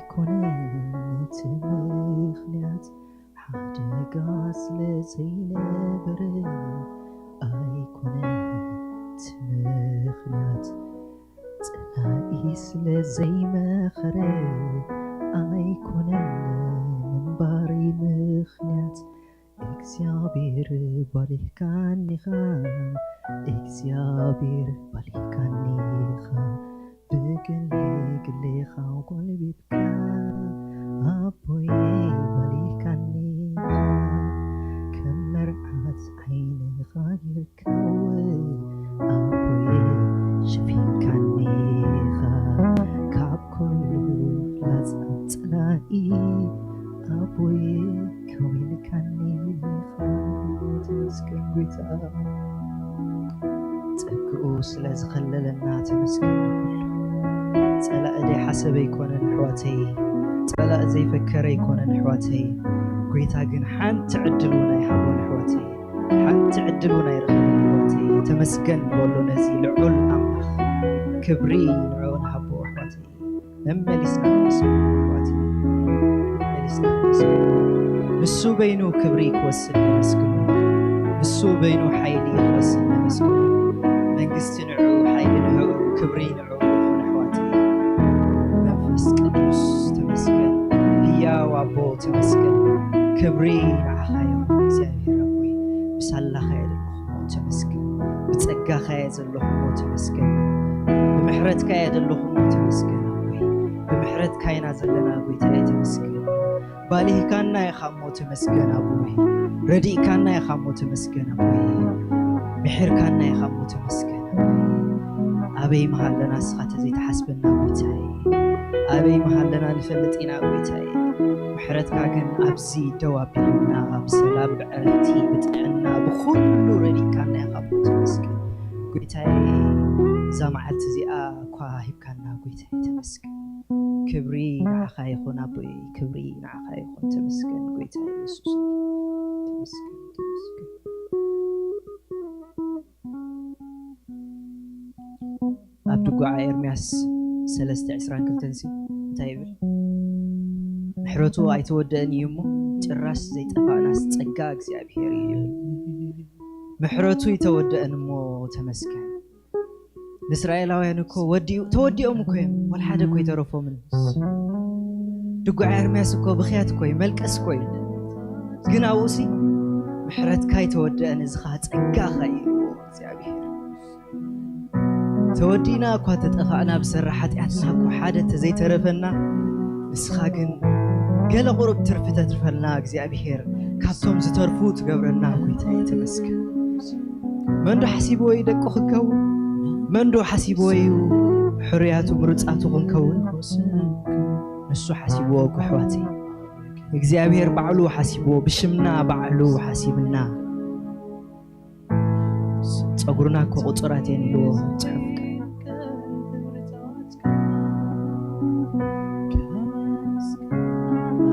ኣይኮነን እቲ ምኽንያት፣ ሓደጋ ስለ ዘይነበረ ኣይኮነን እቲ ምኽንያት፣ ጸላኢ ስለ ዘይመኸረ ኣይኮነን ምንባረይ ምኽንያት። እግዚኣብሔር ባሊካኒኻ፣ እግዚኣብሔር ባሊካኒኻ፣ ብግሊ ግሌኻ ጎልቢብካ ኣቦየ ባሊካኒኻ፣ ከም መርዓት ዓይንኻ ጌርካው ኣቦየ ሸፊንካኒኻ፣ ካብ ኩሉ ፍላጻ ጸላኢ ኣቦየ ከዊንካኒ ኢኻ። ተመስገን ጎይታ፣ ጸግኡ ስለ ዝኸለለና ተመስገን። ንኹሉ ጸላኢ ዘይሓሰበ ኣይኮነን ኣሕዋተይ፣ ጸላኢ ዘይፈከረ ኣይኮነን ኣሕዋተይ። ጎይታ ግን ሓንቲ ዕድል እውን ኣይሃቦን ኣሕዋተይ፣ ሓንቲ ዕድል እውን ኣይረኸበን ኣሕዋተይ። ተመስገን በሎ ነዚ ልዑል ኣምላኽ፣ ክብሪ ንዕኡ ንሃቦ ኣሕዋተይ። መመሊስና ነመስግኖ ኣሕዋት፣ መመሊስና ነመስግኖ። ንሱ በይኑ ክብሪ ክወስድ ነመስግኖ። ንሱ በይኑ ሓይሊ ክወስድ ነመስግኖ። መንግስቲ ንዕኡ፣ ሓይሊ ንዕኡ፣ ክብሪ ንዕኡ ይኹን ኣሕዋት። መንፈስ ቅዱስ ተመስገን። ህያው ኣቦ ተመስገን። ክብሪ ንዓኻ ይኹን እግዚኣብሔር ኣቦይ። ብሳላኻ እየ ዘለኹ እሞ ተመስገን። ብጸጋኻ እየ ዘለኹ እሞ ተመስገን። ብምሕረትካ እየ ዘለኹ እሞ ተመስገን ኣቦይ። ብምሕረትካ ኢና ዘለና ጎይታየ ተመስገን። ባሊህካና ኢኻ እሞ ተመስገን ኣቦይ። ረዲእካና ኢኻ እሞ ተመስገን ኣቦይ። ምሒርካና ኢኻ እሞ ተመስገን ኣቦይ። ኣበይ ምሃለና ንስኻ ተዘይትሓስበና ጎይታየ። ኣበይ ምሃለና ንፈልጥ ኢና ጎይታየ። ምሕረትካ ግን ኣብዚ ደው ኣቢሉና፣ ኣብ ሰላም፣ ብዕረፍቲ፣ ብጥዕና፣ ብኹሉ ረዲእካና ኢኻ እሞ ተመስገን። ጎይታየ፣ እዛ መዓልቲ እዚኣ እኳ ሂብካና ጎይታየ ተመስገን። ክብሪ ንዓኻ ይኹን ኣቦይ፣ ክብሪ ንዓኻ ይኹን። ተመስገን ጎይታየ የሱስ። ተመስገን፣ ተመስገን። ኣብ ድጓዓ ኤርምያስ ሰለስተ ዕስራን ክልተን ሲ እንታይ ይብል? ምሕረቱ ኣይተወደአን እዩ እሞ፣ ጭራሽ ዘይጠፋእናስ ጸጋ እግዚኣብሔር እዩ። ምሕረቱ ይተወደአን እሞ ተመስገን። ንእስራኤላውያን እኮ ወዲኡ፣ ተወዲኦም እኮ እዮም፣ ወላ ሓደ እኮ ኣይተረፎምን። ድጓዓ ኤርምያስ እኮ ብኽያት እኮ እዩ፣ መልቀስ እኮ እዩ። ግን ኣብኡሲ ምሕረትካ ኣይተወደአን፣ እዚ ኸኣ ጸጋኻ እዩ እግዚኣብሔር። ተወዲእና እኳ ተጠፋእና፣ ብሰሪ ሓጢኣትና እኳ ሓደ ተዘይተረፈና፣ ንስኻ ግን ገለ ቁሩብ ትርፊ ተትርፈልና እግዚኣብሔር፣ ካብቶም ዝተርፉ ትገብረና ጎይታየ ተመስገን። መን ዶ ሓሲብዎ እዩ ደቁ ክንከውን? መን ዶ ሓሲብዎ እዩ ሕሩያቱ ምሩጻቱ ክንከውን? ንሱ ሓሲብዎ እኮ ኣሕዋተይ። እግዚኣብሔር ባዕሉ ሓሲብዎ፣ ብሽምና ባዕሉ ሓሲብና። ጸጉርና እኮ ቁጹራት እየን ኢልዎ ጽሑፍ።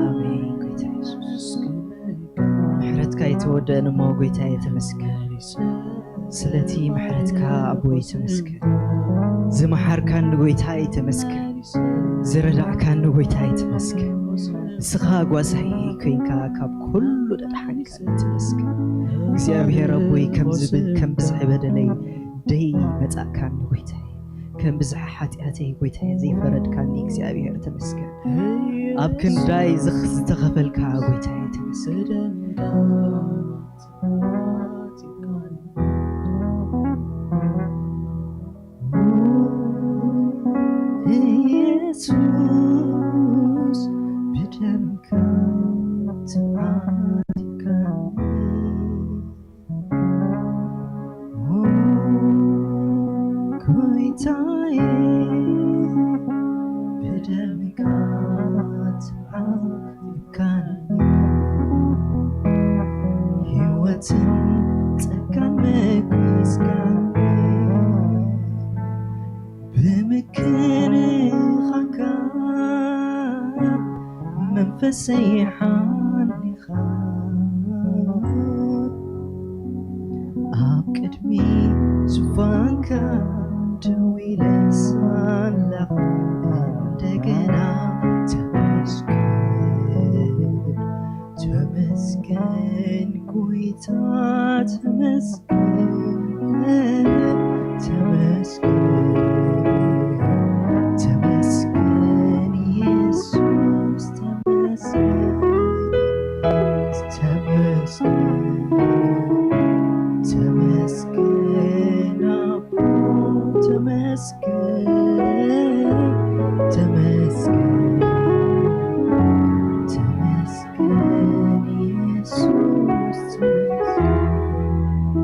ኣሜን። ጎይታ የሱስ፣ ምሕረትካ ኣይተወደአን እሞ ጎይታየ ተመስገን። ስለቲ ምሕረትካ ኣቦይ ተመስገን። ዝመሓርካኒ ጎይታይ ተመስገን። ዝረዳእካኒ ጎይታይ ተመስገን። ንስኻ ጓሳይ ኮይንካ ካብ ኩሉ ደድሓንካኒ ተመስገን። እግዚኣብሔር ኣቦይ ከም ዝብል ከም ብዝሒ በደለይ ደይ መጻእካኒ ጎይታይ፣ ከም ብዝሒ ሓጢኣተይ ጎይታይ ዘይፈረድካኒ እግዚኣብሔር ተመስገን። ኣብ ክንዳይ ዝኽ-፣ ዝተኸፈልካ ጎይታይ ተመስገን። ኢየሱስ ብደምካ ተዓዲግካኒ። ኦ ጎይታዬ ብደምካ ተዓዲግካኒ። ሕይወትን ጸጋን መኪስካኒ። ብምክንኻንካ መንፈሰይ ሓኒኻ። ኣብ ቅድሚ ዙፋንካ ደው ኢለ ሳላኽ እንደገና ተመስገን፣ ተመስገን፣ ተመስገን ኢየሱስ፣ ተመስገን፣ ተመስገን፣ ተመስገን ኣቦ፣ ተመስገን፣ ተመስገን፣ ተመስገን ኢየሱስ፣ ተመስገን።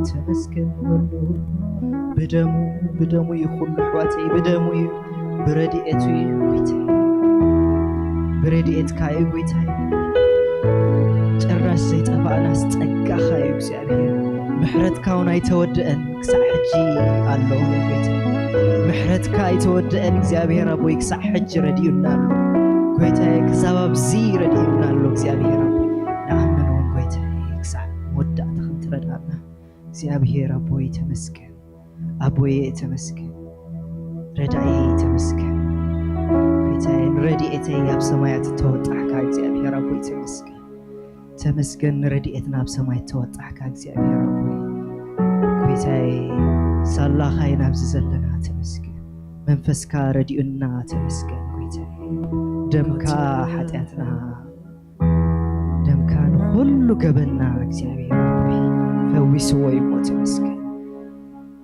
ተመስገን በሉ። ብደሙ፣ ብደሙ እዩ ኩሉ ኣሕዋተይ፣ ብደሙ እዩ፣ ብረድኤቱ እዩ ጎይታይ፣ ብረድኤትካ እዩ ጎይታይ። ጭራሽ ዘይጠፋእናስ ጸጋኻ እዩ እግዚኣብሔር። ምሕረትካ እውን ኣይተወድአን፣ ክሳዕ ሕጂ ኣሎ ጎይታይ። ምሕረትካ ኣይተወድአን እግዚኣብሔር ኣቦይ፣ ክሳዕ ሕጂ ረድዩና ኣሎ ጎይታይ። ክሳብ ኣብዚ ረድዩና ኣሎ እግዚኣብሔር ኣቦይ። ንኣምን እውን ጎይታይ፣ ክሳዕ መወዳእታ ከም ትረድኣና እግዚኣብሔር ኣቦይ ተመስገን። ኣቦየ ተመስገን። ረዳኤ ተመስገን። ጎይታየ፣ ንረድኤተይ ኣብ ሰማያት እተወጣሕካ እግዚኣብሔር ኣቦይ ተመስገን። ተመስገን፣ ንረድኤትና ኣብ ሰማይ እተወጣሕካ እግዚኣብሔር ኣቦይ። ጎይታየ፣ ሳላኻ ኢና ኣብዚ ዘለና፣ ተመስገን። መንፈስካ ረድኡና፣ ተመስገን ጎይታየ። ደምካ ሓጢኣትና፣ ደምካ ንኹሉ ገበንና እግዚኣብሔር ኣቦይ ፈዊስዎ እዩ እሞ ተመስገን።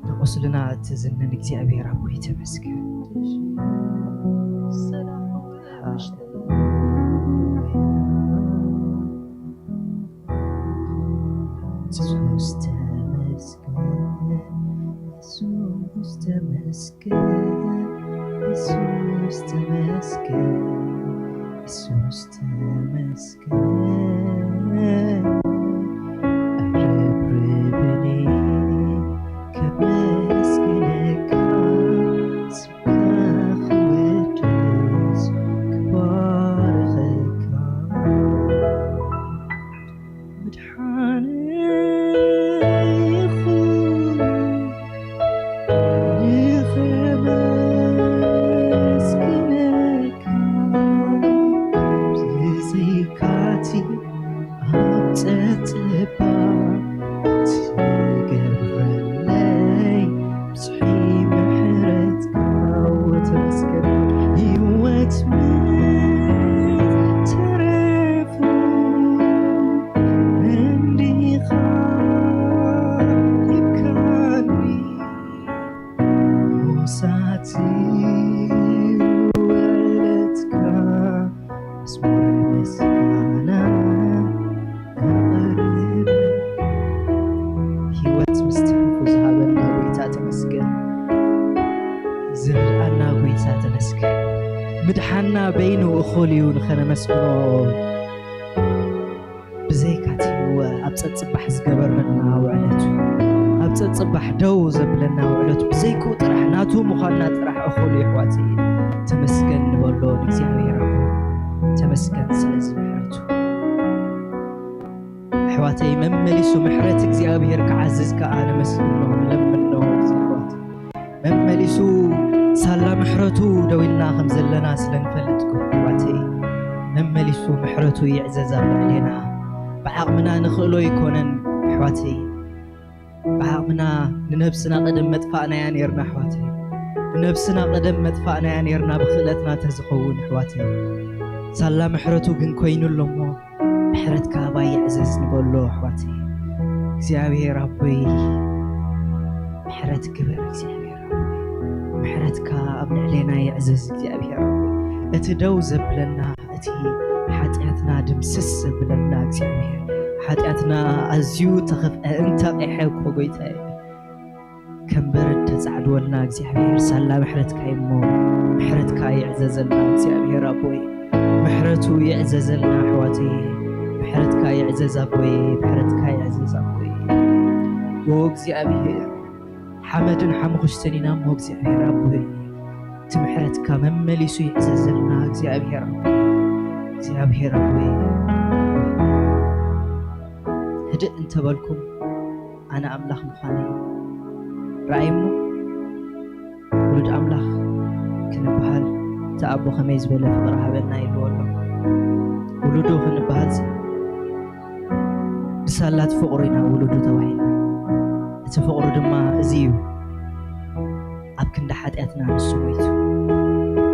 ንቁስልና እትዝንን እግዚኣብሔር ኣቦይ ተመስገን። ኢየሱስ ተመስገን፣ ኢየሱስ ተመስገን፣ ኢየሱስ ተመስገን፣ ኢየሱስ ተመስገን። ኣረብርብኒ ከመስግነካ፣ ስምካ ክውደስ ክባርኸካ። ምድሓነይ ይኹን ንኸመስግነካ፣ ብዘይካቲ ኣብ ጸጥባ ትገብረለይ ብዝሒ ምሕረትካ። ተመስገን። ህይወት ምትረፍ እንዲኻ ሂብካኒ፣ ሞሳት ውዕለትካ መዝሙር ምስጋና ኣቕርብ። ህይወት ምስ ትርፉ ዝሃበና ጎይታ ተመስገን። ዝረኣና ጎይታ ተመስገን። ምድሓና በይኑ እኹል እዩ ንኸነመስግኖ። ብዘይካቲ እወ ኣብ ጸጽባሕ ዝገበረና ውዕለቱ፣ ኣብ ጸጽባሕ ደው ዘብለና ውዕለቱ፣ ብዘይክኡ ጥራሕ ናቱ ምዃንና ጥራሕ እኹል እዩ ኣሕዋተይ። ተመስገን ንበሎ ንእግዚኣብሔር ኣቦ። ተመስገን ስለዚ ምሕረቱ። ኣሕዋተይ፣ መመሊሱ ምሕረት እግዚኣብሔር ክዓዝዝ ከኣ ነመስግኖ፣ ንለምኖ። ኣሕዋተይ፣ መመሊሱ ሳላ ምሕረቱ ደው ኢልና ከም ዘለና ስለ ንፈልጥ፣ ኣሕዋተይ፣ መመሊሱ ምሕረቱ ይዕዘዝ ኣብ ልዕሌና። ብዓቕምና ንኽእሎ ኣይኮነን፣ ኣሕዋተይ። ብዓቕምና ንነብስና ቀደም መጥፋእናያ ኔርና፣ ኣሕዋተይ። ንነብስና ቀደም መጥፋእናያ ኔርና፣ ብኽእለትና ተዝኸውን፣ ኣሕዋተይ። ሳላ ምሕረቱ ግን ኮይኑ ኣሎ እሞ፣ ምሕረትካ ኣባይ ይዕዘዝ ንበሎ፣ ኣሕዋተይ። እግዚኣብሔር ኣቦይ፣ ምሕረት ግበር፣ እግዚኣብሔር ኣቦይ። ምሕረትካ ኣብ ልዕሌና ይዕዘዝ፣ እግዚኣብሔር ኣቦይ። እቲ ደው ዘብለና፣ እቲ ሓጢኣትና ድምስስ ዘብለና እግዚኣብሔር፣ ሓጢኣትና ኣዝዩ ተኸፍአ፣ እንተቂሐ እኮ ጎይታየ። ከም በረድ ተጻዕድወልና እግዚኣብሔር፣ ሳላ ምሕረትካ እሞ፣ ምሕረትካ ይዕዘዘልና እግዚኣብሔር ኣቦይ። ምሕረቱ ይዕዘዘልና ኣሕዋተይ። ምሕረትካ ይዕዘዝ ኣቦይ፣ ምሕረትካ ይዕዘዝ ኣቦይ። ኦ እግዚኣብሔር፣ ሓመድን ሓሙኽሽትን ኢና እሞ እግዚኣብሔር ኣቦይ፣ እቲ ምሕረትካ መመሊሱ ይዕዘዘልና እግዚኣብሔር ኣቦይ። እግዚኣብሔር ኣቦይ፣ ህድእ እንተበልኩም ኣነ ኣምላኽ ምዃነይ ረኣይ እሞ፣ ውሉድ ኣምላኽ ክንበሃል እቲ ኣቦ ከመይ ዝበለ ፍቕሪ ሃበና ይብልዎ ኣሎ። ውሉዱ ክንበሃልሲ ብሳላት ፍቕሩ ኢና ውሉዱ ተባሂልና። እቲ ፍቕሩ ድማ እዚ እዩ። ኣብ ክንዲ ሓጢኣትና ንሱ ሞይቱ።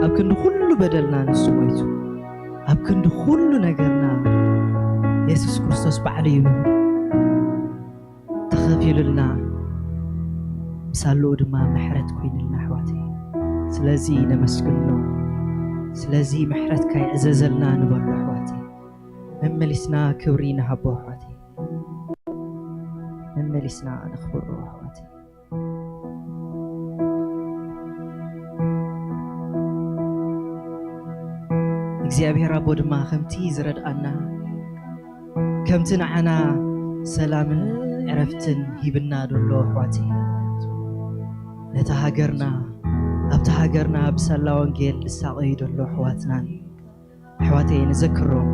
ኣብ ክንዲ ኩሉ በደልና ንሱ ሞይቱ። ኣብ ክንዲ ኩሉ ነገርና የሱስ ክርስቶስ ባዕሉ እዩ ተኸፊሉልና። ብሳልኡ ድማ ምሕረት ኮይኑልና ኣሕዋተይ። ስለዚ ነመስግኖ። ስለዚ ምሕረትካ ይዕዘዘልና ንበሎ ኣሕዋተይ። መመሊስና ክብሪ ንሃቦ ኣሕዋተይ። መመሊስና ነኽብሮ ኣሕዋተይ። እግዚኣብሔር ኣቦ ድማ ከምቲ ዝረድኣና፣ ከምቲ ንዓና ሰላምን ዕረፍትን ሂብና ደሎ ኣሕዋተይ፣ ነታ ሃገርና፣ ኣብታ ሃገርና ብሳላ ወንጌል ዝሳቐዩ ደሎ ኣሕዋትናን ኣሕዋተይ ንዘክሮም።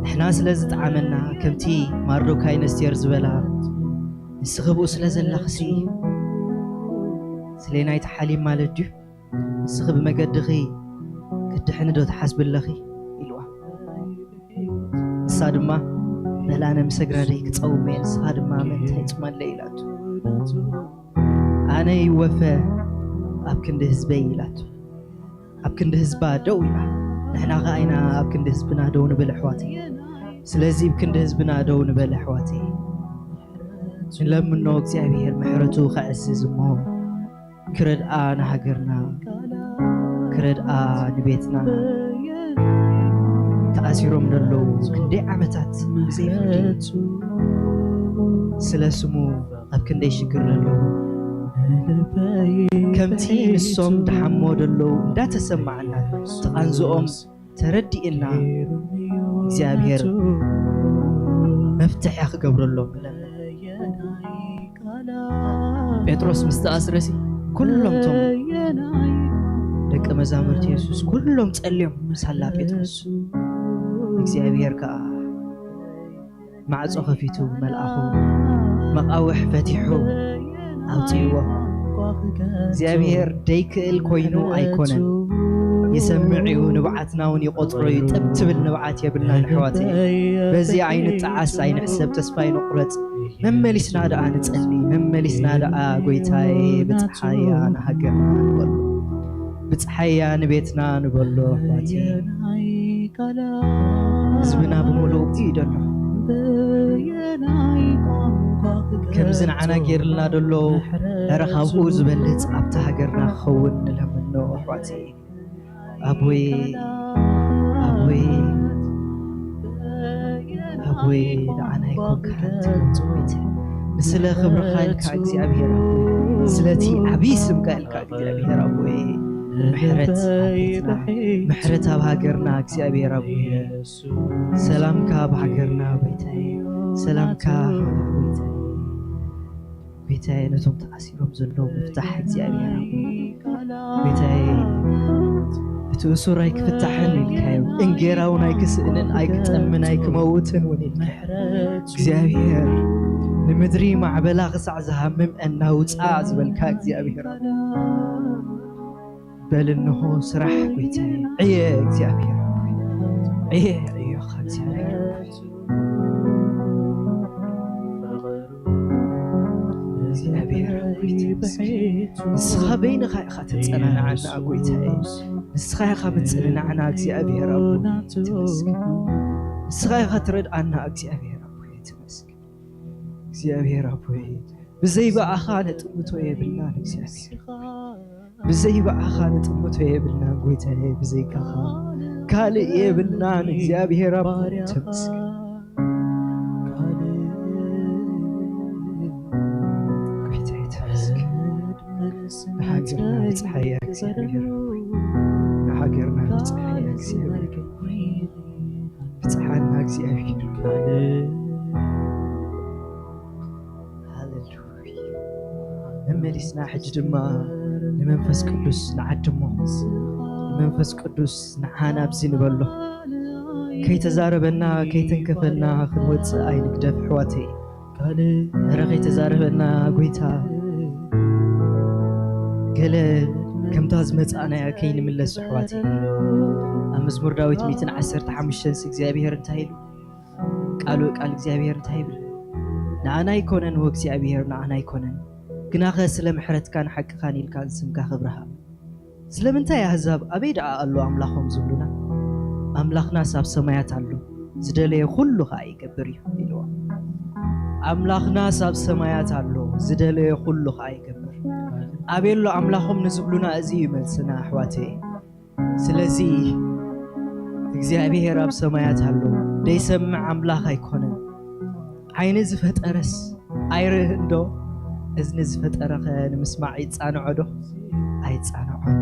ንሕና ስለ ዝጠዓመና፣ ከምቲ ማርዶካይ ነስቴር ዝበላ፣ ንስኺ ብኡ ስለ ዘለኽሲ፣ ስሌናይ ተሓሊም ማለት ድዩ? ንስኺ ብመገድኺ ክትድሕኒ ዶ ትሓስቢ ኣለኺ? ኢልዋ። ንሳ ድማ፣ በል ኣነ ምስ ኣግራደይ ክጸውም እየ፣ ንስኻ ድማ መን እንታይ ጽመለይ? ኢላቶ። ኣነ ይወፈ ኣብ ክንዲ ህዝበይ ኢላቶ። ኣብ ክንዲ ህዝባ ደው ኢላ። ንሕና ኸኣ ኢና ኣብ ክንዲ ህዝብና ደው ንብል ኣሕዋተይ። ስለዚ ኣብ ክንዲ ህዝብና ደው ንበል ኣሕዋተይ። ንለምኖ እግዚኣብሔር ምሕረቱ ከዕዝዝ እሞ ክረድኣ ንሃገርና፣ ክረድኣ ንቤትና። ተኣሲሮም ዘለዉ ክንደይ ዓመታት ብዘይ ፍርዲ ስለ ስሙ ኣብ ክንደይ ሽግር ዘለዉ፣ ከምቲ ንሶም ድሓሞ ዘለዉ እንዳተሰማዓና፣ ተቓንዝኦም ተረዲእና እግዚኣብሔር መፍትሒ ክገብረሎም ንለምን። ጴጥሮስ ምስ ተኣስረሲ፣ ኩሎም ቶም ደቀ መዛሙርቲ የሱስ ኩሎም ጸልዮም ሳላ ጴጥሮስ፣ እግዚኣብሔር ከኣ ማዕጾ ከፊቱ፣ መልኣኹ መቓውሕ ፈቲሑ ኣውጽእዎ። እግዚኣብሔር ደይክእል ኮይኑ ኣይኮነን። ይሰምዕ እዩ፣ ንብዓትና እውን ይቖጽሮ እዩ። ጥብ ትብል ንብዓት የብልናን ኣሕዋተይ። በዚ ኣይንጠዓስ፣ ኣይንሕሰብ፣ ተስፋ ኣይንቑረጽ። መመሊስና ደኣ ንጸሊ፣ መመሊስና ደኣ ጎይታዬ ብጽሓያ ንሃገርና ንበሎ። ብጽሓያ ንቤትና ንበሎ ኣሕዋተይ። ህዝብና ብምሉኡ እዩ ደሎ። ከምዚ ንዓና ጌርልና ደሎ፣ እረ ካብኡ ዝበልጽ ኣብታ ሃገርና ክኸውን ንለምኖ ኣሕዋተይ። ኣቦይ፣ ኣቦይ፣ ኣቦይ፣ ንዓና ኣይኮንካን ትገብር ቤት። ንስለ ክብርኻ ኢልካ እግዚኣብሔር ኣቦይ፣ ስለቲ ዓብዪ ስምካ ኢልካ እግዚኣብሔር ኣቦይ፣ ምሕረት ኣብ ቤትና፣ ምሕረት ኣብ ሃገርና እግዚኣብሔር ኣቦይ፣ ሰላምካ ኣብ ሃገርና ጎይታዬ፣ ሰላምካ ኣብ ሃገርና ጎይታዬ። ጎይታዬ፣ ነቶም ተኣሲሮም ዘለዉ ምፍታሕ እግዚኣብሔር ኣቦ። ጎይታዬ፣ እቲ እሱር ኣይክፍታሕን ኢልካዮ፣ እንጌራ እውን ኣይክስእንን፣ ኣይክጠምን፣ ኣይክመውትን እውን ኢልካዮ። እግዚኣብሔር፣ ንምድሪ ማዕበላ ክሳዕ ዝሃምም እናውፅኣ ዝበልካ እግዚኣብሔር ኣቦ። በል እንሆ ስራሕ ጎይታዬ፣ ዕየ እግዚኣብሔር ኣቦይ፣ ዕየ፣ ዕዮኻ እግዚኣብሔር ኣቦይ። እግዚኣብሔር ኣቦይ ተመስገን። ንስኻ በይንኻ ኢኻ ተጸናንዓና ጎይታዬ። ንስኻ ኢኻ ምጽንናዕና እግዚኣብሔር ኣቦይ ተመስገን። ንስኻ ኢኻ ትረድኣና እግዚኣብሔር ኣቦይ ተመስገን። እግዚኣብሔር ኣቦይ ብዘይ ብኣኻ ነጥምቶ የብልናን እግዚኣብሔር ኣቦይ። ብዘይ ብኣኻ ነጥምቶ የብልናን ጎይታዬ፣ ብዘይካኻ ካልእ የብልናን እግዚኣብሔር ኣቦ ተመስገን። ጎይታዬ ተመስገን። ንሃገርና ብጽሓያ እግዚኣብሔር ኣቦ። ንሃገርና ብጽሓያ እግዚኣብሔር ኣቦ። ብጽሓና እግዚኣብሔር። ሃሌሉያ። መመሊስና ሕጂ ድማ ንመንፈስ ቅዱስ ንዓድሞ። ንመንፈስ ቅዱስ ንዓና ኣብዚ ንበሎ። ከይተዛረበና፣ ከይተንከፈልና ክንወጽእ ኣይንግደፍ ኣሕዋተይ። እረ ከይተዛረበና ጎይታ፣ ገለ ከምታ ዝመጻእናያ ከይንምለስ ኣሕዋተይ። ኣብ መዝሙር ዳዊት ሚእትን ዓሰርተ ሓሙሽተን ሲ እግዚኣብሔር እንታይ ኢሉ? ቃሉ፣ ቃል እግዚኣብሔር እንታይ ይብል? ንኣና ኣይኮነን፣ ወእግዚኣብሔር ንኣና ኣይኮነን፣ ግናኸ ስለ ምሕረትካን ሓቅኻን ኢልካ ንስምካ ክብርሃብ። ስለምንታይ ኣህዛብ ኣበይ ደኣ ኣሎ ኣምላኾም ዝብሉና? ኣምላኽናስ ኣብ ሰማያት ኣሎ፣ ዝደለየ ኩሉ ኸኣ ይገብር እዩ ኢልዎም። ኣምላኽናስ ኣብ ሰማያት ኣሎ፣ ዝደለየ ኩሉ ኸኣ ይገብር። ኣበይ ኣሎ ኣምላኾም ንዝብሉና፣ እዚ እዩ መልስና ኣሕዋተይ። ስለዚ እግዚኣብሔር ኣብ ሰማያት ኣሎ፣ ደይሰምዕ ኣምላኽ ኣይኮነን። ዓይኒ ዝፈጠረስ ኣይርእን ዶ? እዝኒ ዝፈጠረኸ ንምስማዕ ይጻንዖ ዶ? ኣይጻንዖን።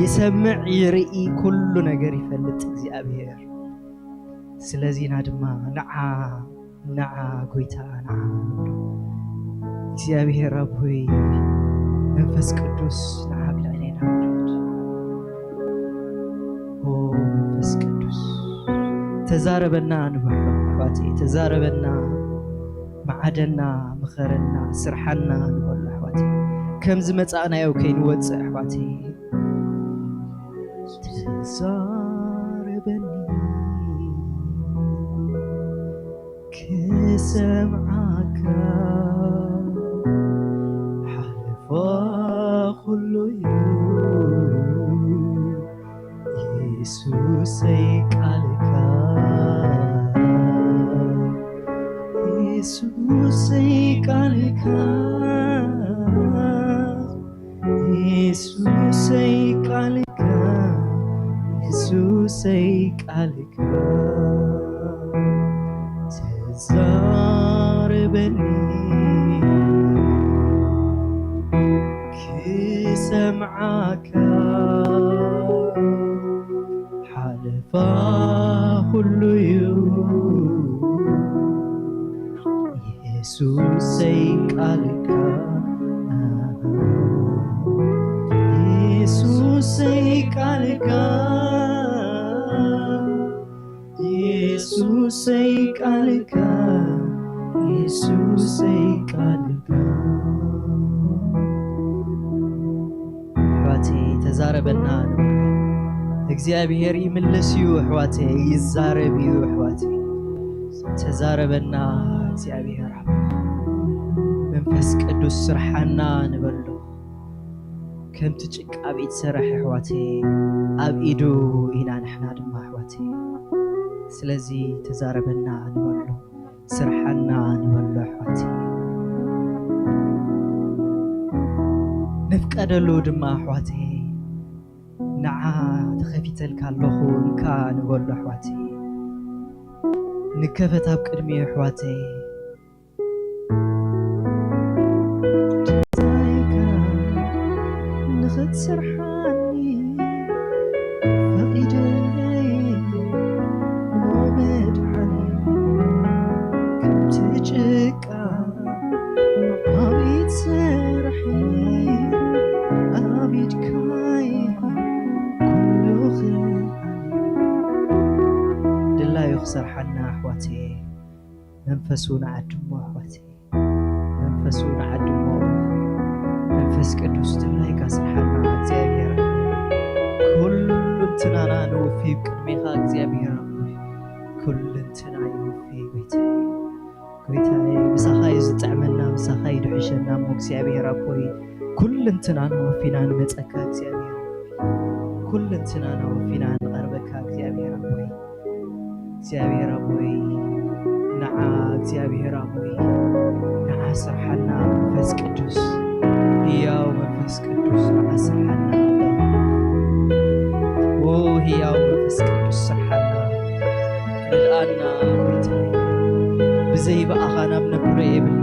ይሰምዕ፣ ይርኢ፣ ኩሉ ነገር ይፈልጥ እግዚኣብሔር። ስለዚና ድማ ንዓ፣ ንዓ ጎይታ፣ ንዓ ንብሎ። እግዚኣብሔር ኣብ ሆይ፣ መንፈስ ቅዱስ ንዓ ኣብ ልዕሌና ውረድ። ኦ መንፈስ ቅዱስ፣ ተዛረበና ንበሎ ኣሕዋተይ፣ ተዛረበና፣ መዓደና፣ ምኸረና፣ ስርሓና ንበሎ ኣሕዋተይ። ከም ዝመጻእናዮ ከይንወጽእ ኣሕዋተይ፣ ተዛረበኒ ክሰምዓካ፣ ሓለፋ ኩሉ እዩ የሱሰይ ቃልካ፣ የሱሰይ ቃልካ፣ የሱሰይ ቃልካ፣ የሱሰይ ቃልካ፣ ተዛረበኒ ክሰምዓካ፣ ሓለፋ ኩሉ እዩ የሱሰይ ቃልካ፣ የሱሰይ ቃልካ፣ የሱሰይ ቃልካ፣ የሱሰይ ቃልካ። ኣሕዋተይ ተዛረበና ንበሎ። እግዚኣብሔር ይምልስ እዩ ኣሕዋተይ፣ ይዛረብ እዩ ኣሕዋተይ። ተዛረበና እግዚኣብሔር፣ መንፈስ ቅዱስ ስርሓና ንበሎ። ከምቲ ጭቃ ኣብ ኢድ ሰራሕ ኣሕዋተይ፣ ኣብ ኢዱ ኢና ንሕና ድማ ኣሕዋተይ። ስለዚ ተዛረበና ንበሎ፣ ስርሓና ንበሎ ኣሕዋተይ። ንፍቀደሉ ድማ ኣሕዋተይ፣ ንዓ ተኸፊተልካ ኣለኹ እንካ ንበሎ ኣሕዋተይ። ንከፈት ኣብ ቅድሚ ኣሕዋተይ። ድላይካ ንኽትሰርሓኒ ፈቒደይ ኦ መድሓኒ፣ ከምቲ ጭቃ ኣብ ኢድ ሰራሕ ኣብ ኢድካይ ኩሉ ክልዓኒ። ድላዩ ክሰርሓና ኣሕዋተይ። መንፈሱ ንዓድሞ ኣሕዋተይ፣ መንፈሱ ንዓድሞ። መንፈስ ቅዱስ ድላይካ ስርሓና እግዚኣብሔር። ኩሉ እንትናና ንውፊ ቅድሜኻ እግዚኣብሔር ኣቦይ። ኩሉ እንትና ይውፊ ጎይታዬ። ጎይታዬ ምሳኻ እዩ ዝጥዕመና፣ ምሳኻ እዩ ድሕሸና እሞ እግዚኣብሔር ኣቦይ። ኩሉ እንትና ንወፊና ንመጸካ እግዚኣብሔር። ኩሉ እንትና ንወፊና ንቐርበካ እግዚኣብሔር ኣቦይ። እግዚኣብሔር ኣቦይ፣ ንዓ እግዚኣብሔር ኣቦይ፣ ንዓ ስርሓና መንፈስ ቅዱስ፣ ህያው መንፈስ ቅዱስ ንዓ ስርሓና። ኦ ህያው መንፈስ ቅዱስ ስርሓና፣ ርድኣና ጎይታ፣ ብዘይ ብኣኻ ናብ ነብሮ የብልና።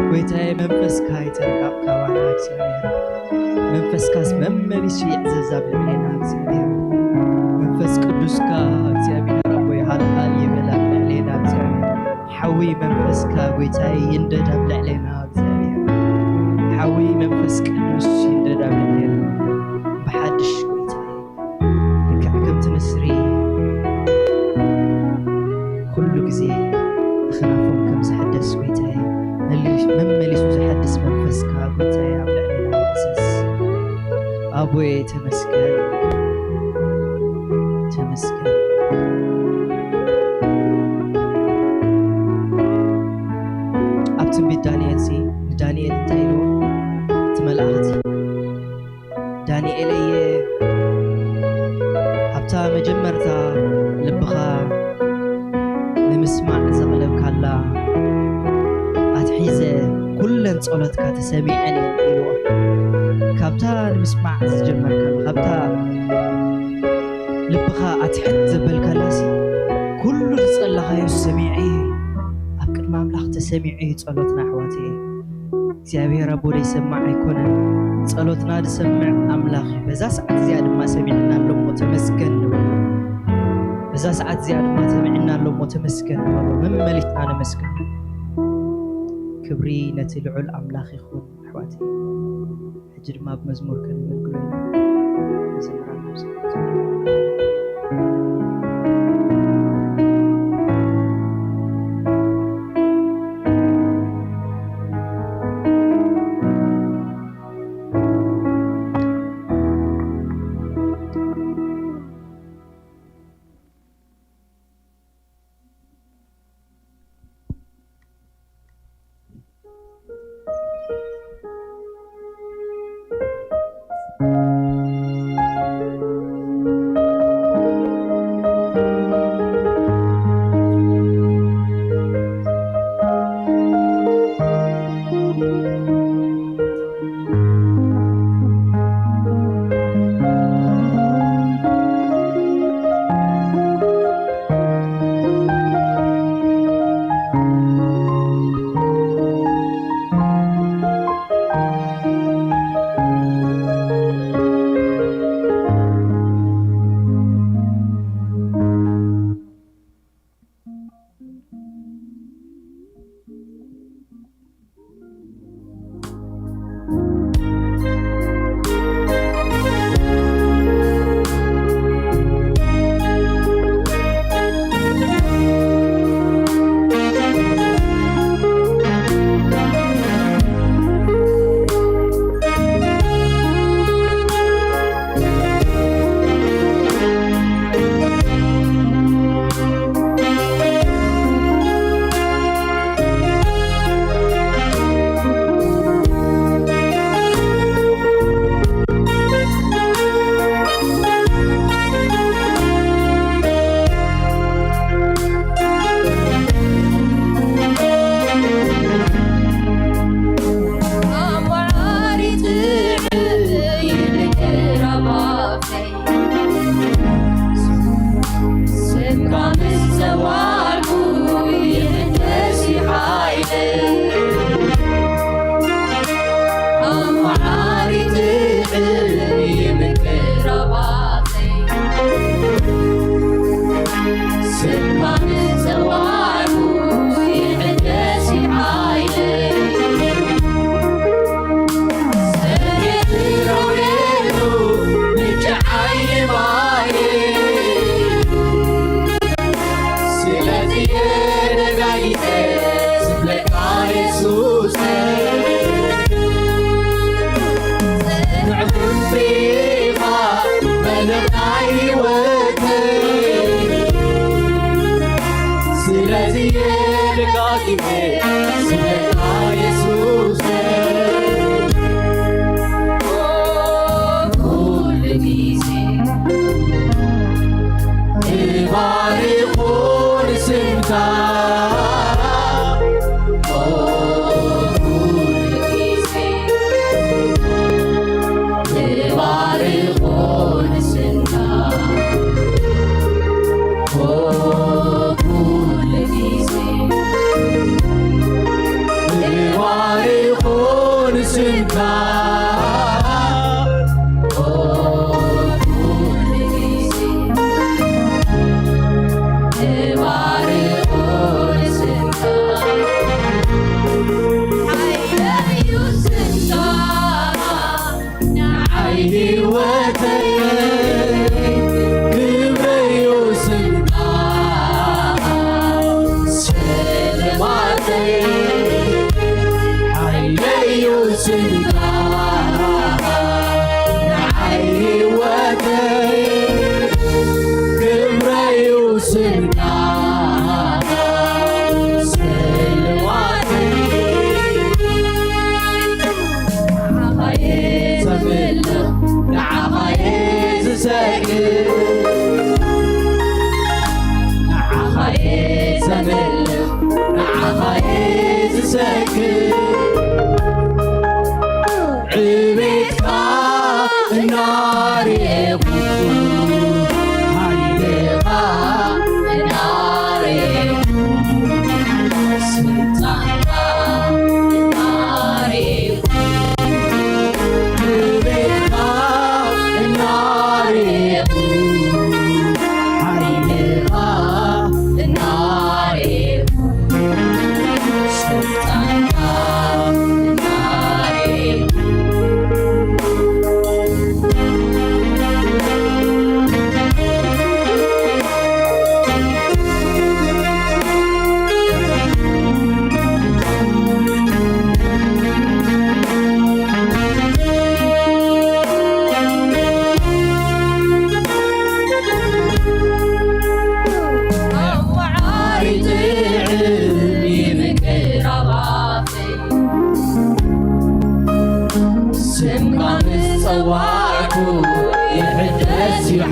ጎይታዬ መንፈስካ ይተርቃቕ ካባና እግዚኣብሔር። መንፈስካስ መመሊሱ ይዕዘዝ ኣብ ልዕሌና እግዚኣብሔር። መንፈስ ቅዱስካ እግዚኣብሔር ኣቦይ ሃልሃል ይበል ኣብ ልዕሌና እግዚኣብሔር። ሓዊ መንፈስካ ጎይታይ ይንደድ ኣብ ልዕሌና እግዚኣብሔር። ሓዊ መንፈስ ቅዱስ ይንደድ ኣብ ልዕሌና ብሓድሽ ጎይታይ። ልክዕ ከምቲ ንስሪ ኩሉ ግዜ ኣኽናፎም ከም ዝሕደስ ጎይታዬ፣ መመሊሱ ዝሕድስ መንፈስካ ጎይታዬ ኣብ ልዕሌና ይፍስስ። ኣቦዬ ተመስገን፣ ተመስገን። እታ መጀመርታ ልብኻ ንምስማዕ ዘቕለብካላ ኣትሒዘ ኩለን ጸሎትካ ተሰሚዐን እየን ኢልዎ። ካብታ ንምስማዕ ዝጀመርካላ፣ ካብታ ልብኻ ኣትሕት ዘበልካላሲ፣ ኩሉ ዝጸለኻዮ ሰሚዐ እየ፣ ኣብ ቅድሚ ኣምላኽ ተሰሚዑ እዩ ጸሎትና ኣሕዋተየ። እግዚኣብሔር ኣቦ ዘይሰማዕ ኣይኮነን፣ ጸሎትና ዝሰምዕ ኣምላኽ እዩ። በዛ ሰዓት እዚኣ ድማ ሰሚዕና ኣሎ እሞ ተመስገን ንበሎ። በዛ ሰዓት እዚኣ ድማ ሰሚዕና ኣሎ እሞ ተመስገን ንበሎ። መመሊስና ነመስግን። ክብሪ ነቲ ልዑል ኣምላኽ ይኹን ኣሕዋተየ። ሕጂ ድማ ብመዝሙር ከነገልግሎ ኢና። መዘምራን ናብ ስፍራ። ስለዚህ ደጋግሜ ስለ ኢየሱስ ኩል ጊዜ እባርኮን ስምካ ኩል ጊዜ እባርኮን ስምካ ኩል ጊዜ እባርኮን ስምካ ኩል ጊዜ እባርኮን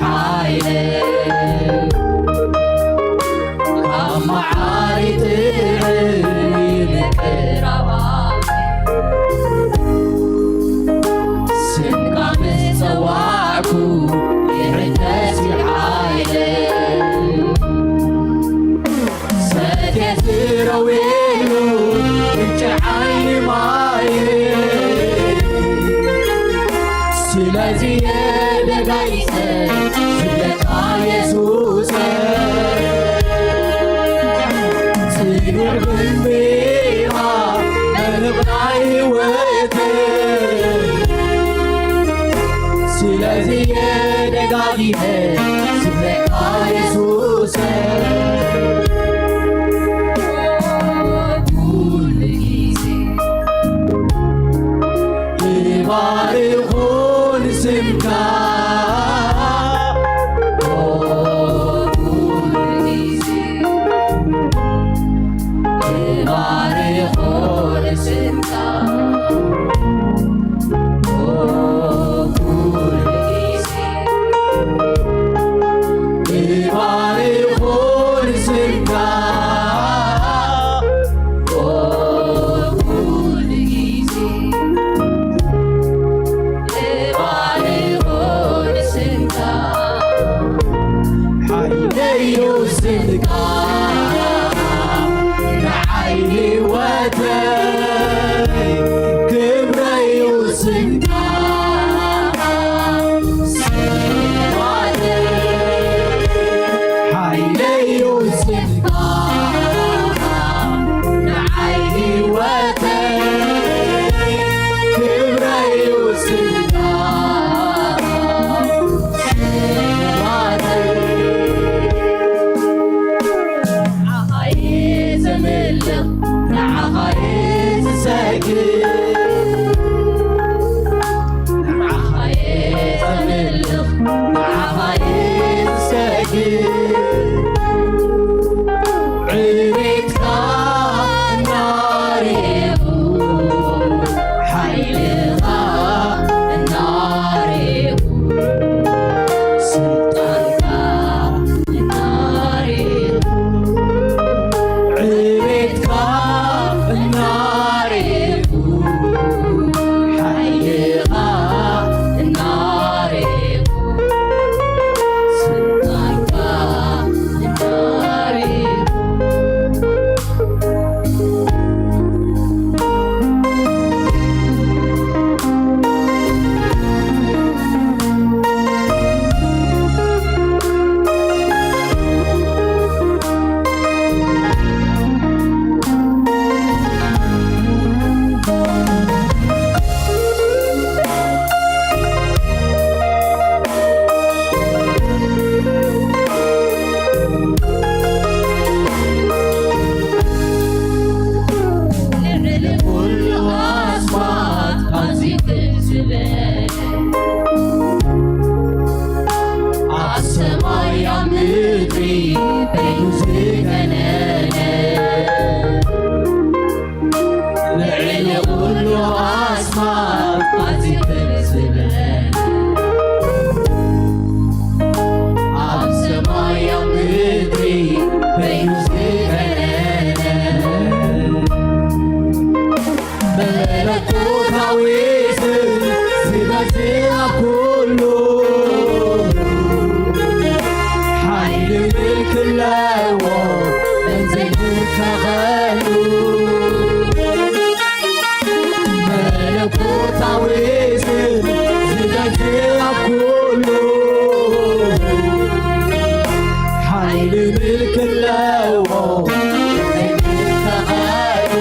ሓይለ ካብ መዓሪ ጥዑይ ምቅራባ ስምካ ምስ ጸዋዕኩ ይሕደስ ሓይለ ሰትየ ዝረውየሉ ምንጪ ዓይኒ ማይ ስለዚ የደጋጊሰ ዝብለካ የሱሰ ጽኑዕ ግንቢ ኢኻ መርቕ ናይ ህይወተይ ስለዚ የደጋጊመ ዝብለካ የሱሰ ኩሉ ግዜ ይባርኹ ንስምካ ኩሉ ግዜ ይባርኹ ንስምካ ኩሉ ግዜ ይባርኹ ንስምካ ኩሉ ግዜ ይባርኹ ንስምካ ሓይለዩ ስምካ ንዓይ ህይወተይ ክብረዩ ስምካ ስባተ ሓይለዩ ስምካ ንዓይ ህይወተይ ክብረዩ ስምካ ንዓኻ'የ ዘምልኽ ንዓኻ'የ ዝሰግድ ንዓኻ'የ ዘምልኽ ንዓኻ'የ ዝሰግድ ዕቤትካ እናርኤኹ ሓይልኻ እናርኤኹ ስልጣንካ እናርኤኹ ዕቤትካ እናርኤኹ ሓይልኻ እናርኤኹ ስልጣንካ እናርኤኹ ልዕሊ ኩሉ ኣስማት ኣዝዩ ክብ ዝበለ ኣብ ሰማይ ኣብ ምድሪ በይኑ ዝገነነ ልዕሊ ኩሉ ኣስማት ኣዝዩ ክብ ዝበለ ኣብ ሰማይ ኣብ ምድሪ በይኑ ዝገነነ መለኮታዊ ስም ዝበዝሕ ኣብ ኩሉ ሓይሊ ምልኪ ኣለዎ እንዘይትተኸሉ መለኮታዊ ስም ዝበዝሕ ኣብ ኩሉ ሓይሊ ምልኪ ኣለዎ እንዘይትተኸሉ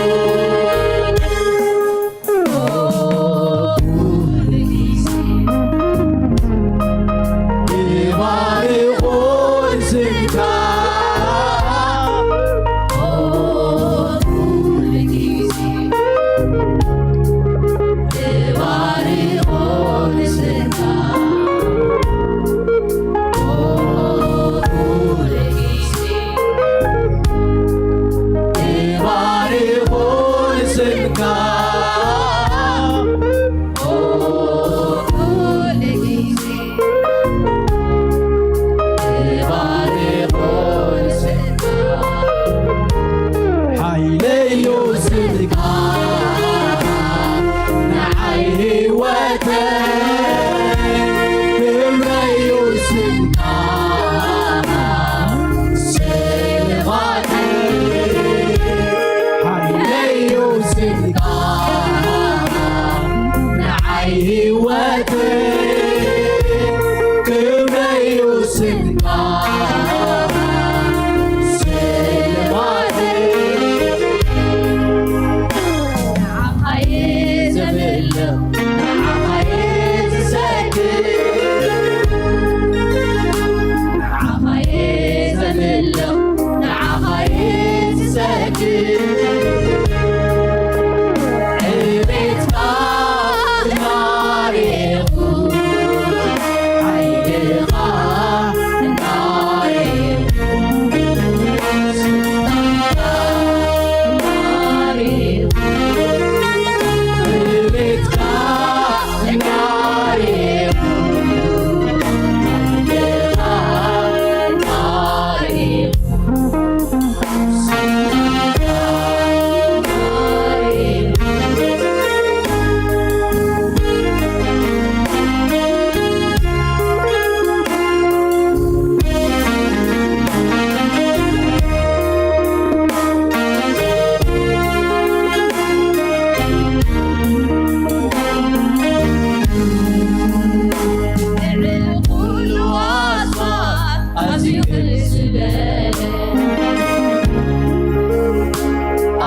ይቕልስ በለ።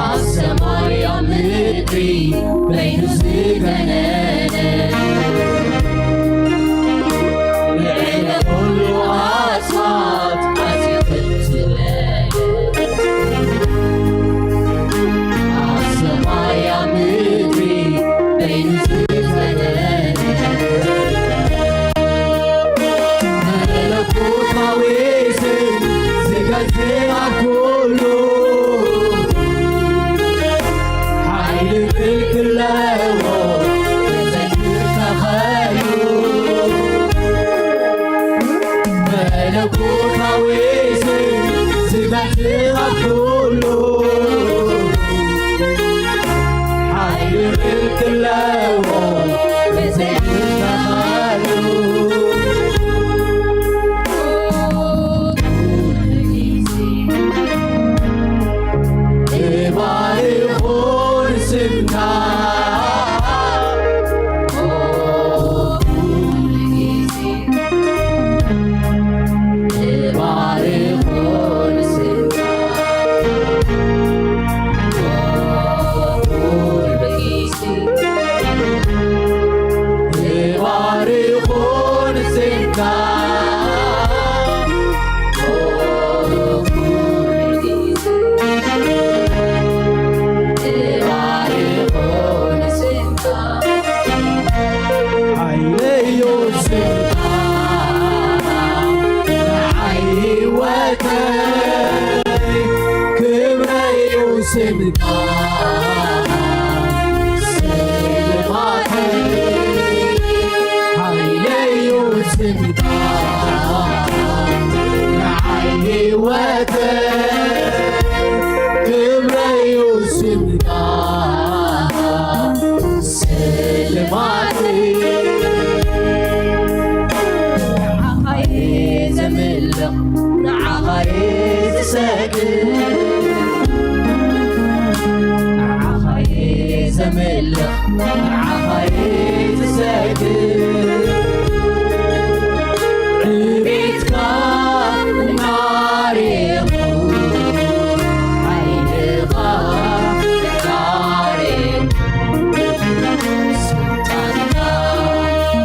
ኣብ ሰማይ ኣብ ምድሪ በይኑ ዝገነነ፣ ልዕሊ ኩሉ ኣስማት ኣዝዩ ክብር ዝበለ። ኣብ ሰማይ ኣብ ምድሪ በይኑ ዝፈነነ፣ መለኮታዊ ስም ዝገዝእ ኣብ ኩሉ፣ ሓይሊ ክልክለዎ ተዘይተኸሉ። መለኮታዊ ስም ዝመጽእ ኣብ ኩሉ፣ ሓይሊ ክለዎ ብዘይተኻሉ። ባሪኹን ስምካ ባሪኹን ስምካ ባሪኹን ስምካ ሓይለዮ ስምካ ንዓይ ህይወተይ ክብረዮ ስምካ ስልማተይ ሓይለዮ ስምካ ንዓይ ህይወተይ ክብረዮ ስምካ ስልማተይ ንዓኻ እየ ዘምልኽ ንዓኻ እየ ዝሰግድ ንዓኻ እየ ዘምልኽ ንዓኻ እየ ዝሰግድ ዕቤትካ እናረኣኹ ሓይልኻ እናረኣኹ ስልጣንካ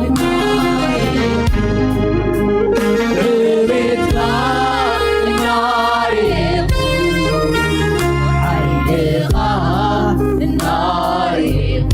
እናረኣኹ ዕቤትካ እናረኣኹ ሓይልኻ እናረኣኹ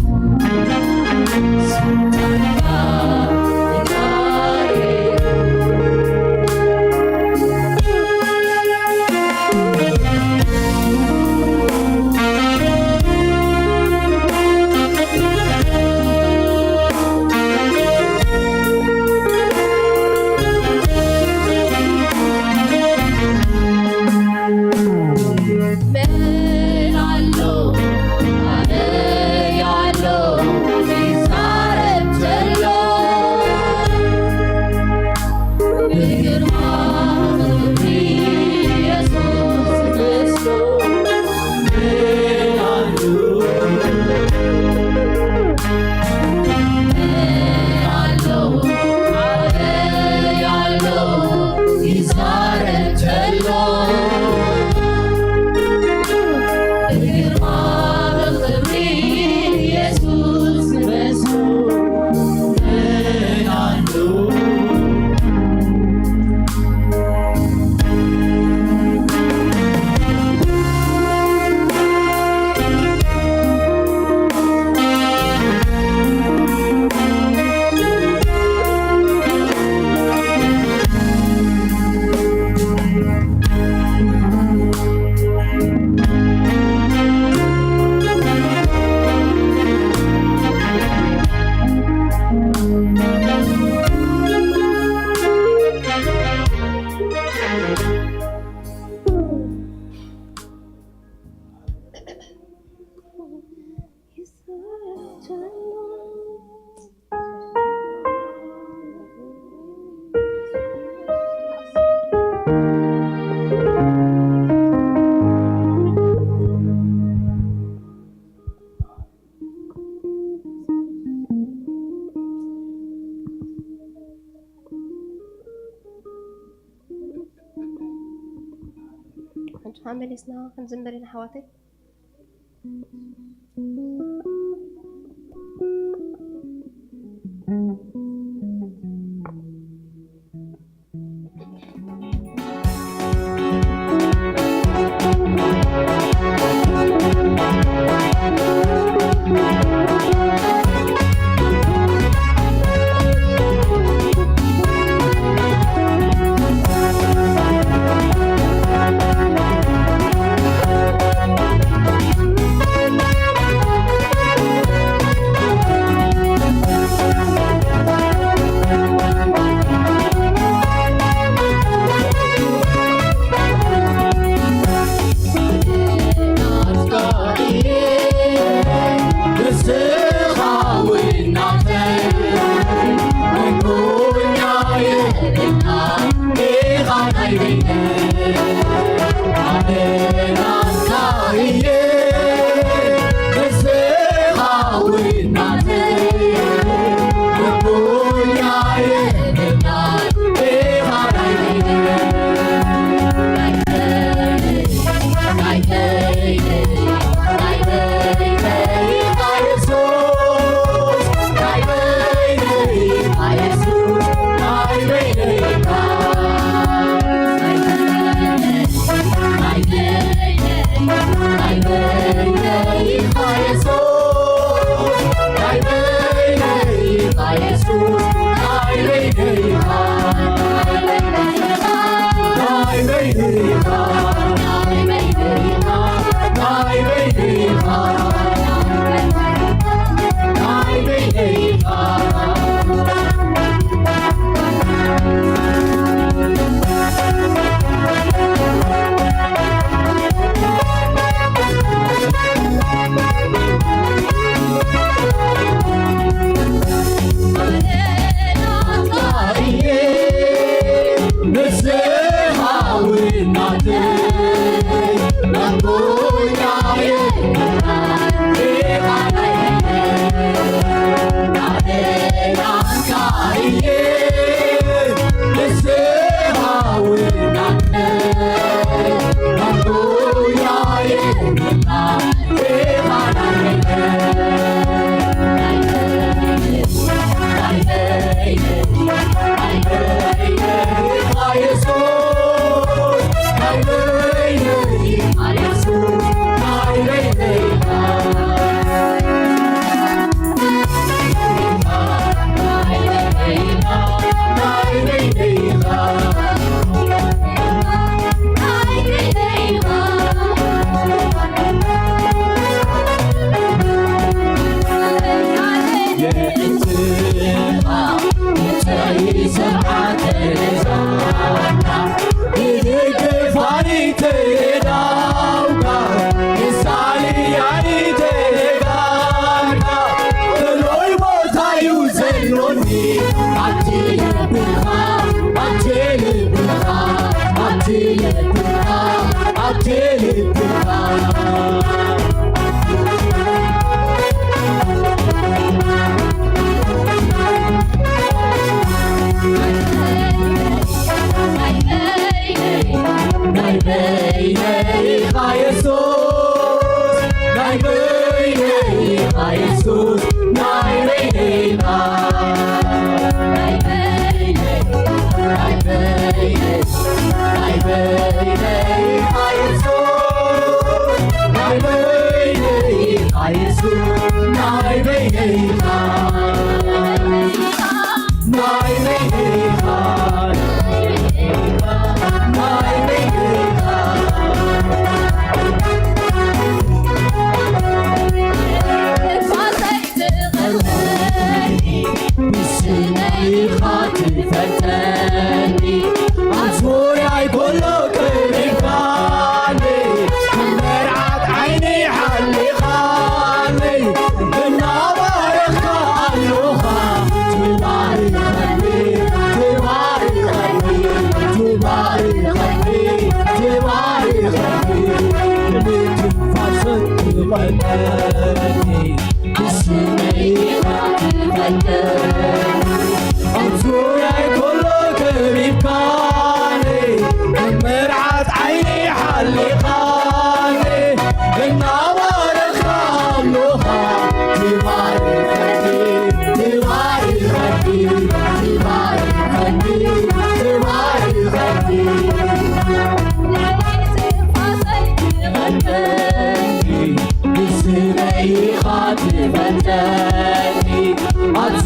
ንድኻ መሊስና ክንዝምር ኢና ኣሕዋተይ።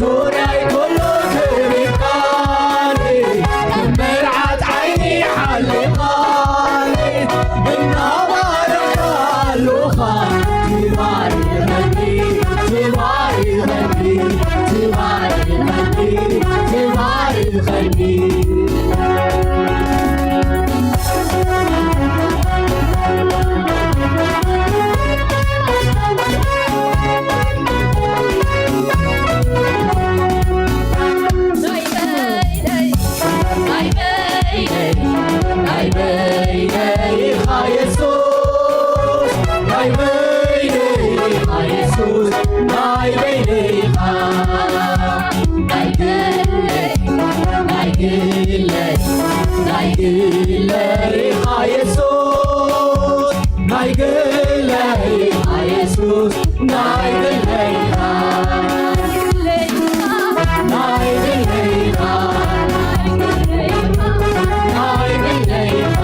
ዙርያይ ኩሉ ከቢብካኒ፣ ከም መርዓት ዓይኒ ሓሊኻኒ፣ እናባረኽካ ኣለኻ። ትባርኸኒ፣ ትባርኸኒ፣ ትባርኸኒ፣ ትባርኸኒ። ናይ ግለይ ኢኻ የሱስ፣ ናይ ግለይ ኢኻ የሱስ፣ ናይ ግለይ ኢኻ፣ ናይ ግለይ ኢኻ፣ ናይ ግለይ ኢኻ።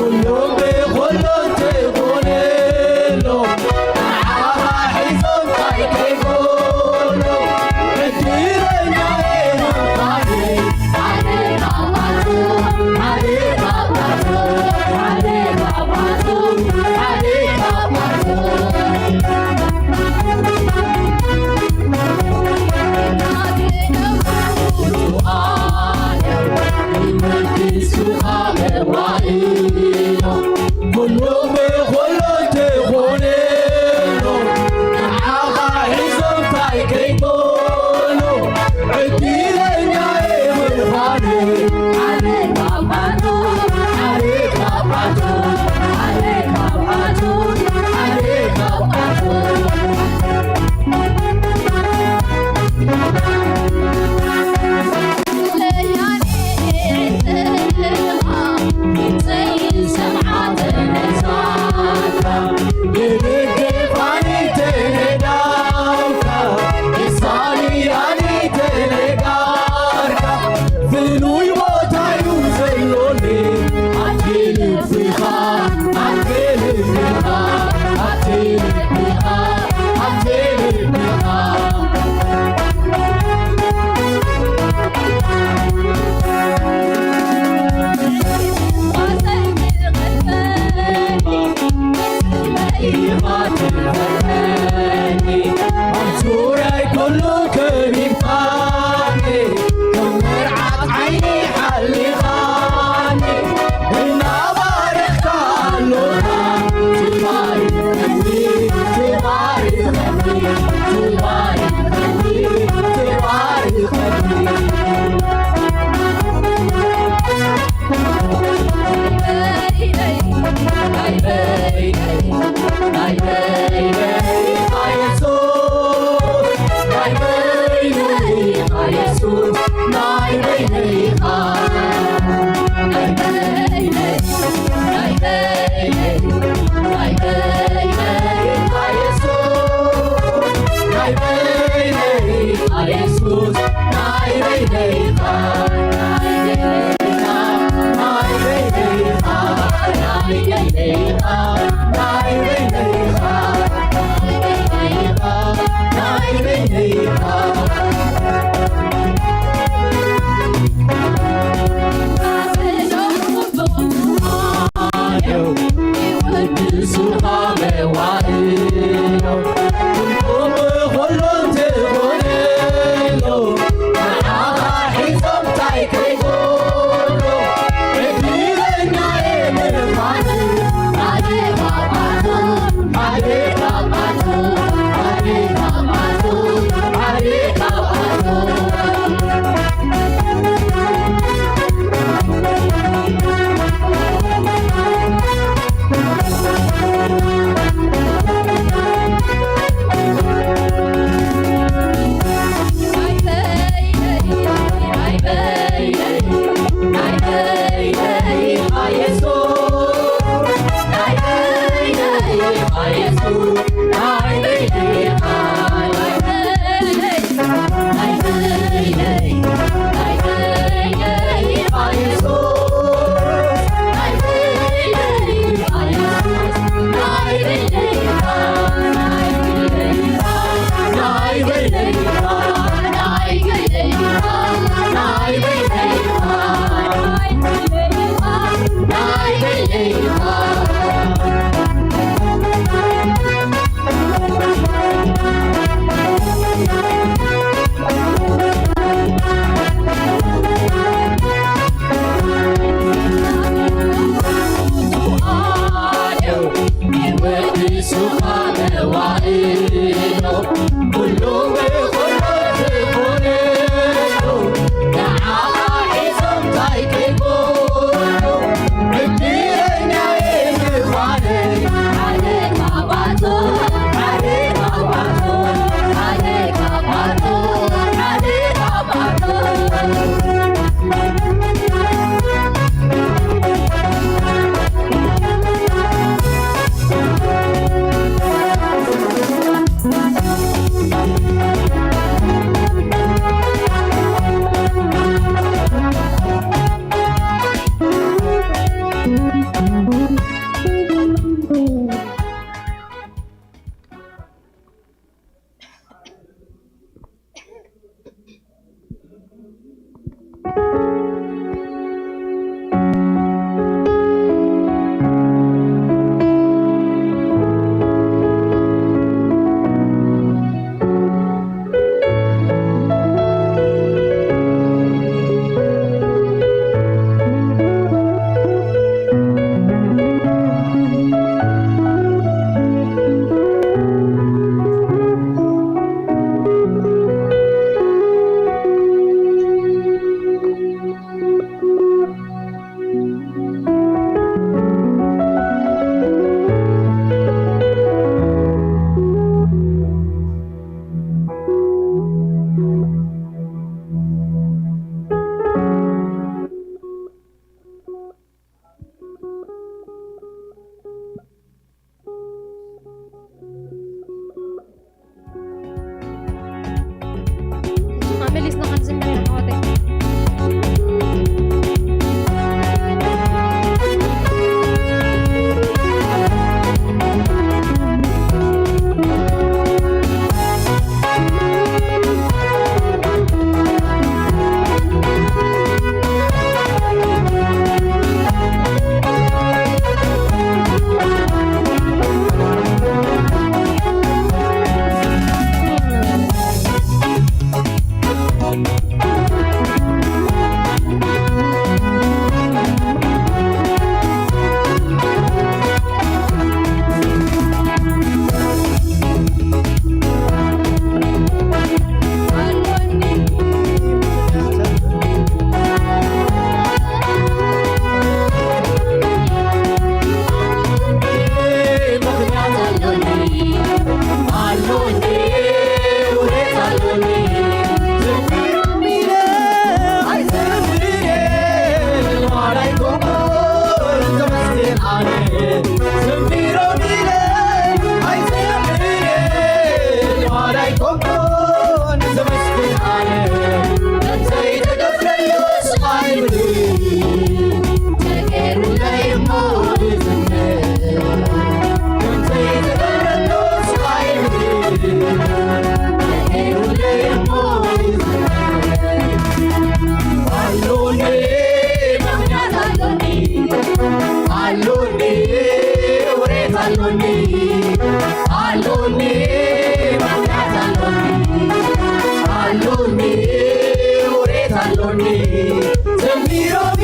ኩሉ ብኹሉ እንተይኮነሉ፣ ንዓኻ ሒዞም እንታይ ከይኮኑ፣ ዕድለኛ እየ ምዃነይ። ሓደ ካብኣቶም፣ ሓደ ካብኣቶም፣ ሓደ ካብኣቶም፣ ሓደ ካብኣቶም። ኣዲሱኻ መዋእሎ ኩሉ ብኹሉ ዝኾነሉ ንዓኻ ሒዞም እንታይ ከይኮኑ ዕድለኛ'የ ምዃነይ ሓደ ካብኣቶም ሓደ ካብኣቶም ሓደ ካብኣቶም ሓደ ካብኣቶም መሊስና ክንዝምር ኢና ኣሕዋተይ። ኣሎኒ፣ ምኽንያት ኣሎኒ፣ ኣሎኒ፣ ወሬት ኣሎኒ፣ ኣሎኒ፣ ምኽንያት ኣሎኒ፣ ኣሎኒ፣ ወሬት ኣሎኒ። ዘሚሮም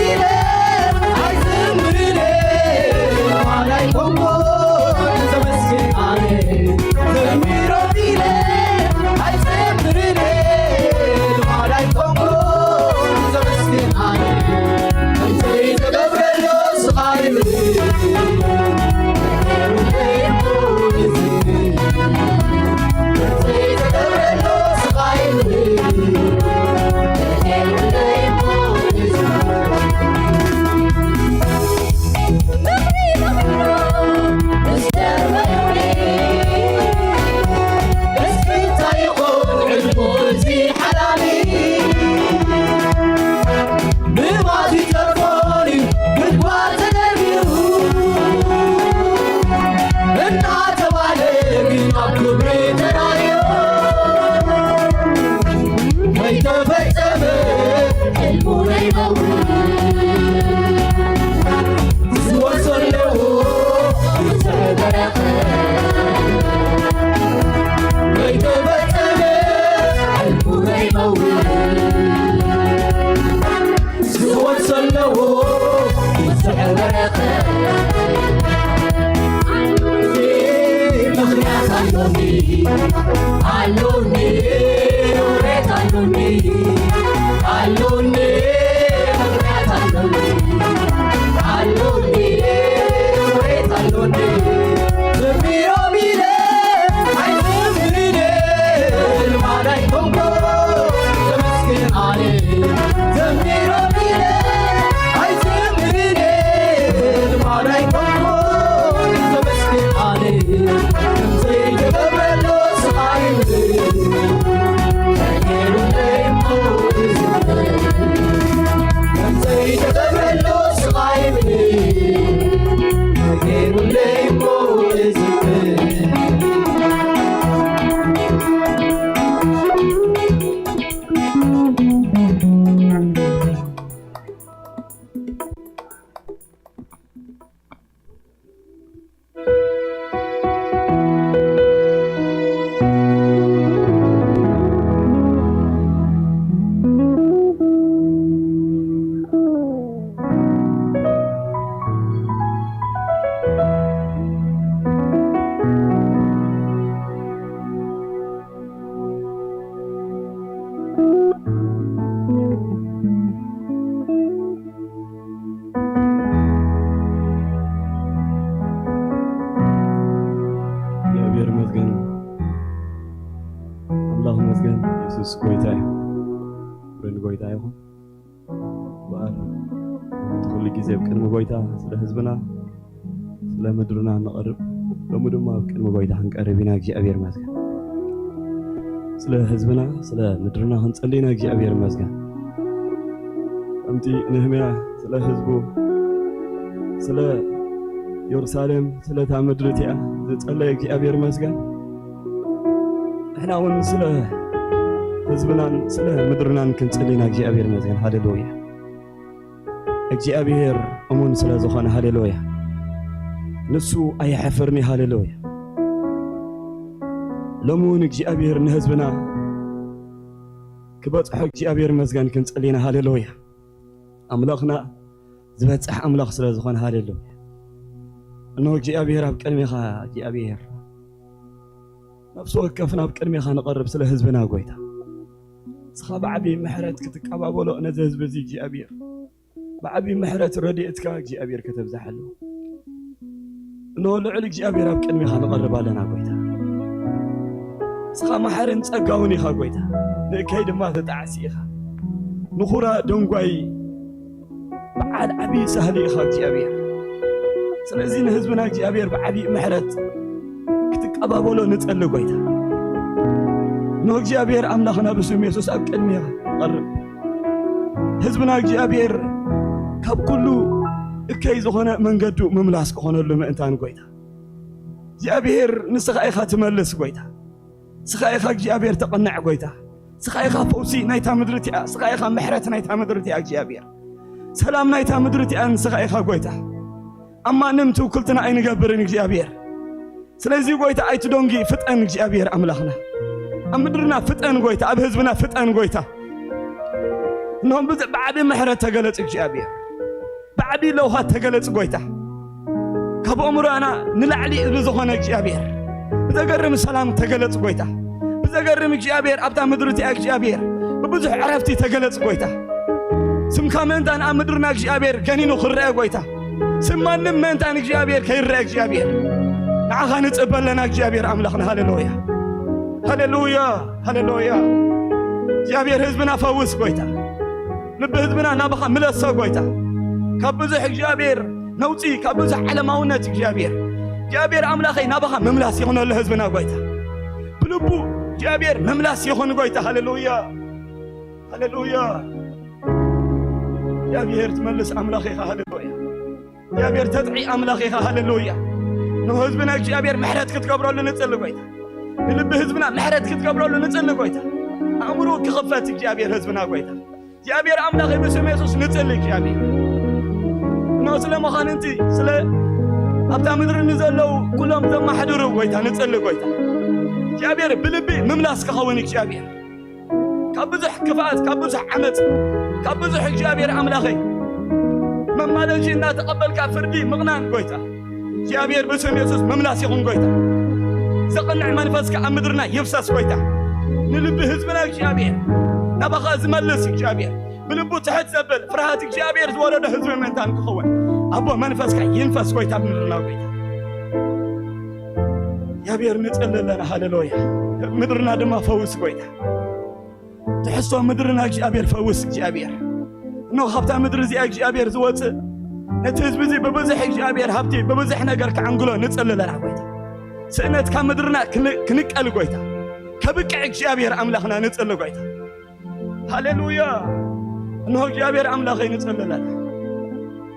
ኢለ ኣይዘምርን፣ ባዕዳይ ኮንኩ ዘመስግን ኣነ። ዘሚሮም ኢለ ኣይዘምርን፣ ባዕዳይ ኮንኩ ዘመስግን ኣነ። ከምዘይተገብረሎ ስቓይ ምድሪ ምኽንያት ኣሎኒ፣ ኣሎኒ፣ ምኽንያት ኣሎኒ፣ ኣሎኒ፣ ምኽንያት ኣሎኒ፣ ኣሎኒ፣ ምኽንያት ኣሎኒ። እግዚኣብሔር ይመስገን፣ ኣምላኽ ይመስገን፣ የሱስ ጎይታ እዩ። ክብሪ ንጎይታ ይኹን። በዓል እቲ ኩሉ ግዜ ኣብ ቅድሚ ጎይታ ስለ ህዝብና፣ ስለ ምድርና ንቐርብ፣ ሎሚ ድማ ኣብ ቅድሚ ጎይታ ክንቀርብ ኢና። እግዚኣብሔር ይመስገን። ስለ ህዝብና፣ ስለ ምድርና ክንጸሊ ኢና። እግዚኣብሔር ይመስገን። ከምቲ ነህምያ ስለ ህዝቡ፣ ስለ የሩሳሌም፣ ስለ እታ ምድሪ እቲኣ ዝጸለየ እግዚኣብሔር ይመስገን። ንሕና እውን ስለ ህዝብናን ስለ ምድርናን ክንጽሊ ኢና። እግዚኣብሔር ይመስገን። ሃሌሉያ። እግዚኣብሔር እሙን ስለ ዝኾነ፣ ሃሌሉያ። ንሱ ኣየሕፍርን እዩ። ሃሌሉያ። ሎሚ እውን እግዚኣብሔር ንህዝብና ክበጽሖ እግዚኣብሔር ይመስገን ክንጸሊ ኢና። ሃሌሉያ። ኣምላኽና ዝበጽሕ ኣምላኽ ስለ ዝኾነ፣ ሃሌሉያ። እነሆ እግዚኣብሔር ኣብ ቅድሜኻ፣ እግዚኣብሔር ነፍሲ ወከፍና ኣብ ቅድሜኻ ንቐርብ ስለ ህዝብና ጎይታ። ንስኻ ብዓቢ ምሕረት ክትቀባበሎ ነዚ ህዝቢ እዚ እግዚኣብሔር፣ ብዓቢ ምሕረት ረድኤትካ እግዚኣብሔር ከተብዝሓሉ። እነሆ ልዑል እግዚኣብሔር ኣብ ቅድሜኻ ንቐርብ ኣለና ጎይታ። ንስኻ መሓርን ጸጋውን ኢኻ ጎይታ። ንእከይ ድማ ተጣዕሲ ኢኻ። ንኹራ ደንጓይ በዓል ዓቢ ሳህሊ ኢኻ እግዚኣብሔር። ስለዚ ንህዝብና እግዚኣብሔር ብዓቢ ምሕረት ክትቀባበሎ ንጸሊ ጎይታ። ንእግዚኣብሔር ኣምላኽና ብስም የሱስ ኣብ ቅድሜኻ ይቐርብ። ህዝብና እግዚኣብሔር ካብ ኩሉ እከይ ዝኾነ መንገዱ ምምላስ ክኾነሉ ምእንታን ጎይታ። እግዚኣብሔር ንስኻ ኢኻ ትመልስ ጎይታ። ንስኻ ኢኻ እግዚኣብሔር ተቐንዕ ጎይታ። ንስኻ ኢኻ ፈውሲ ናይታ ምድሪ እቲኣ። ንስኻ ኢኻ ምሕረት ናይታ ምድሪ እቲኣ እግዚኣብሔር። ሰላም ናይታ ምድሪ እቲኣ ንስኻ ኢኻ ጎይታ። ኣብ ማንም ትውክልትና ኣይንገብርን እግዚኣብሔር። ስለዚ ጎይታ ኣይትደንጊ፣ ፍጠን እግዚኣብሔር ኣምላኽና። ኣብ ምድርና ፍጠን ጎይታ፣ ኣብ ህዝብና ፍጠን ጎይታ። እነሆ ብዝ-፣ ብዓቢ ምሕረት ተገለጽ እግዚኣብሔር። ብዓቢ ለውሃት ተገለጽ ጎይታ። ካብ ኣእምሮና ንላዕሊ ብዝኾነ እግዚኣብሔር ብዘገርም ሰላም ተገለጽ ጎይታ። ብዘገርም እግዚኣብሔር ኣብታ ምድሪ እቲኣ እግዚኣብሔር ብብዙሕ ዕረፍቲ ተገለጽ ጎይታ። ስምካ ምእንታን ኣብ ምድርና እግዚኣብሔር ገኒኑ ክረአ ጎይታ። ስም ማንም ምእንታን እግዚኣብሔር ከይረአ እግዚኣብሔር ንዓኻ ንጽበ ኣለና እግዚኣብሔር ኣምላኽና። ሃሌሉያ፣ ሃሌሉያ፣ ሃሌሉያ። እግዚኣብሔር ህዝብና ፈውስ ጎይታ። ልቢ ህዝብና ናባኻ ምለሶ ጎይታ። ካብ ብዙሕ እግዚኣብሔር ነውጺ፣ ካብ ብዙሕ ዓለማውነት እግዚኣብሔር፣ እግዚኣብሔር ኣምላኸይ ናባኻ ምምላስ ይኹነሉ ህዝብና ጎይታ። ብልቡ እግዚኣብሔር ምምላስ ይኹን ጎይታ። ሃሌሉያ፣ ሃሌሉያ። እግዚኣብሔር ትመልስ ኣምላኽ ኢኻ። ሃሌሉያ። እግዚኣብሔር ተጥዒ ኣምላኽ ኢኻ። ሃሌሉያ። ንህዝብና እግዚኣብሔር ምሕረት ክትገብረሉ ንጽሊ ጎይታ። ንልቢ ህዝብና ምሕረት ክትገብረሉ ንጽሊ ጎይታ። ኣእምሮ ክኽፈት እግዚኣብሔር ህዝብና ጎይታ። እግዚኣብሔር ኣምላኽ ብስም የሱስ ንጽሊ እግዚኣብሔር። እነሆ ስለ መዃንንቲ፣ ስለ ኣብታ ምድሪ ንዘለዉ ኩሎም ዘማሕድሩ ጎይታ ንጽሊ ጎይታ። እግዚኣብሔር ብልቢ ምምላስ ክኸውን እግዚኣብሔር። ካብ ብዙሕ ክፍኣት፣ ካብ ብዙሕ ዓመፅ፣ ካብ ብዙሕ እግዚኣብሔር ኣምላኸይ መማለጂ እናተቐበልካ ፍርዲ ምቕናን ጎይታ እግዚኣብሔር ብስም የሱስ ምምላስ ይኹን ጎይታ። ዘቕንዕ መንፈስካ ኣብ ምድርና ይፍሰስ ጎይታ። ንልቢ ህዝብና እግዚኣብሔር ናባኻ ዝመልስ እግዚኣብሔር ብልቡ ትሕት ዘብል ፍርሃት እግዚኣብሔር ዝወረዶ ህዝቢ ምእንታን ክኸውን ኣቦ መንፈስካ ይንፈስ ጎይታ ኣብ ምድርና ጎይታ። እግዚኣብሔር ንጽሊ ኣለና። ሃሌሉያ። ምድርና ድማ ፈውስ ጎይታ። ትሕዝቶ ምድርና እግዚኣብሔር ፈውስ እግዚኣብሔር። እነሆ ካብታ ምድሪ እዚኣ እግዚኣብሔር ዝወፅእ ነቲ ህዝቢ እዚ ብብዙሕ እግዚኣብሔር ሃብቲ ብብዙሕ ነገር ክዓንግሎ ንፅሊ ኣለና ጎይታ። ስእነት ካብ ምድርና ክን- ክንቀል ጎይታ። ከብቅዕ እግዚኣብሔር ኣምላኽና ንፅሊ ጎይታ። ሃሌሉያ። እነሆ እግዚኣብሔር ኣምላኸይ ንፅሊ ኣለና።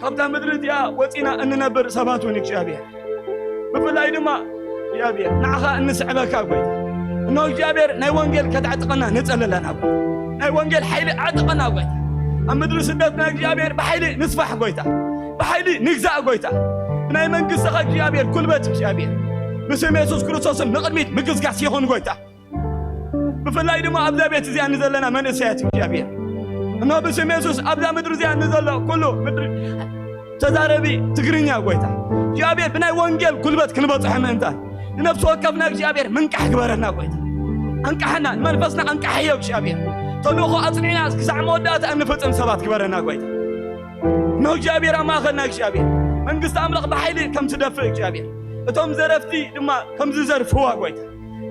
ካብታ ምድሪ እዚኣ ወፂና እንነብር ሰባት እውን እግዚኣብሔር ብፍላይ ድማ እግዚኣብሔር ንዓኻ እንስዕበካ ጎይታ። እነሆ እግዚኣብሔር ናይ ወንጌል ከተዕጥቐና ንጸሊ ኣለና ጎይታ። ናይ ወንጌል ሓይሊ ኣዕጥቐና ጎይታ። ኣብ ምድሪ ስደትና እግዚኣብሔር ብሓይሊ ንስፋሕ ጎይታ። ብሓይሊ ንግዛእ ጎይታ። ብናይ መንግስትኻ እግዚኣብሔር ጉልበት እግዚኣብሔር ብስም የሱስ ክርስቶስን ንቕድሚት ምግስጋስ ይኹን ጎይታ። ብፍላይ ድማ ኣብዛ ቤት እዚኣ ንዘለና መንእሰያት እግዚኣብሔር እነሆ ብስም የሱስ ኣብዛ ምድሪ እዚኣ ንዘሎ ኩሉ ምድሪ ተዛረቢ ትግርኛ ጎይታ እግዚኣብሔር ብናይ ወንጌል ጉልበት ክንበፅሖ ምእንታን ንነፍሲ ወከፍና እግዚኣብሔር ምንቃሕ ግበረና ጎይታ። ኣንቃሕና ንመንፈስና ኣንቃሕዮ እግዚኣብሔር ተልእኾ ኣፅኒዕና ክሳዕ መወዳእታ እንፍፅም ሰባት ግበረና ጎይታ። እነሆ እግዚኣብሔር ኣብ ማእኸልና እግዚኣብሔር መንግስቲ ኣምላኽ ብሓይሊ ከም ትደፍእ እግዚኣብሔር እቶም ዘረፍቲ ድማ ከም ዝዘርፍዋ ጎይታ።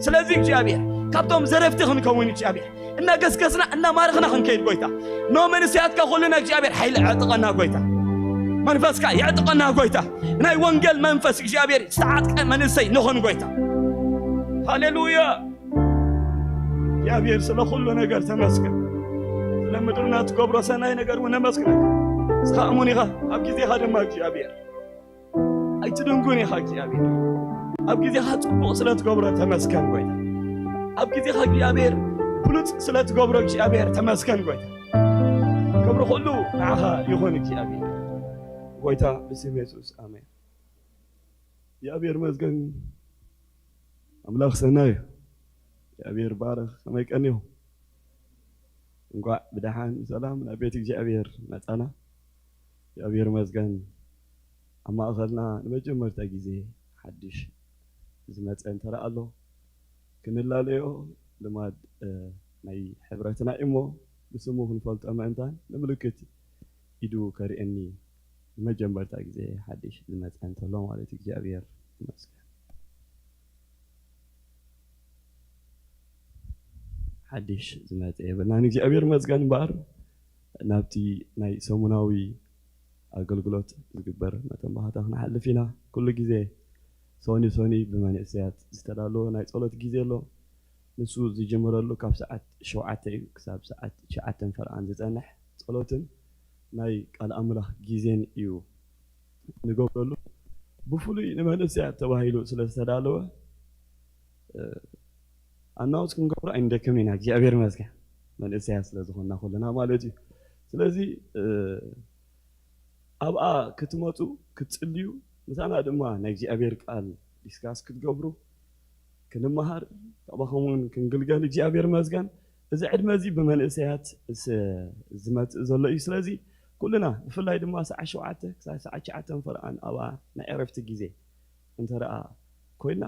ስለዚ እግዚኣብሔር ካብቶም ዘረፍቲ ክንከውን እግዚኣብሔር እናገስገስና እናማረኽና ክንከይድ ጎይታ። እነሆ መንእሰያትካ ኩልና እግዚኣብሔር ሓይሊ ኣዕጥቀና ጎይታ። መንፈስካ የዕጥቀና ጎይታ። ናይ ወንጌል መንፈስ እግዚኣብሔር ዝተዓጥቀ መንእሰይ ንኹን ጎይታ። ሃሌሉያ። እግዚኣብሔር ስለ ኩሉ ነገር ተመስገን። ስለ ምድርና ትገብሮ ሰናይ ነገር እውን ነመስግነካ። ንስኻ እሙን ኢኻ፣ ኣብ ግዜኻ ድማ እግዚኣብሔር ኣይትድንጉን ኢኻ እግዚኣብሔር። ኣብ ግዜኻ ጽቡቕ ስለ ትገብሮ ተመስገን ጎይታ። ኣብ ግዜኻ እግዚኣብሔር ብሉጽ ስለ ትገብሮ እግዚኣብሔር ተመስገን ጎይታ። ክብሪ ኩሉ ንዓኻ ይኹን እግዚኣብሔር። ጎይታ ብስም የሱስ ኣሜን። እግዚኣብሔር መስገን። ኣምላኽ ሰናይ እዩ። እግዚኣብሔር ባረኽ። ከመይ ቀኒኹም? እንኳዕ ብደሓን ብሰላም ናብ ቤት እግዚኣብሔር መጻና። እግዚኣብሔር መስገን። ኣብ ማእኸልና ንመጀመርታ ግዜ ሓድሽ ዝመጸ እንተ ደኣ ኣሎ ክንላለዮ ልማድ፣ እ፣ ናይ ሕብረትና እዩ እሞ ብስሙ ክንፈልጦ ምእንታን ንምልክት ኢዱ ከርእየኒ ንመጀመርታ ግዜ ሓድሽ ዝመጸ እንተሎ ማለት እዩ። እግዚኣብሔር ይመስገን። ሓድሽ ዝመጸ የብልናን። እግዚኣብሔር ይመስገን እምበኣር ናብቲ ናይ ሰሙናዊ ኣገልግሎት ዝግበር መተንባህታ ክንሓልፍ ኢና። ኩሉ ግዜ ሶኒ ሶኒ ብመንእሰያት ዝተዳለወ ናይ ጸሎት ግዜ ኣሎ። ንሱ ዝጅምረሉ ካብ ሰዓት ሸውዓተ እዩ ክሳብ ሰዓት ትሽዓተን ፈርቓን ዝጸንሕ ጸሎትን ናይ ቃል ኣምላኽ ግዜን እዩ ንገብረሉ። ብፍሉይ ንመንእሰያት ተባሂሉ ስለ ዝተዳለወ፣ እ፣ ኣናውንስ ክንገብሮ ኣይንደክም ኢና። እግዚኣብሔር ይመስገን። መንእሰያት ስለ ዝኾንና ኩልና ማለት እዩ። ስለዚ፣ እ፣ ኣብኣ ክትመጹ፣ ክትጽልዩ፣ ምሳና ድማ ናይ እግዚኣብሔር ቃል ዲስካስ ክትገብሩ፣ ክንመሃር፣ ካባኹም እውን ክንግልገል እግዚኣብሔር ይመስገን። እዚ ዕድመ እዚ ብመንእሰያት ስ-፣ ዝመጽእ ዘሎ እዩ። ስለዚ ኩልና ብፍላይ ድማ ሰዓት ሸውዓተ ክሳብ ሰዓት ትሽዓተ ፈርቓን ኣብኣ ናይ ዕረፍቲ ግዜ እንተ ደኣ ኮይና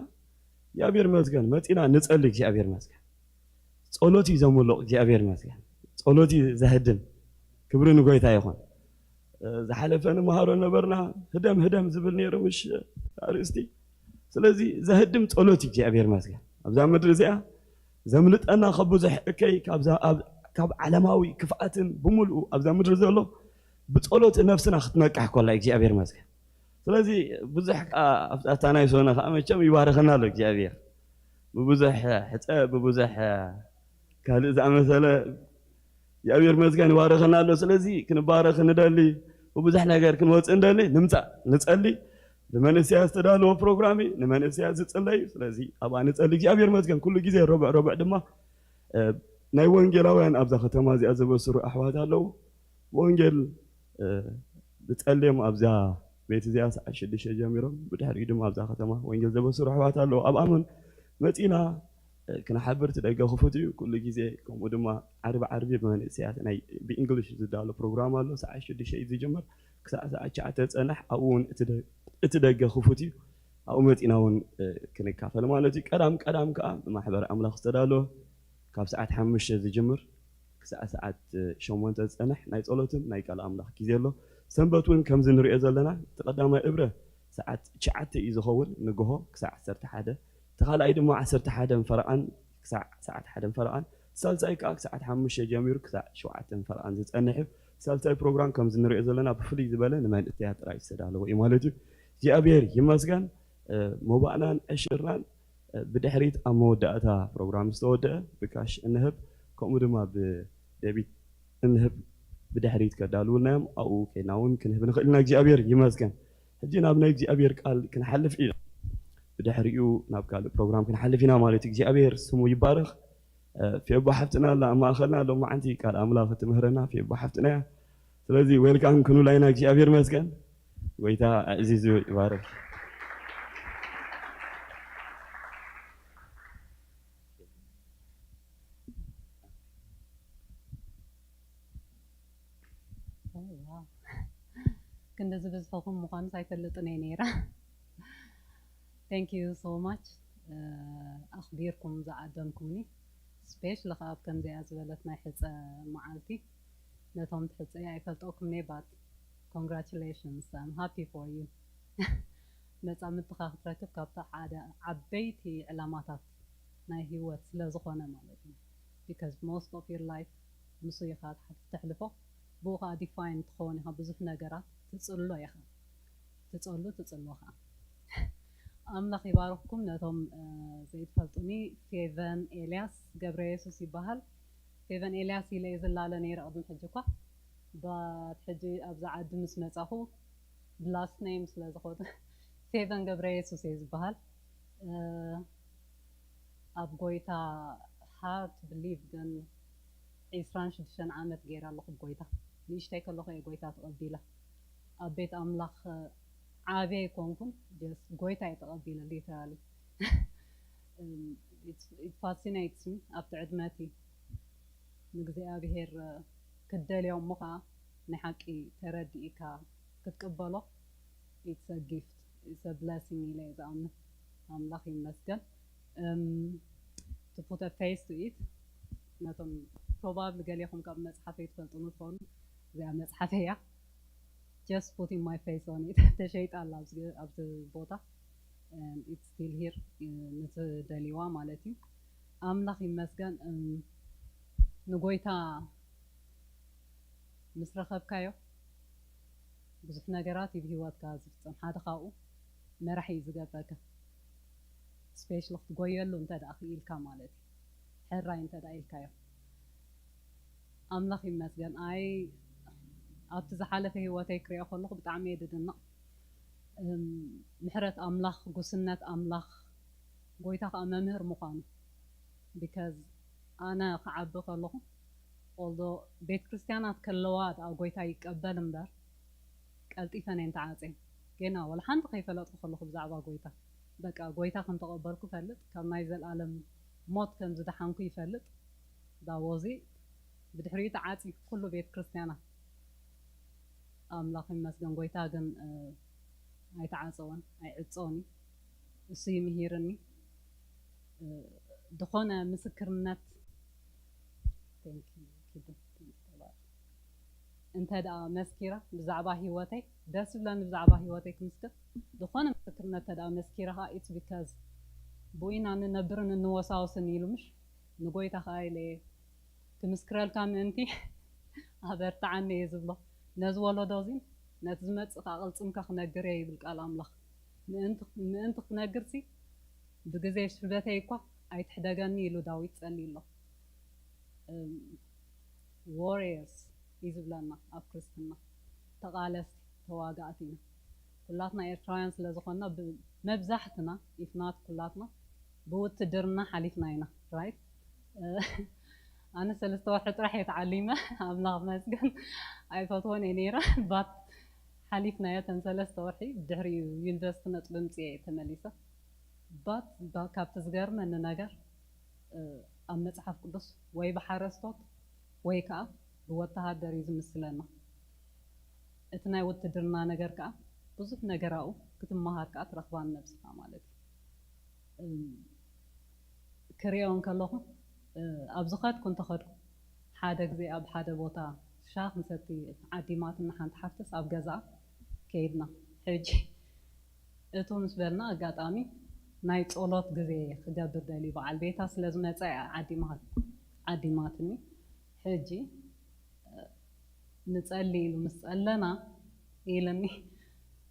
እግዚኣብሔር ይመስገን መጺና ንጸሊ እግዚኣብሔር ይመስገን። ጸሎት እዩ ዘምልቕ እግዚኣብሔር ይመስገን። ጸሎት እዩ ዘህድም። ክብሪ ንጎይታ ይኹን። እ፣ ዝሓለፈ ንመሃሮ ነበርና። ህደም ህደም ዝብል ነይሩ ምሽ ኣርእስቲ። ስለዚ ዘህድም ጸሎት እዩ እግዚኣብሔር ይመስገን። ኣብዛ ምድሪ እዚኣ ዘምልጠና ካብ ብዙሕ እከይ ካብዛ ኣብ-፣ ካብ ዓለማዊ ክፍኣትን ብምልኡ ኣብዛ ምድሪ ዘሎ ብጸሎት ነፍስና ክትነቅሕ ኮላ እግዚኣብሔር ይመስገን። ስለዚ ብዙሕ ከኣ ኣብታ ናይ ሶነ ከኣ መቸም ይባርኸና ኣሎ እግዚኣብሔር። ብብዙሕ ሕጸ፣ ብብዙሕ ካልእ ዝኣመሰለ እግዚኣብሔር መስገን ይባርኸና ኣሎ። ስለዚ ክንባረኽ ንደሊ፣ ብብዙሕ ነገር ክንወጽእ ንደሊ፣ ንምጻእ ንጸሊ። ንመንእሰያት ዝተዳለወ ፕሮግራም እዩ፣ ንመንእሰያት ዝጽለይ እዩ። ስለዚ ኣብኣ ንጸሊ። እግዚኣብሔር መስገን ኩሉ ግዜ ረቡዕ ረቡዕ ድማ፣ እ፣ ናይ ወንጌላውያን ኣብዛ ከተማ እዚኣ ዘበስሩ ኣሕዋት ኣለዉ። ወንጌል፣ እ፣ ብጸልዮም ኣብዛ ቤት እዚኣ ሰዓት ሽዱሽተ ጀሚሮም፣ ብድሕሪኡ ድማ ኣብዛ ከተማ ወንጌል ዘበስሩ ኣሕዋት ኣለዉ። ኣብኣምን መጺና፣ እ፣ ክንሓብር እቲ ደገ ክፉት እዩ። ኩሉ ግዜ ከምኡ ድማ ዓርቢ ዓርቢ ብመንእሰያት ናይ ብእንግሊሽ ዝዳሎ ፕሮግራም ኣሎ። ሰዓት ሽዱሽተ እዩ ዝጅመር። ክሳዕ ሰዓት ትሽዓተ ዝጸንሕ፣ ኣብኡ እውን እቲ ደ-፣ እቲ ደገ ክፉት እዩ። ኣብኡ መጺና እውን፣ እ፣ ክንካፈል ማለት እዩ። ቀዳም ቀዳም ከኣ ብማሕበር ኣምላኽ ዝተዳለወ ካብ ሰዓት ሓሙሽተ ዝጅምር ክሳዕ ሰዓት ሸሞንተ ዝጸንሕ ናይ ጸሎትን ናይ ቃል ኣምላኽ ግዜ ኣሎ። ሰንበት እውን ከምዚ ንሪኦ ዘለና እቲ ቀዳማይ እብረ ሰዓት ትሽዓተ እዩ ዝኸውን፣ ንግሆ ክሳዕ ዓሰርተ ሓደ። እቲ ካልኣይ ድማ ዓሰርተ ሓደ ፈረቓን ክሳዕ ሰዓት ሓደ ፈረቓን፣ ሳልሳይ ከኣ ክሳዕ ሓሙሽተ ጀሚሩ ክሳዕ ሸውዓተ ፈረቓን ዝጸንሕ እዩ። ሳልሳይ ፕሮግራም ከምዚ ንሪኦ ዘለና ብፍልይ ዝበለ ንመንእሰያት ጥራይ ዝተዳለወ እዩ ማለት እዩ። እግዚኣብሔር ይመስገን። እ፣ መባእናን ዕሽርናን፣ እ፣ ብድሕሪት ኣብ መወዳእታ ፕሮግራም ዝተወደአ ብካሽ እንህብ፣ ከምኡ ድማ ብደቢት እንህብ ብድሕሪት ከዳልውልና እዮም። ኣብኡ ከይድና እውን ክንህብ ንኽእል ኢና። እግዚኣብሔር ይመስገን። ሕጂ ናብ ናይ እግዚኣብሔር ቃል ክንሓልፍ ኢና። ብድሕሪኡ ናብ ካልእ ፕሮግራም ክንሓልፍ ኢና ማለት እዩ። እግዚኣብሔር ስሙ ይባረኽ። እ፣ ፌቦ ሓፍትና ኣላ ኣብ ማእኸልና ሎማዓንቲ ቃል ኣምላኽ እትምህረና ፌቦ ሓፍትና እያ። ስለዚ ዌልካም ክንብላ ኢና። እግዚኣብሔር ይመስገን። ጎይታ ኣዕዚዙ ይባርኽ። ዋው። ክንድዚ ብዝሕኹም ምዃኑስ ኣይፈልጥን እየ ነይረ። Thank you so much። እ፣ ኣኽቢርኩም ዝዓደምኩምኒ፣ ስፔሻሊ ከኣ ኣብ ከምዚኣ ዝበለት ናይ ሕጸ መዓልቲ። ነቶም ትሕጸ ኣይፈልጠኩም እየ፣ but congratulations, I'm happy for you። መጻምድትኻ ክትረክብ ካብታ ሓደ ዓበይቲ ዕላማታት ናይ ህይወት ስለ ዝኾነ ማለት እዩ። Because most of your life ምስ ኢኻ ተሕልፎ፣ ብኡ ከዓ ዲፋይን ትኸውን ኢኻ። ብዙሕ ነገራት ትፅሎ ኢኻ። ትፀሉ ትፅሎ ከዓ። ኣምላኽ ይባርኽኩም። ነቶም ዘይትፈልጡኒ፣ ፌቨን ኤልያስ ገብረ የሱስ ይበሃል። ፌቨን ኤልያስ ኢለ እየ ዝላለ ነይረ ቅድሚ ሕጂ እኳ። ባት ሕጂ ኣብዚ ዓዲ ምስ መፃኹ ብላስት ኔም ስለ ዝኾነ ፌቨን ገብረ የሱስ እየ ዝበሃል። ኣብ ጎይታ ሃርድ ብሊቭ ግን ዒስራን ሽዱሽተን ዓመት ገይረ ኣለኹ ብጎይታ። ንእሽተይ ከለኹ እየ ጎይታ ተቐቢለ። ኣብ ቤት ኣምላኽ ዓብየ ኣይኮንኩን፣ ጀስት ጎይታ እየ ተቐቢለ ሊተራሊ። It fascinates me ኣብቲ ዕድመ እቲ ንእግዚኣብሄር ክትደልዮ እሞ ከዓ ናይ ሓቂ ተረዲእካ ክትቅበሎ it's a gift, it's a blessing ኢለ እየ ዝኣምን። ኣምላኽ ይመስገን። To put a face to it፣ ነቶም ፕሮባብሊ ገሊኹም ካብ መፅሓፈይ ትፈልጡኒ ትኾኑ፣ እዚኣ መፅሓፈይ እያ። Just putting my face on it። ተሸይጣ ኣላ ኣብዚ ቦታ። It's still here፣ ንትደልይዋ ማለት እዩ። ኣምላኽ ይመስገን። ንጎይታ ምስ ረኸብካዮ ብዙሕ ነገራት እዩ ብህይወትካ ዝፍፀም። ሓደ ካብኡ መራሒ እዩ ዝገብረካ። ስፔሻሊ ክትጎየሉ እንተ ደኣ ክኢልካ ማለት እዩ። ሕራይ እንተ ደኣ ኢልካዮ። ኣምላኽ ይመስገን። ኣይ ኣብቲ ዝሓለፈ ህይወተይ ክሪኦ ከለኹ ብጣዕሚ እየ ድድነቕ። ምሕረት ኣምላኽ፣ ጉስነት ኣምላኽ፣ ጎይታ ከዓ መምህር ምዃኑ። ቢካዝ ኣነ ክዓቢ ከለኹ ኦልዶ ቤት ክርስትያናት ከለዋ ደኣ ጎይታ ይቀበል እምበር ቀልጢፈን እየን ተዓፅየን። ጌና ወላ ሓንቲ ከይፈለጥኩ ከለኹ ብዛዕባ ጎይታ በቃ ጎይታ ከም ተቐበልኩ ይፈልጥ፣ ካብ ናይ ዘልኣለም ሞት ከም ዝደሓንኩ ይፈልጥ። ዳቦዚ ብድሕሪኡ ተዓፅዩ ኩሉ ቤት ክርስትያናት። ኣምላኽ ይመስገን ጎይታ ግን ኣይተዓፀወን ኣይዕፀውን እዩ። እሱ ይምሂርኒ። ዝኾነ ምስክርነት እንተ ደኣ መስኪረ ብዛዕባ ህይወተይ ደስ ዝብለኒ ብዛዕባ ህይወተይ ክምስክር። ዝኾነ ምስክርነት እንተ ደኣ መስኪረ ከዓ it's because ብኡ ኢና ንነብርን እንወሳወስን ኢሉ ምሽ ንጎይታ ከዓ ኢለ ክምስክረልካ ምእንቲ ኣበርትዓኒ እየ ዝብሎ። ነዚ ወለዶ እዚ ነቲ ዝመፅእ ከዓ ቅልፅምካ ክነግር እየ ይብል ቃል ኣምላኽ። ምእንቲ ክነግር ሲ ብግዜ ሽበተይ እኳ ኣይትሕደገኒ ኢሉ ዳዊት ጸልዩ ኣሎ። Warriors እዩ ዝብለና ኣብ ክርስትና፣ ተቓለስቲ ተዋጋእቲ ኢና። ኩላትና ኤርትራውያን ስለ ዝኾንና መብዛሕትና if not ኩላትና ብውትድርና ሓሊፍና ኢና። Right? ኣነ ሰለስተ ወርሒ ጥራሕ እየ ተዓሊመ ኣምላኽ መስገን ኣይፈትዎን እየ ነይረ but ሓሊፍናዮ ተን ሰለስተ ወርሒ። ድሕሪኡ ዩኒቨርሲቲ ነጥቢ ምፅየ እየ ተመሊሰ። But ካብቲ ዝገርመኒ ነገር ኣብ መፅሓፍ ቅዱስ ወይ ብሓረስቶት ወይ ከዓ ብወተሃደር እዩ ዝምስለና። እቲ ናይ ውትድርና ነገር ከዓ ብዙሕ ነገር ኣብኡ ክትመሃር ከዓ ትረኽባ ንነብስኻ ማለት እዩ። እም፣ ክሪኦ እንከለኹ፣ እ፣ ኣብ ዝኸድኩ እንተኸድኩ፣ ሓደ ግዜ ኣብ ሓደ ቦታ ሻሂ ክንሰቲ ዓዲማትና ሓንቲ ሓፍትስ ኣብ ገዛኣ ከይድና። ሕጂ እቱ ምስ በልና፣ ኣጋጣሚ ናይ ጸሎት ግዜ ክገብር ደልዩ በዓል ቤታ ስለ ዝመጸ እያ ዓዲማ-፣ ዓዲማትኒ። ሕጂ፣ እ፣ ንጸሊ ኢሉ ምስ ጸለና ኢልኒ፣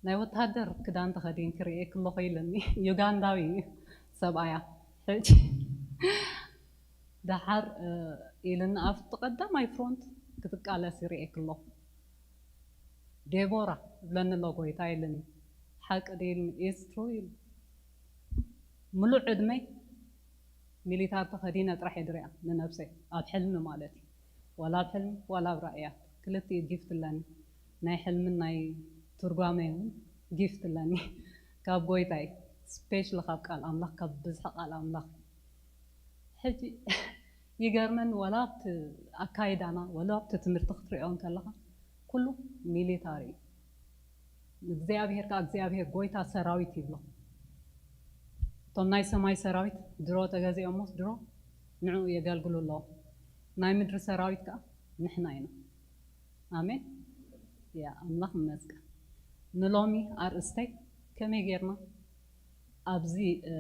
ናይ ወታሃደር ክዳን ተኸዲንኪ ርእየኪ ኣለኹ ኢልኒ። ዩጋንዳዊ እዩ ሰብኣያ። ሕጂ ደሓር፣ እ፣ ኢልኒ፣ ኣብቲ ቀዳማይ ፍሮንት ክትቃለሲ ርእየኪ ኣለኹ። ዴቦራ እብለኒ ኣሎ ጎይታ ኢልኒ። ሓቂ ድዩ ኢልኒ። It's true ኢሉ። ምሉእ ዕድመይ ሚሊታር ተኸዲነ ጥራሕ እየ ድሪኣ ንነብሰይ፣ ኣብ ሕልሚ ማለት እዩ። ዋላ ኣብ ሕልሚ ዋላ ኣብ ራእያት ክልቲኡ ጊፍት ኣለኒ። ናይ ሕልምን ናይ ትርጓሜ እውን ጊፍት ኣለኒ ካብ ጎይታይ፣ ስፔሻሊ ካብ ቃል ኣምላኽ፣ ካብ ብዝሒ ቃል ኣምላኽ። ሕጂ ይገርመኒ፣ ዋላ ኣብቲ ኣካይዳና፣ ዋላ ኣብቲ ትምህርቲ ክትሪኦ እንከለኻ፣ ኩሉ ሚሊታሪ እዩ። እግዚኣብሔር ከኣ እግዚኣብሔር ጎይታ ሰራዊት ይብሎ። እቶም ናይ ሰማይ ሰራዊት ድሮ ተገዚኦሞስ ድሮ ንዕኡ የገልግሉ ኣለዉ። ናይ ምድሪ ሰራዊት ከኣ ንሕና ኢና። ኣሜን። ያ ኣምላኽ ይመስገን። ንሎሚ ኣርእስተይ ከመይ ጌርና ኣብዚ፣ እ፣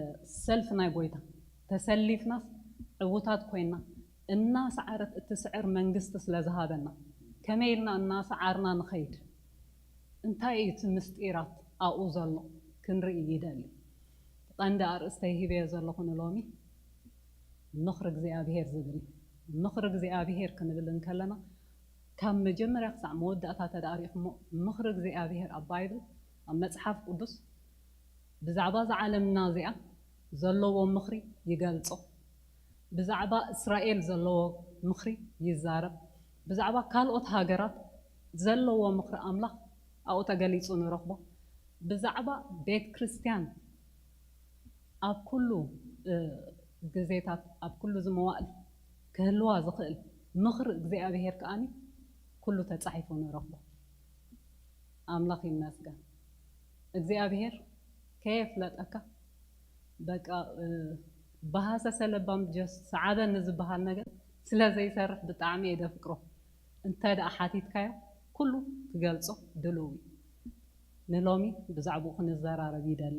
ሰልፊ ናይ ጎይታ ተሰሊፍናስ ዕዉታት ኮይንና እናሰዓረት እትስዕር መንግስቲ ስለ ዝሃበና፣ ከመይ ኢልና እናሰዓርና ንኸይድ፣ እንታይ እዩ እቲ ምስጢራት ኣብኡ ዘሎ ክንርኢ ይደሊ። ቀንዲ ኣርእስተይ ሂበዮ ዘለኹ ንሎሚ ምኽሪ እግዚኣብሄር ዝብል እዩ። ምኽሪ እግዚኣብሄር ክንብል እንከለና፣ ካብ መጀመርያ ክሳዕ መወዳእታ ተዳሪኹሞ፣ ምኽሪ እግዚኣብሄር ኣብ ባይብል፣ ኣብ መጽሓፍ ቅዱስ ብዛዕባ እዛ ዓለምና እዚኣ ዘለዎ ምኽሪ ይገልጾ። ብዛዕባ እስራኤል ዘለዎ ምኽሪ ይዛረብ። ብዛዕባ ካልኦት ሃገራት ዘለዎ ምኽሪ ኣምላኽ ኣብኡ ተገሊጹ ንረኽቦ። ብዛዕባ ቤት ክርስቲያን ኣብ ኩሉ፣ እ፣ ግዜታት፣ ኣብ ኩሉ እዚ መዋእል ክህልዋ ዝኽእል ምኽሪ እግዚኣብሄር ከኣኒ ኩሉ ተጻሒፉ ንረኽቦ። ኣምላኽ ይመስገን። እግዚኣብሄር ከየፍለጠካ፣ በቃ፣ እ፣ ብሃሰሰ ለባም ጀስት ሰዓበኒ ዝበሃል ነገር ስለ ዘይሰርሕ ብጣዕሚ እየ ደፍቅሮ። እንተ ደኣ ሓቲትካዮ፣ ኩሉ ክገልጾ ድልው እዩ። ንሎሚ ብዛዕባኡ ክንዘራረብ ይደሊ።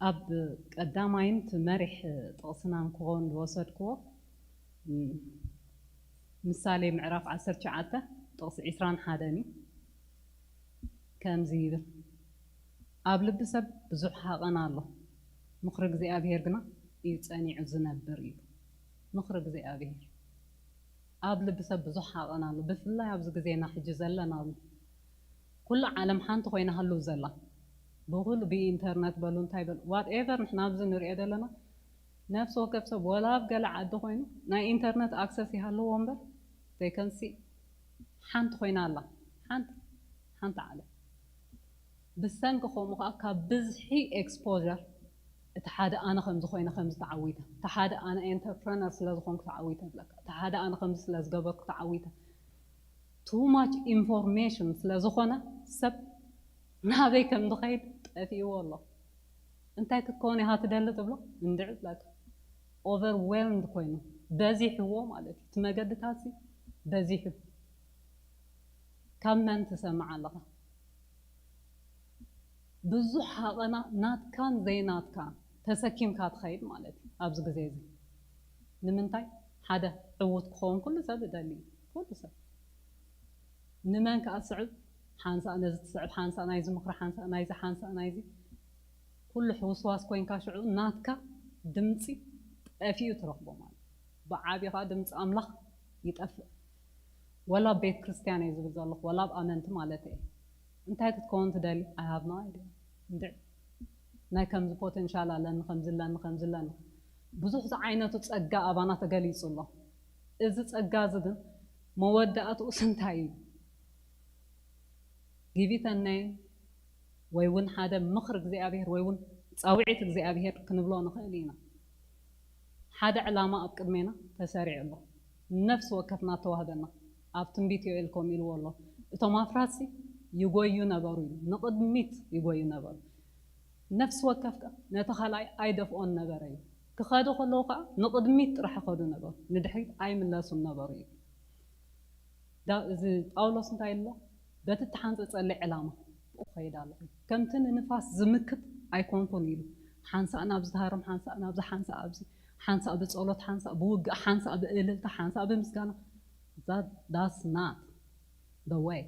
ኣብ ቀዳማይን እቲ መሪሕ ጥቕስናን ክኸውን ዝወሰድክዎ፣ ም፣ ምሳሌ ምዕራፍ ዓሰርተ ትሽዓተ ጥቕሲ ዒስራን ሓደን እዩ። ከምዚ ይብል፣ ኣብ ልቢ ሰብ ብዙሕ ሃቐን ኣሎ፣ ምኽሪ እግዚኣብሄር ግና እዩ ጸኒዑ ዝነብር እዩ። ምኽሪ እግዚኣብሄር ኣብ ልቢ ሰብ ብዙሕ ሃቐን ኣሎ፣ ብፍላይ ኣብዚ ግዜና ሕጂ ዘለናሉ። ኩሉ ዓለም ሓንቲ ኮይና ህልው ዘላ፣ ብኹሉ ብኢንተርነት በሉ እንታይ በሉ፣ ዋትኤቨር ንሕና ኣብዚ ንሪኦ ዘለና፣ ነፍሲ ወከፍ ሰብ ወላ ኣብ ገለ ዓዲ ኮይኑ ናይ ኢንተርነት ኣክሰስ ይሃልዎ እምበር፣ they can see ሓንቲ ኮይና ኣላ። ሓንቲ፣ ሓንቲ ዓለም። ብሰንኪ ከምኡ ከዓ ካብ ብዝሒ ኤክስፖዠር እቲ ሓደ ኣነ ከምዚ ኮይነ ከምዚ ተዓዊተ፣ እቲ ሓደ ኣነ ኤንተርፕረነር ስለ ዝኾንኩ ተዓዊተ እብለካ፣ እቲ ሓደ ኣነ ከምዚ ስለ ዝገበርኩ ተዓዊተ። Too much information ስለ ዝኾነ ሰብ ናበይ ከም ዝኸይድ ጠፊእዎ ኣሎ። እንታይ ክትከውን ኢኻ ትደሊ ትብሎ እንድዒ እብለካ። ኦቨርዌልምድ ኮይኑ በዚሕዎ ማለት እዩ። እቲ መገድታት ሲ በዚሑ። ካብ መን ትሰምዕ ኣለኻ? ብዙሕ ሃቐና ናትካን ዘይናትካ ተሰኪምካ ትኸይድ ማለት እዩ ኣብዚ ግዜ እዚ። ንምንታይ? ሓደ ዕዉት ክኸውን ኩሉ ሰብ ይደሊ እዩ። ኩሉ ሰብ። ንመን ከኣ ስዕብ? ሓንሳእ ነዚ ትስዕብ፣ ሓንሳእ ናይዚ ምኽሪ፣ ሓንሳእ ናይዚ፣ ሓንሳእ ናይዚ። ኩሉ ሕውስዋስ ኮይንካ ሽዑ ናትካ ድምፂ ጠፊኡ ትረኽቦ ማለት እዩ። ብዓብዩ ከኣ ድምፂ ኣምላኽ ይጠፍእ። ወላ ኣብ ቤት ክርስቲያን እየ ዝብል ዘለኹ፣ ወላ ኣብ ኣመንቲ ማለት እየ። እንታይ ክትከውን ትደሊ? I have no idea። እንድዒ ናይ ከምዚ ፖቴንሻል ኣለኒ፣ ከምዚ ኣለኒ፣ ከምዚ ኣለኒ። ብዙሕ ዝዓይነቱ ጸጋ ኣባና ተገሊጹ ኣሎ። እዚ ጸጋ እዚ ግን መወዳእትኡስ እንታይ እዩ? ጊቭ ኢት ኤ ኔም ወይ እውን ሓደ ምኽሪ እግዚኣብሔር ወይ እውን ጻውዒት እግዚኣብሔር ክንብሎ ንኽእል ኢና። ሓደ ዕላማ ኣብ ቅድሜና ተሰሪዑ ኣሎ። ነፍሲ ወከፍና ተዋህበና። ኣብ ትንቢት ዮኤል ከምኡ ኢልዎ ኣሎ። እቶም ኣፍራሲ ይጎዩ ነበሩ እዩ። ንቕድሚት ይጎዩ ነበሩ። ነፍሲ ወከፍ ከኣ ነቲ ካልኣይ ኣይደፍኦን ነበረ እዩ። ክኸዱ ከለዉ ከኣ ንቕድሚት ጥራሕ ይኸዱ ነበሩ። ንድሕሪት ኣይምለሱን ነበሩ እዩ። ዳ-፣ እዚ ጳውሎስ እንታይ ኣሎ? በቲ እተሓንጸጸለይ ዕላማ ብኡ ክኸይድ ኣለኹ። ከምቲ ንንፋስ ዝምክት ኣይኮንኩን ኢሉ። ሓንሳእ ናብዚ ተሃረም፣ ሓንሳእ ናብዚ፣ ሓንሳእ ኣብዚ፣ ሓንሳእ ብጸሎት፣ ሓንሳእ ብውግእ፣ ሓንሳእ ብእልልታ፣ ሓንሳእ ብምስጋና። That, that's not the way።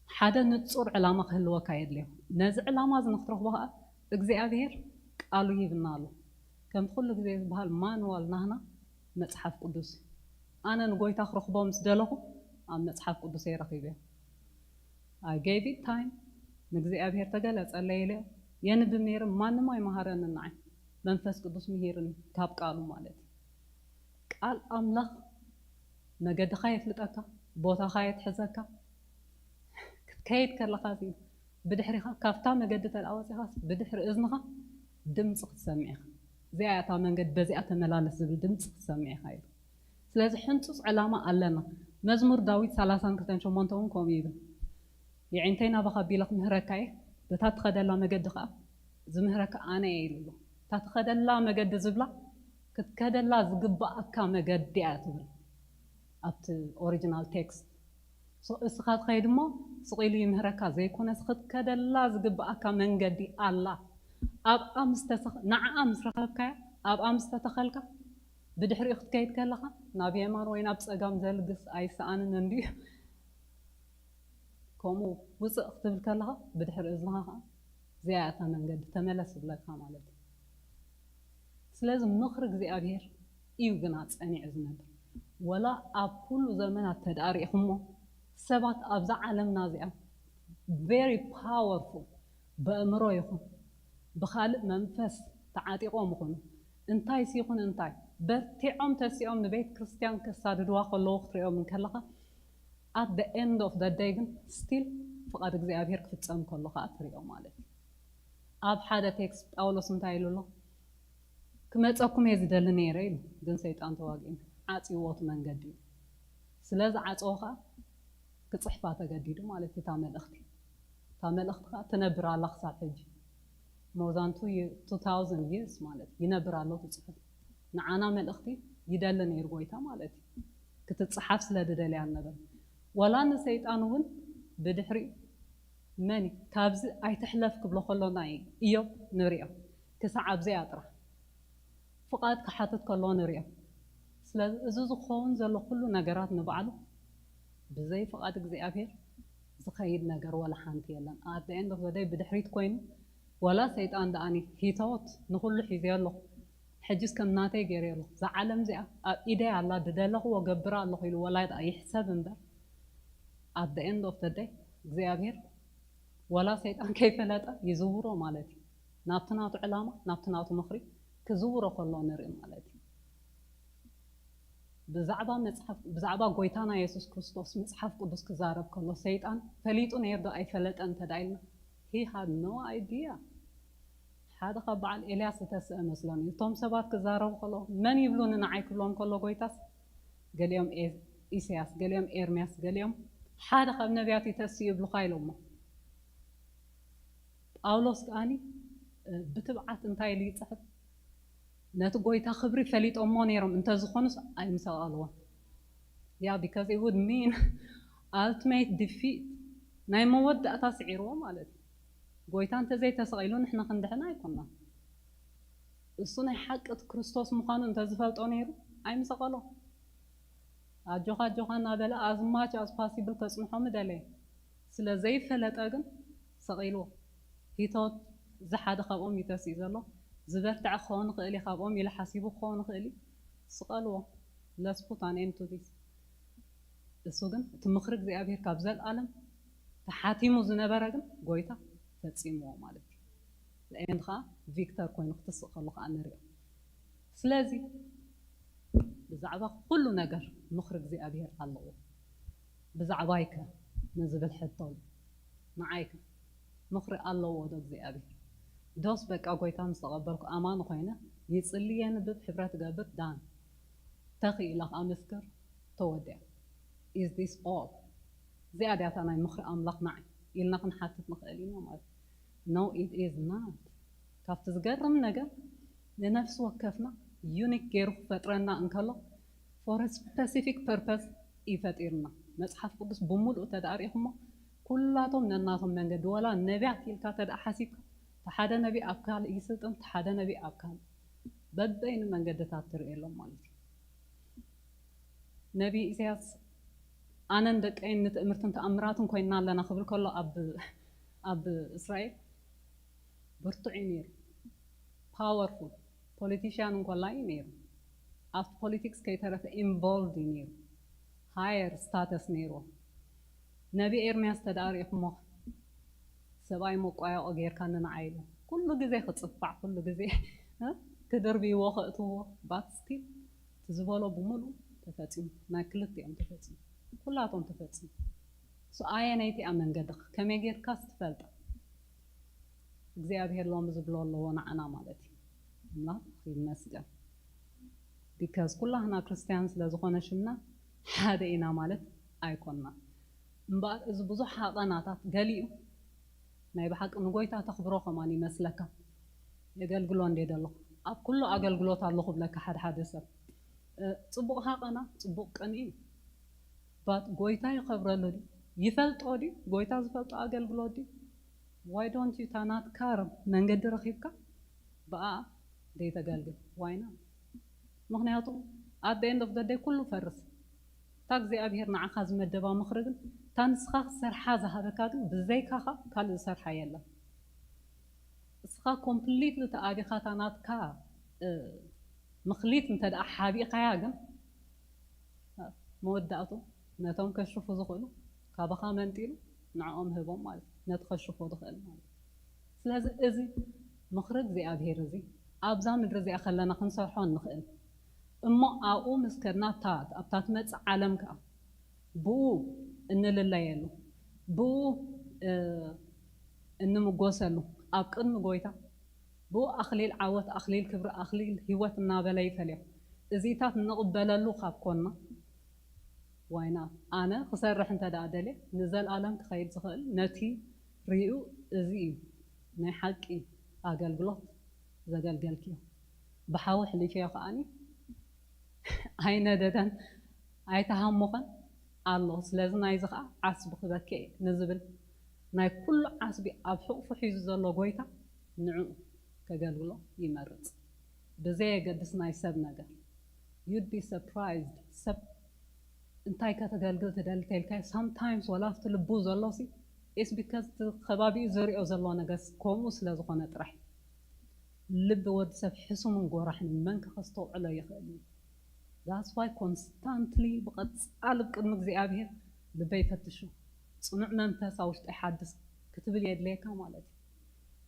ሓደ ንጹር ዕላማ ክህልወካ የድልዮ። ነዚ ዕላማ እዚ ንክትረኽቦ ከኣ እግዚኣብሔር ቃሉ ሂብና ኣሎ። ከምቲ ኩሉ ግዜ ዝበሃል ማንዋል ናህና መጽሓፍ ቅዱስ እዩ። ኣነ ንጎይታ ክረኽቦ ምስ ደለኹ ኣብ መጽሓፍ ቅዱሰይ ረኺበዮ። I gave it time። ንእግዚኣብሔር ተገለጸለይ ኢለ የንብብ ነይረ። ማንም ኣይመሃረንን ንዓይ። መንፈስ ቅዱስ ምሂርኒ ካብ ቃሉ ማለት እዩ። ቃል ኣምላኽ መገድኻ የፍልጠካ፣ ቦታኻ የትሕዘካ። ክትከይድ ከለኻ እዚ ብድሕሪኻ ካብታ መገዲ ተደኣ ወጺኻስ ብድሕሪ እዝንኻ ድምፂ ክትሰምዕ ኢኻ። እዚኣ እያ እታ መንገዲ፣ በዚኣ ተመላለስ ዝብል ድምፂ ክትሰምዕ ኢኻ ኢሉ። ስለዚ ሕንፁፅ ዕላማ ኣለና። መዝሙር ዳዊት ሰላሳን ክልተን ሸሞንተ እውን ከምኡ ይብል። የዒንተይ ናባኻ ኣቢለ ክምህረካ እየ፣ በታ ትኸደላ መገዲ ኸኣ ዝምህረካ ኣነ እየ ኢሉ ኣሎ። እታ ትኸደላ መገዲ ዝብላ ክትከደላ ዝግብኣካ መገዲ እያ ትብል ኣብቲ ኦሪጂናል ቴክስት። So እስኻ ትኸይድ እሞ ስቕ ኢሉ ይምህረካ ዘይኮነስ ክትከደላ ዝግብኣካ መንገዲ ኣላ። ኣብኣ ምስ ተሰኽ-፣ ንዓኣ ምስ ረኸብካያ፣ ኣብኣ ምስ ተተኸልካ ብድሕሪኡ ክትከይድ ከለኻ ናብ የማን ወይ ናብ ጸጋም ዘልግስ ኣይሰኣንን እንድዩ። ከምኡ ውፅእ ክትብል ከለኻ ብድሕሪ እዝንኻ ከዓ እዚኣ እያ እታ መንገዲ ተመለስ ይብለካ ማለት እዩ። ስለዚ ምኽሪ እግዚኣብሔር እዩ ግና ጸኒዑ ዝነብር። ወላ ኣብ ኩሉ ዘመናት ተደኣ ሪኢኹሞ ሰባት ኣብዛ ዓለምና እዚኣ very powerful በእምሮ ይኹን ብኻልእ መንፈስ ተዓጢቖም ይኹኑ እንታይ ሲኹን እንታይ በርቲዖም ተሲኦም ንቤት ክርስቲያን ከሳድድዋ ከለዉ ክትሪኦም እንከለኻ at the end of the day ግን still ፍቓድ እግዚኣብሔር ክፍጸም ከሎ ከዓ ትሪኦ ማለት እዩ። ኣብ ሓደ ቴክስት ጳውሎስ እንታይ ኢሉ ኣሎ? ክመፀኩም እየ ዝደሊ ነይረ ኢሉ፣ ግን ሰይጣን ተዋጊኡኒ ዓፅይዎ እቲ መንገዲ እዩ። ስለ ዝዓፀዎ ከዓ ክፅሕፋ ተገዲዱ ማለት እዩ እታ መልእኽቲ። እታ መልእኽቲ ከዓ ትነብር ኣላ ክሳብ ሕጂ። More than two thousand years ማለት እዩ ይነብር ኣሎ እቲ ፅሑፍ። ንዓና መልእኽቲ ይደሊ ነይሩ ጎይታ ማለት እዩ። ክትፅሓፍ ስለ ዝደለያ ነበረ። ዋላ ንሰይጣን እውን ብድሕሪኡ መን እዩ ካብዚ ኣይትሕለፍ ክብሎ ከሎ ናይ እዮብ ንሪኦ ክሳዕ ኣብዚኣ ጥራሕ ፍቓድ ክሓትት ከሎ ንሪኦ። ስለዚ እዚ ዝኸውን ዘሎ ኩሉ ነገራት ንባዕሉ ብዘይ ፍቓድ እግዚኣብሔር ዝኸይድ ነገር ዋላ ሓንቲ የለን። At the end of the day ብድሕሪት ኮይኑ ዋላ ሰይጣን ደኣኒ ሂተወት ንኹሉ ሒዘዮ ኣለኹ ሕጅስ ከም ናተይ ገይረ ኣለኹ እዛ ዓለም እዚኣ ኣብ ኢደይ ኣላ ዝደለኽዎ ገብራ ኣለኹ ኢሉ ዋላ ደኣ ይሕሰብ እምበር at the end of the day እግዚኣብሔር ዋላ ሰይጣን ከይፈለጠ ይዝውሮ ማለት እዩ። ናብቲ ናቱ ዕላማ ናብቲ ናቱ ምኽሪ ክዝውሮ ከሎ ንርኢ ማለት እዩ። ብዛዕባ መጽሓፍ ብዛዕባ ጎይታና የሱስ ክርስቶስ መጽሓፍ ቅዱስ ክዛረብ ከሎ ሰይጣን ፈሊጡ ነይሩ ዶ ኣይፈለጠን እንተ ኢልና he had no idea። ሓደ ካብ በዓል ኤልያስ ዝተስአ መስሎኒ እቶም ሰባት ክዛረቡ ከለዉ መን ይብሉኒ ንዓይ ክብሎም ከሎ ጎይታስ ገሊኦም ኢሳያስ ገሊኦም ኤርምያስ ገሊኦም ሓደ ካብ ነቢያት ይተስእ ይብሉኻ ኢሎሞ። ጳውሎስ ከኣኒ ብትብዓት እንታይ ኢሉ ይፅሕፍ? ነቲ ጎይታ ክብሪ ፈሊጦሞ ነይሮም እንተዝኾኑስ ኣይምሰቐልዎን። Yeah, because it would mean ultimate defeat ናይ መወዳእታ ስዒርዎ ማለት እዩ። ጎይታ እንተዘይተሰቒሉ ንሕና ክንድሕን ኣይኮናን። እሱ ናይ ሓቂ እቲ ክርስቶስ ምዃኑ እንተዝፈልጦ ነይሩ ኣይምሰቐሎ። ኣጆኻ ኣጆኻ እናበለ as much as possible ከጽንሖ ምደለየ። ስለ ዘይፈለጠ ግን ሰቒልዎ። ሂቶት ዝሓደ ካብኦም እዩ ተሲኡ ዘሎ። ዝበርትዐ ክኸውን ይኽእል እዩ ካብኦም ኢሉ ሓሲቡ ክኸውን ይኽእል እዩ። ስቐልዎ። Let's put an end to this። እሱ ግን እቲ ምኽሪ እግዚኣብሔር ካብ ዘልኣለም ተሓቲሙ ዝነበረ ግን ጎይታ ፈጺምዎ ማለት እዩ። ኤንድ ከዓ ቪክተር ኮይኑ ክትስእ ከሎ ከዓ ንሪኦ። ስለዚ ብዛዕባ ኩሉ ነገር ምኽሪ እግዚኣብሔር ኣለዎ። ብዛዕባይከ ንዝብል ሕቶ እዩ። ንዓይከ ምኽሪ ኣለዎ ዶ እግዚኣብሔር? ዶስ በቃ ጎይታ ምስ ተቐበልኩ ኣማኒ ኮይነ ይጽሊ የንብብ ሕብረት ገብር ዳን ተኽኢለ ከዓ ምስክር ተወዲኣ? Is this all? እዚኣ ድያ እታ ናይ ምኽሪ ኣምላኽ ንዓይ ኢልና ክንሓትት ንኽእል ኢና ማለት እዩ። No, it is not። ካብቲ ዝገርም ነገር ንነፍሲ ወከፍና ዩኒክ ገይሩ ክፈጥረና እንከሎ for a specific purpose እዩ ፈጢርና። መጽሓፍ ቅዱስ ብምሉኡ ተዳሪእኹሞ ኩላቶም ነናቶም መንገዲ ወላ ነቢያት ኢልካ ተደኣ ሓሲብካ ተሓደ ነቢ ኣብ ካልእ ይስልጥን ተሓደ ነቢ ኣብ ካልእ በበይኑ መንገድታት ትርእየሎም ማለት እዩ። ነቢ ኢሳያስ ኣነን ደቀይን ንትእምርትን ተኣምራትን ኮይንና ኣለና ክብል ከሎ ኣብ ኣብ እስራኤል ብርቱዕ እዩ ነይሩ። ፓወርፉል ፖለቲሽያን እንኮላ እዩ ነይሩ። ኣብቲ ፖለቲክስ ከይተረፈ ኢንቮልቭድ እዩ ነይሩ። ሃየር ስታተስ ነይርዎ። ነቢ ኤርምያስ ተዳሪእኹሞ ሰብኣይ መቋየቆ ጌርካ ንንዓ ኢሉ ኩሉ ግዜ ክፅፋዕ ኩሉ ግዜ ክድርብይዎ ከእትዎ ባት ስቲል ዝበሎ ብምሉ ተፈፂሙ። ናይ ክልቲኦም ተፈፂሙ። ኩላቶም ተፈፂሙ። ኣየነይቲ እያ መንገድኻ ከመይ ጌርካ ስትፈልጣ እግዚኣብሔር ሎም ዝብሎ ኣለዎ ንዓና ማለት እዩ። ኣምላኽ ይመስገን። ቢካዝ ኩላህና ክርስትያን ስለ ዝኾነ ሽምና ሓደ ኢና ማለት ኣይኮንና። እምበኣር እዚ ብዙሕ ሃቐናታት ገሊኡ ናይ ብሓቂ ንጎይታ ተኽብሮ ከማን ይመስለካ። የገልግሎ እንዴ ደለኹ ኣብ ኩሉ ኣገልግሎት ኣለኹ ብለካ ሓደ ሓደ ሰብ። ጽቡቕ ሃቐና ጽቡቕ ቅን እዩ። ባት ጎይታ ይኸብረሉ ድዩ? ይፈልጦ ድዩ? ጎይታ ዝፈልጦ ኣገልግሎት ድዩ? Why don't you ታናት ካር መንገዲ ረኺብካ ብኣ ዘይተገልግል ዋይና? ምክንያቱ at the end of the day ኩሉ ፈርስ። እታ እግዚኣብሔር ንዓኻ ዝመደባ ምኽሪ ግን እታ ንስኻ ክትሰርሓ ዝሃበካ ግን ብዘይካኻ ካልእ ዝሰርሓ የለን። እስኻ ኮምፕሊትሊ ተኣቢኻ እታ ናትካ ምኽሊት እንተ ደኣ ሓቢእካያ ግን መወዳእቱ ነቶም ከሽፉ ዝኽእሉ ካባኻ መንጢሉ ንዕኦም ህቦም ማለት እዩ። ነቲ ከሽፎ ዝኽእል ማለት እዩ። ስለዚ እዚ ምኽሪ እግዚኣብሔር እዚ ኣብዛ ምድሪ እዚኣ ከለና ክንሰርሖ እንኽእል እሞ ኣብኡ ምስ ከድና ኣብታ ኣብታ ትመጽእ ዓለም ከኣ ብኡ እንልለየሉ ብኡ እንምጎሰሉ ኣብ ቅድሚ ጎይታ ብኡ ኣኽሊል ዓወት ኣኽሊል ክብሪ ኣኽሊል ህይወት እናበለ ይፈልዮ። እዚታት እንቕበለሉ ካብ ኮና ዋይና ኣነ ክሰርሕ እንተ ደኣ ደልየ ንዘለኣለም ክኸይድ ዝኽእል ነቲ ርእዩ እዚ እዩ ናይ ሓቂ ኣገልግሎት ዘገልገልክዮ። ብሓዊ ሕሊፈዮ ከኣኒ ኣይነደደን ኣይተሃሞኸን ኣሎ። ስለዚ ናይዚ ከዓ ዓስቢ ክበኪ እየ ንዝብል ናይ ኩሉ ዓስቢ ኣብ ሕቑፉ ሒዙ ዘሎ ጎይታ ንዕኡ ከገልግሎ ይመርፅ። ብዘየገድስ ናይ ሰብ ነገር you'd be surprised ሰብ እንታይ ከተገልግል ትደሊ ተልካዮ sometimes ወላ ኣብቲ ልቡ ዘሎ ሲ it's because እቲ ከባቢኡ ዝሪኦ ዘሎ ነገር ከምኡ ስለ ዝኾነ ጥራሕ። ልቢ ወዲ ሰብ ሕሱምን ጎራሕን መን ከ ከስተውዕሎ ይኽእል እዩ? That's why constantly ብቐጻሊ ኣብ ቅድሚ እግዚኣብሔር ልበይ ፈትሹ ጽኑዕ መንፈስ ኣብ ውሽጠይ ሓድስ ክትብል የድልየካ ማለት እዩ።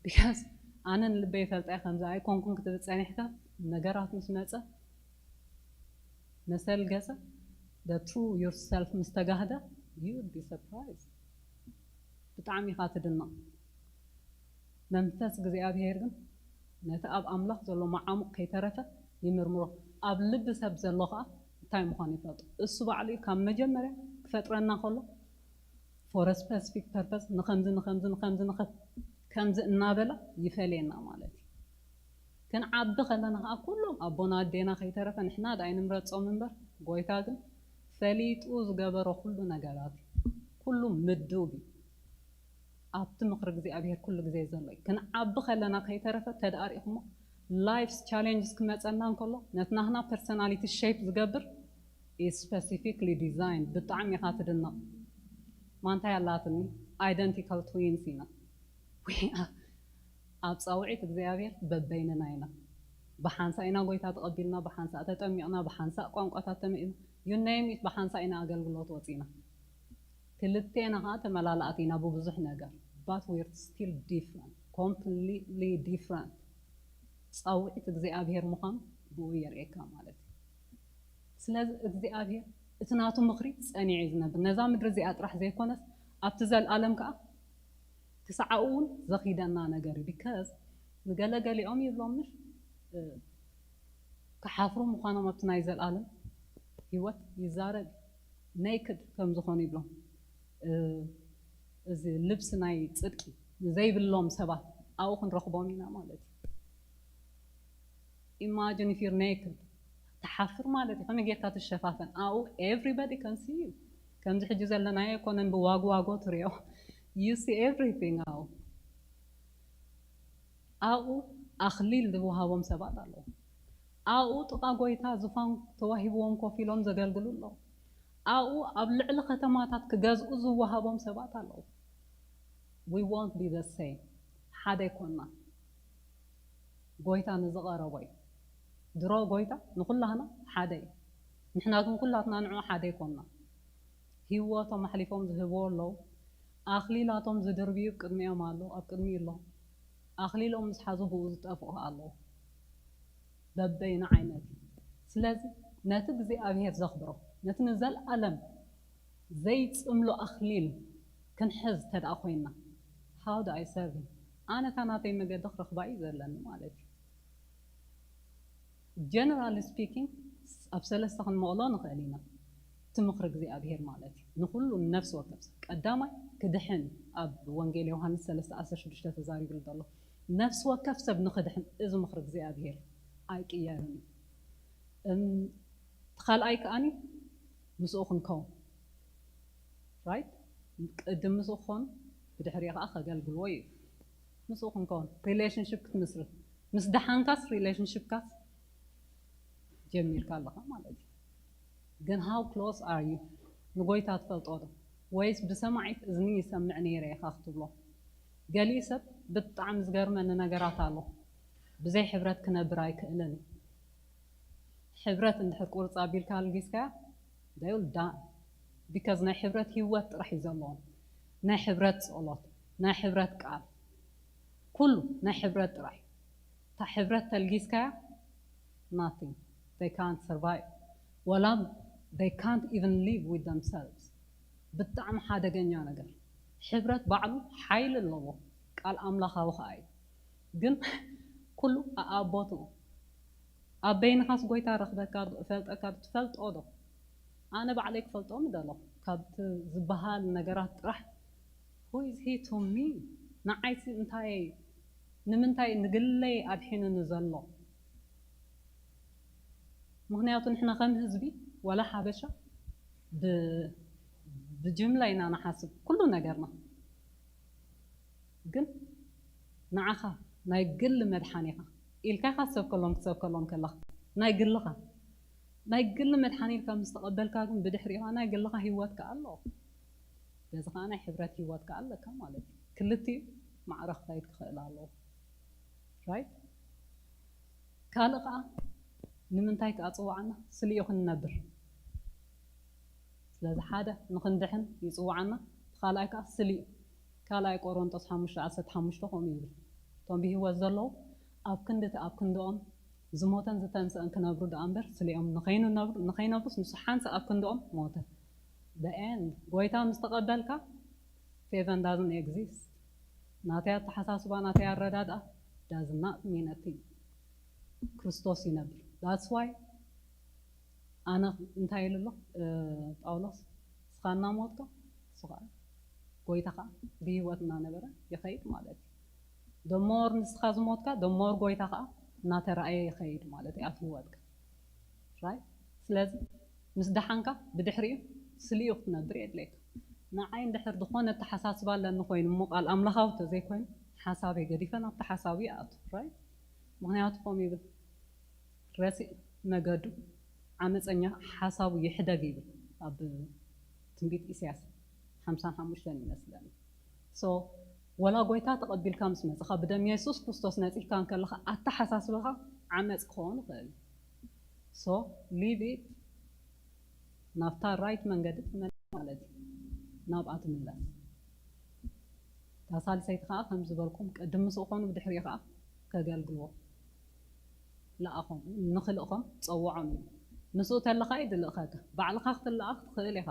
Because ኣነ ንልበይ ይፈልጣ እየ ከምዚ ኣይኮንኩን ክትብል ጸኒሕካ ነገራት ምስ መጸ መሰል ገጸ the true yourself ምስ ተጋህደ you'd be surprised። ብጣዕሚ ኢኻ ትድነቕ። መንፈስ እግዚኣብሔር ግን ነቲ ኣብ ኣምላኽ ዘሎ መዓሙቕ ከይተረፈ ይምርምሮ። ኣብ ልቢ ሰብ ዘሎ ኸዓ እንታይ ምዃኑ ይፈልጦ። እሱ ባዕሉ እዩ ካብ መጀመርያ ክፈጥረና ከሎ for a specific purpose ንኸምዚ ንኸምዚ ንኸምዚ ንኸ ከምዚ እናበለ ይፈልየና ማለት እዩ። ክንዓቢ ከለና ከዓ ኩሎም ኣቦና ኣዴና ከይተረፈ ንሕና ደኣ ኣይንምረጾም እምበር ጎይታ ግን ፈሊጡ ዝገበሮ ኩሉ ነገራት እዩ። ኩሉ ምዱብ እዩ። ኣብቲ ምኽሪ እግዚኣብሔር ኩሉ ግዜ ዘሎ እዩ። ክንዓቢ ከለና ከይተረፈ ተደኣሪእኹሞ ላይፍስ ቻሌንጅስ ክመፀና እንከሎ ነቲ ናህና ፐርሶናሊቲ ሼፕ ዝገብር is specifically designed። ብጣዕሚ ኢኻ ትድነቕ። ማንታይ ኣላትኒ? Identical twins ኢና። We are ኣብ ጻውዒት እግዚኣብሔር በበይንና ኢና። ብሓንሳእ ኢና ጎይታ ተቐቢልና፣ ብሓንሳእ ተጠሚቕና፣ ብሓንሳእ ቋንቋታት ተመኢና፣ you name it፣ ብሓንሳእ ኢና ኣገልግሎት ወጺና። ክልቴና ኸዓ ተመላላእቲ ኢና ብብዙሕ ነገር፣ but we're still different፣ completely different። ጻውዒት እግዚኣብሔር ምዃኑ ብኡ የርእየካ ማለት እዩ። ስለዚ እግዚኣብሔር እቲ ናቱ ምኽሪ ጸኒዑ እዩ ዝነብር። ነዛ ምድሪ እዚኣ ጥራሕ ዘይኮነስ ኣብቲ ዘልኣለም ከኣ ክሳዕ ኣብኡ እውን ዘኺደና ነገር እዩ። ቢካዝ ንገለ ገሊኦም ይብሎም ምሽ ክሓፍሩ ምዃኖም ኣብቲ ናይ ዘልኣለም ህይወት ይዛረብ እዩ። ኔክድ ከም ዝኾኑ ይብሎም። እዚ ልብሲ ናይ ፅድቂ ዘይብሎም ሰባት ኣብኡ ክንረኽቦም ኢና ማለት እዩ። Imagine if you're naked፣ ትሓፍር ማለት እዩ። ከመይ ጌርካ ትሸፋፈን? ኣብኡ everybody can see you። ከምዚ ሕጂ ዘለናዮ ኣይኮነን ብዋግዋጎ ትሪኦ። You see everything ኣብኡ። ኣብኡ ኣኽሊል ዝወሃቦም ሰባት ኣለዉ። ኣብኡ ጥቓ ጎይታ ዙፋን ተዋሂብዎም ኮፍ ኢሎም ዘገልግሉ ኣለዉ። ኣብኡ ኣብ ልዕሊ ከተማታት ክገዝኡ ዝወሃቦም ሰባት ኣለዉ። We won't be the same። ሓደ ኣይኮንና። ጎይታ ንዝቐረቦ እዩ። ድሮ ጎይታ ንኹላህና ሓደ እዩ። ንሕና ግን ኩላትና ንዑ ሓደ ኣይኮንና። ህይወቶም ኣሕሊፎም ዝህብዎ ኣለዉ። ኣኽሊላቶም ዝድርብዩ ኣብ ቅድሚኦም ኣሎ፣ ኣብ ቅድሚኡ ኣሎ። ኣኽሊሎም ምስ ሓዙ ብኡ ዝጠፍኡ ኣለዉ። በበይኑ ዓይነት እዩ። ስለዚ ነቲ እግዚኣብሔር ዘኽብሮ፣ ነቲ ንዘለኣለም ዘይጽምሎ ኣኽሊል ክንሕዝ ተደኣ ኮይንና፣ how do I serve him? ኣነ እታ ናተይ መገዲ ክረኽባ እዩ ዘለኒ ማለት እዩ። Generally speaking፣ ኣብ ሰለስተ ክንመቕሎ ንኽእል ኢና። እቲ ምኽሪ እግዚኣብሔር ማለት እዩ። ንኹሉ ነፍሲ ወከፍ ሰብ ቀዳማይ ክድሕን፣ ኣብ ወንጌል ዮሃንስ ሰለስተ ዓሰርተ ሽዱሽተ ተዛሪብሉ ዘሎ ነፍሲ ወከፍ ሰብ ንኽድሕን፣ እዚ ምኽሪ እግዚኣብሔር ኣይቅየርን እዩ። እም፣ እቲ ካልኣይ ከኣኒ ምስኡ ክንከውን፣ right? ቅድም ምስኡ ክኾኑ፣ ብድሕሪኡ ከዓ ከገልግልዎ እዩ። ምስኡ ክንከውን፣ relationship ክትምስርት። ምስ ደሓንካስ relationship ካስ ጀሚርካ ኣለኻ ማለት እዩ። ግን how close are you? ንጎይታ ትፈልጦ ዶ? ወይስ ብሰማዒት እዝኒ ይሰምዕ ነይረ ኢኻ ክትብሎ? ገሊኡ ሰብ ብጣዕሚ ዝገርመኒ ነገራት ኣሎ። ብዘይ ሕብረት ክነብር ኣይክእልን እዩ። ሕብረት እንድሕር ቁርጽ ኣቢልካ ኣልጊስካያ፣ they will die። Because ናይ ሕብረት ህይወት ጥራሕ እዩ ዘለዎም። ናይ ሕብረት ጸሎት፣ ናይ ሕብረት ቃል፣ ኩሉ ናይ ሕብረት ጥራሕ። እታ ሕብረት ተልጊስካያ፣ nothing። They can't survive። ወላ they can't even live with themselves። ብጣዕሚ ሓደገኛ ነገር። ሕብረት ባዕሉ ሓይሊ ኣለዎ። ቃል ኣምላኻዊ ኸኣ እዩ። ግን ኩሉ ኣኣቦትኡ ኣብ በይንኻስ ጎይታ ረኽበካ ዶ እፈልጠካ ዶ ትፈልጦ ዶ? ኣነ ባዕለይ ክፈልጦ ምደሎ። ካብቲ ዝበሃል ነገራት ጥራሕ who is he to me? ንዓይሲ እንታይ፣ ንምንታይ ንግለይ ኣድሒኑኒ ዘሎ? ምኽንያቱ ንሕና ከም ህዝቢ ወላ ሓበሻ ብ-፣ ብጅምላ ኢና ንሓስብ ኩሉ ነገርና። ግን ንዓኻ ናይ ግሊ መድሓኒኻ ኢልካ ኢኻ ትሰብከሎም፣ ክትሰብከሎም ከለኻ ናይ ግልኻ ናይ ግሊ መድሓኒ ኢልካ ምስ ተቐበልካ ግን ብድሕሪኻ ናይ ግልኻ ህይወትካ ኣሎ። በዚ ከዓ ናይ ሕብረት ህይወትካ ኣለካ ማለት እዩ። ክልቲኡ ማዕረ ክኸይድ ክኽእል ኣለዎ። Right? ካልእ ከዓ ንምንታይ ከዓ ጽዋዕና ስልዩ ክንነብር። ስለዚ ሓደ ንኽንድሕን ይጽዋዓና፣ እቲ ካልኣይ ከዓ ስልዩ። ካልኣይ ቆሮንጦስ ሓሙሽተ ዓሰርተ ሓሙሽተ ከምኡ ይብል፣ እቶም ብህይወት ዘለዉ ኣብ ክንዲ እቲ ኣብ ክንድኦም ዝሞተን ዝተንስአን ክነብሩ ደኣ እምበር ስሊኦም ንኸይንነብሩ-፣ ንኸይነብሩስ ንሱ ሓንሳእ ኣብ ክንድኦም ሞተ። The end። ጎይታ ምስ ተቐበልካ favor doesn't exist። ናተይ ኣተሓሳስባ፣ ናተይ ኣረዳድኣ does not mean a thing። ክርስቶስ ይነብር። That's why ኣነ እንታይ ኢሉ ኣሎ፣ እ፣ ጳውሎስ? ንስኻ እናሞትካ፣ ንሱ ኸዓ፣ ጎይታ ኸዓ ብህይወት እናነበረ ይኸይድ ማለት እዩ። The more ንስኻ ዝሞትካ፣ the more ጎይታ ኸዓ እናተረኣየ ይኸይድ ማለት እዩ ኣብ ህይወትካ። Right? ስለዚ ምስ ደሓንካ ብድሕሪኡ ስልዩ ክትነብር የድልየካ። ንዓይ እንድሕር ዝኾነ ኣተሓሳስባ ኣለኒ ኮይኑ እሞ ቃል ኣምላኻዊ ተዘይኮይኑ ሓሳበይ ገዲፈ ናብቲ ሓሳቡ ይኣቱ። Right? ምኽንያቱ ከምኡ ይብል፣ ረሲእ መገዱ ዓመፀኛ ሓሳቡ ይሕደግ ይብል ኣብ ትንቢት ኢሳያስ ሓምሳን ሓሙሽተን ይመስለኒ። So ወላ ጎይታ ተቐቢልካ ምስ መጽኻ፣ ብደም የሱስ ክርስቶስ ነጺህካ እንከለኻ፣ ኣተሓሳስባኻ ዓመጽ ክኸውን ይኽእል። So leave it፣ ናብታ right መንገዲ ትመለስ ማለት እዩ። ናብኣ ትምለስ። እታ ሳልሰይቲ ኸዓ ከም ዝበልኩም ቅድም ምስኡ ኾኑ ብድሕሪኡ ኸዓ ከገልግልዎ ለኣኾም፣ ንኽልእኾም ጸውዖም እዩ። ምስኡ ተለኻ እዩ ዝልእኸካ። ባዕልኻ ክትለኣኽ ትኽእል ኢኻ።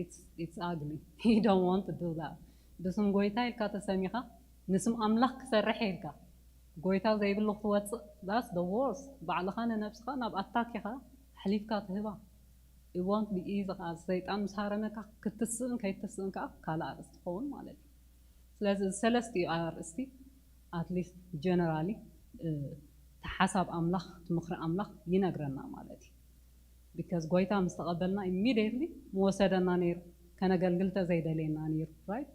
It's, it's ugly። You don't want to do that። ብስም ጎይታ ኢልካ ተሰሚኻ፣ ንስም ኣምላኽ ክሰርሕ ኢልካ፣ ጎይታ ዘይብሉ ክትወጽእ፣ that's the worst። ባዕልኻ ንነብስኻ ናብ ኣታክ ኢኻ ኣሕሊፍካ ትህባ። it won't be easy ከዓ ሰይጣን ምስ ሃረመካ ክትስእን ከይትስእን ከዓ ካልእ ኣርእስቲ ትኸውን ማለት እዩ። ስለዚ እዚ ሰለስቲኡ ኣርእስቲ at least generally እቲ ሓሳብ ኣምላኽ እቲ ምኽሪ ኣምላኽ ይነግረና ማለት እዩ። Because ጎይታ ምስ ተቐበልና immediately ምወሰደና ነይሩ፣ ከነገልግል ተዘይደልየና ነይሩ። Right?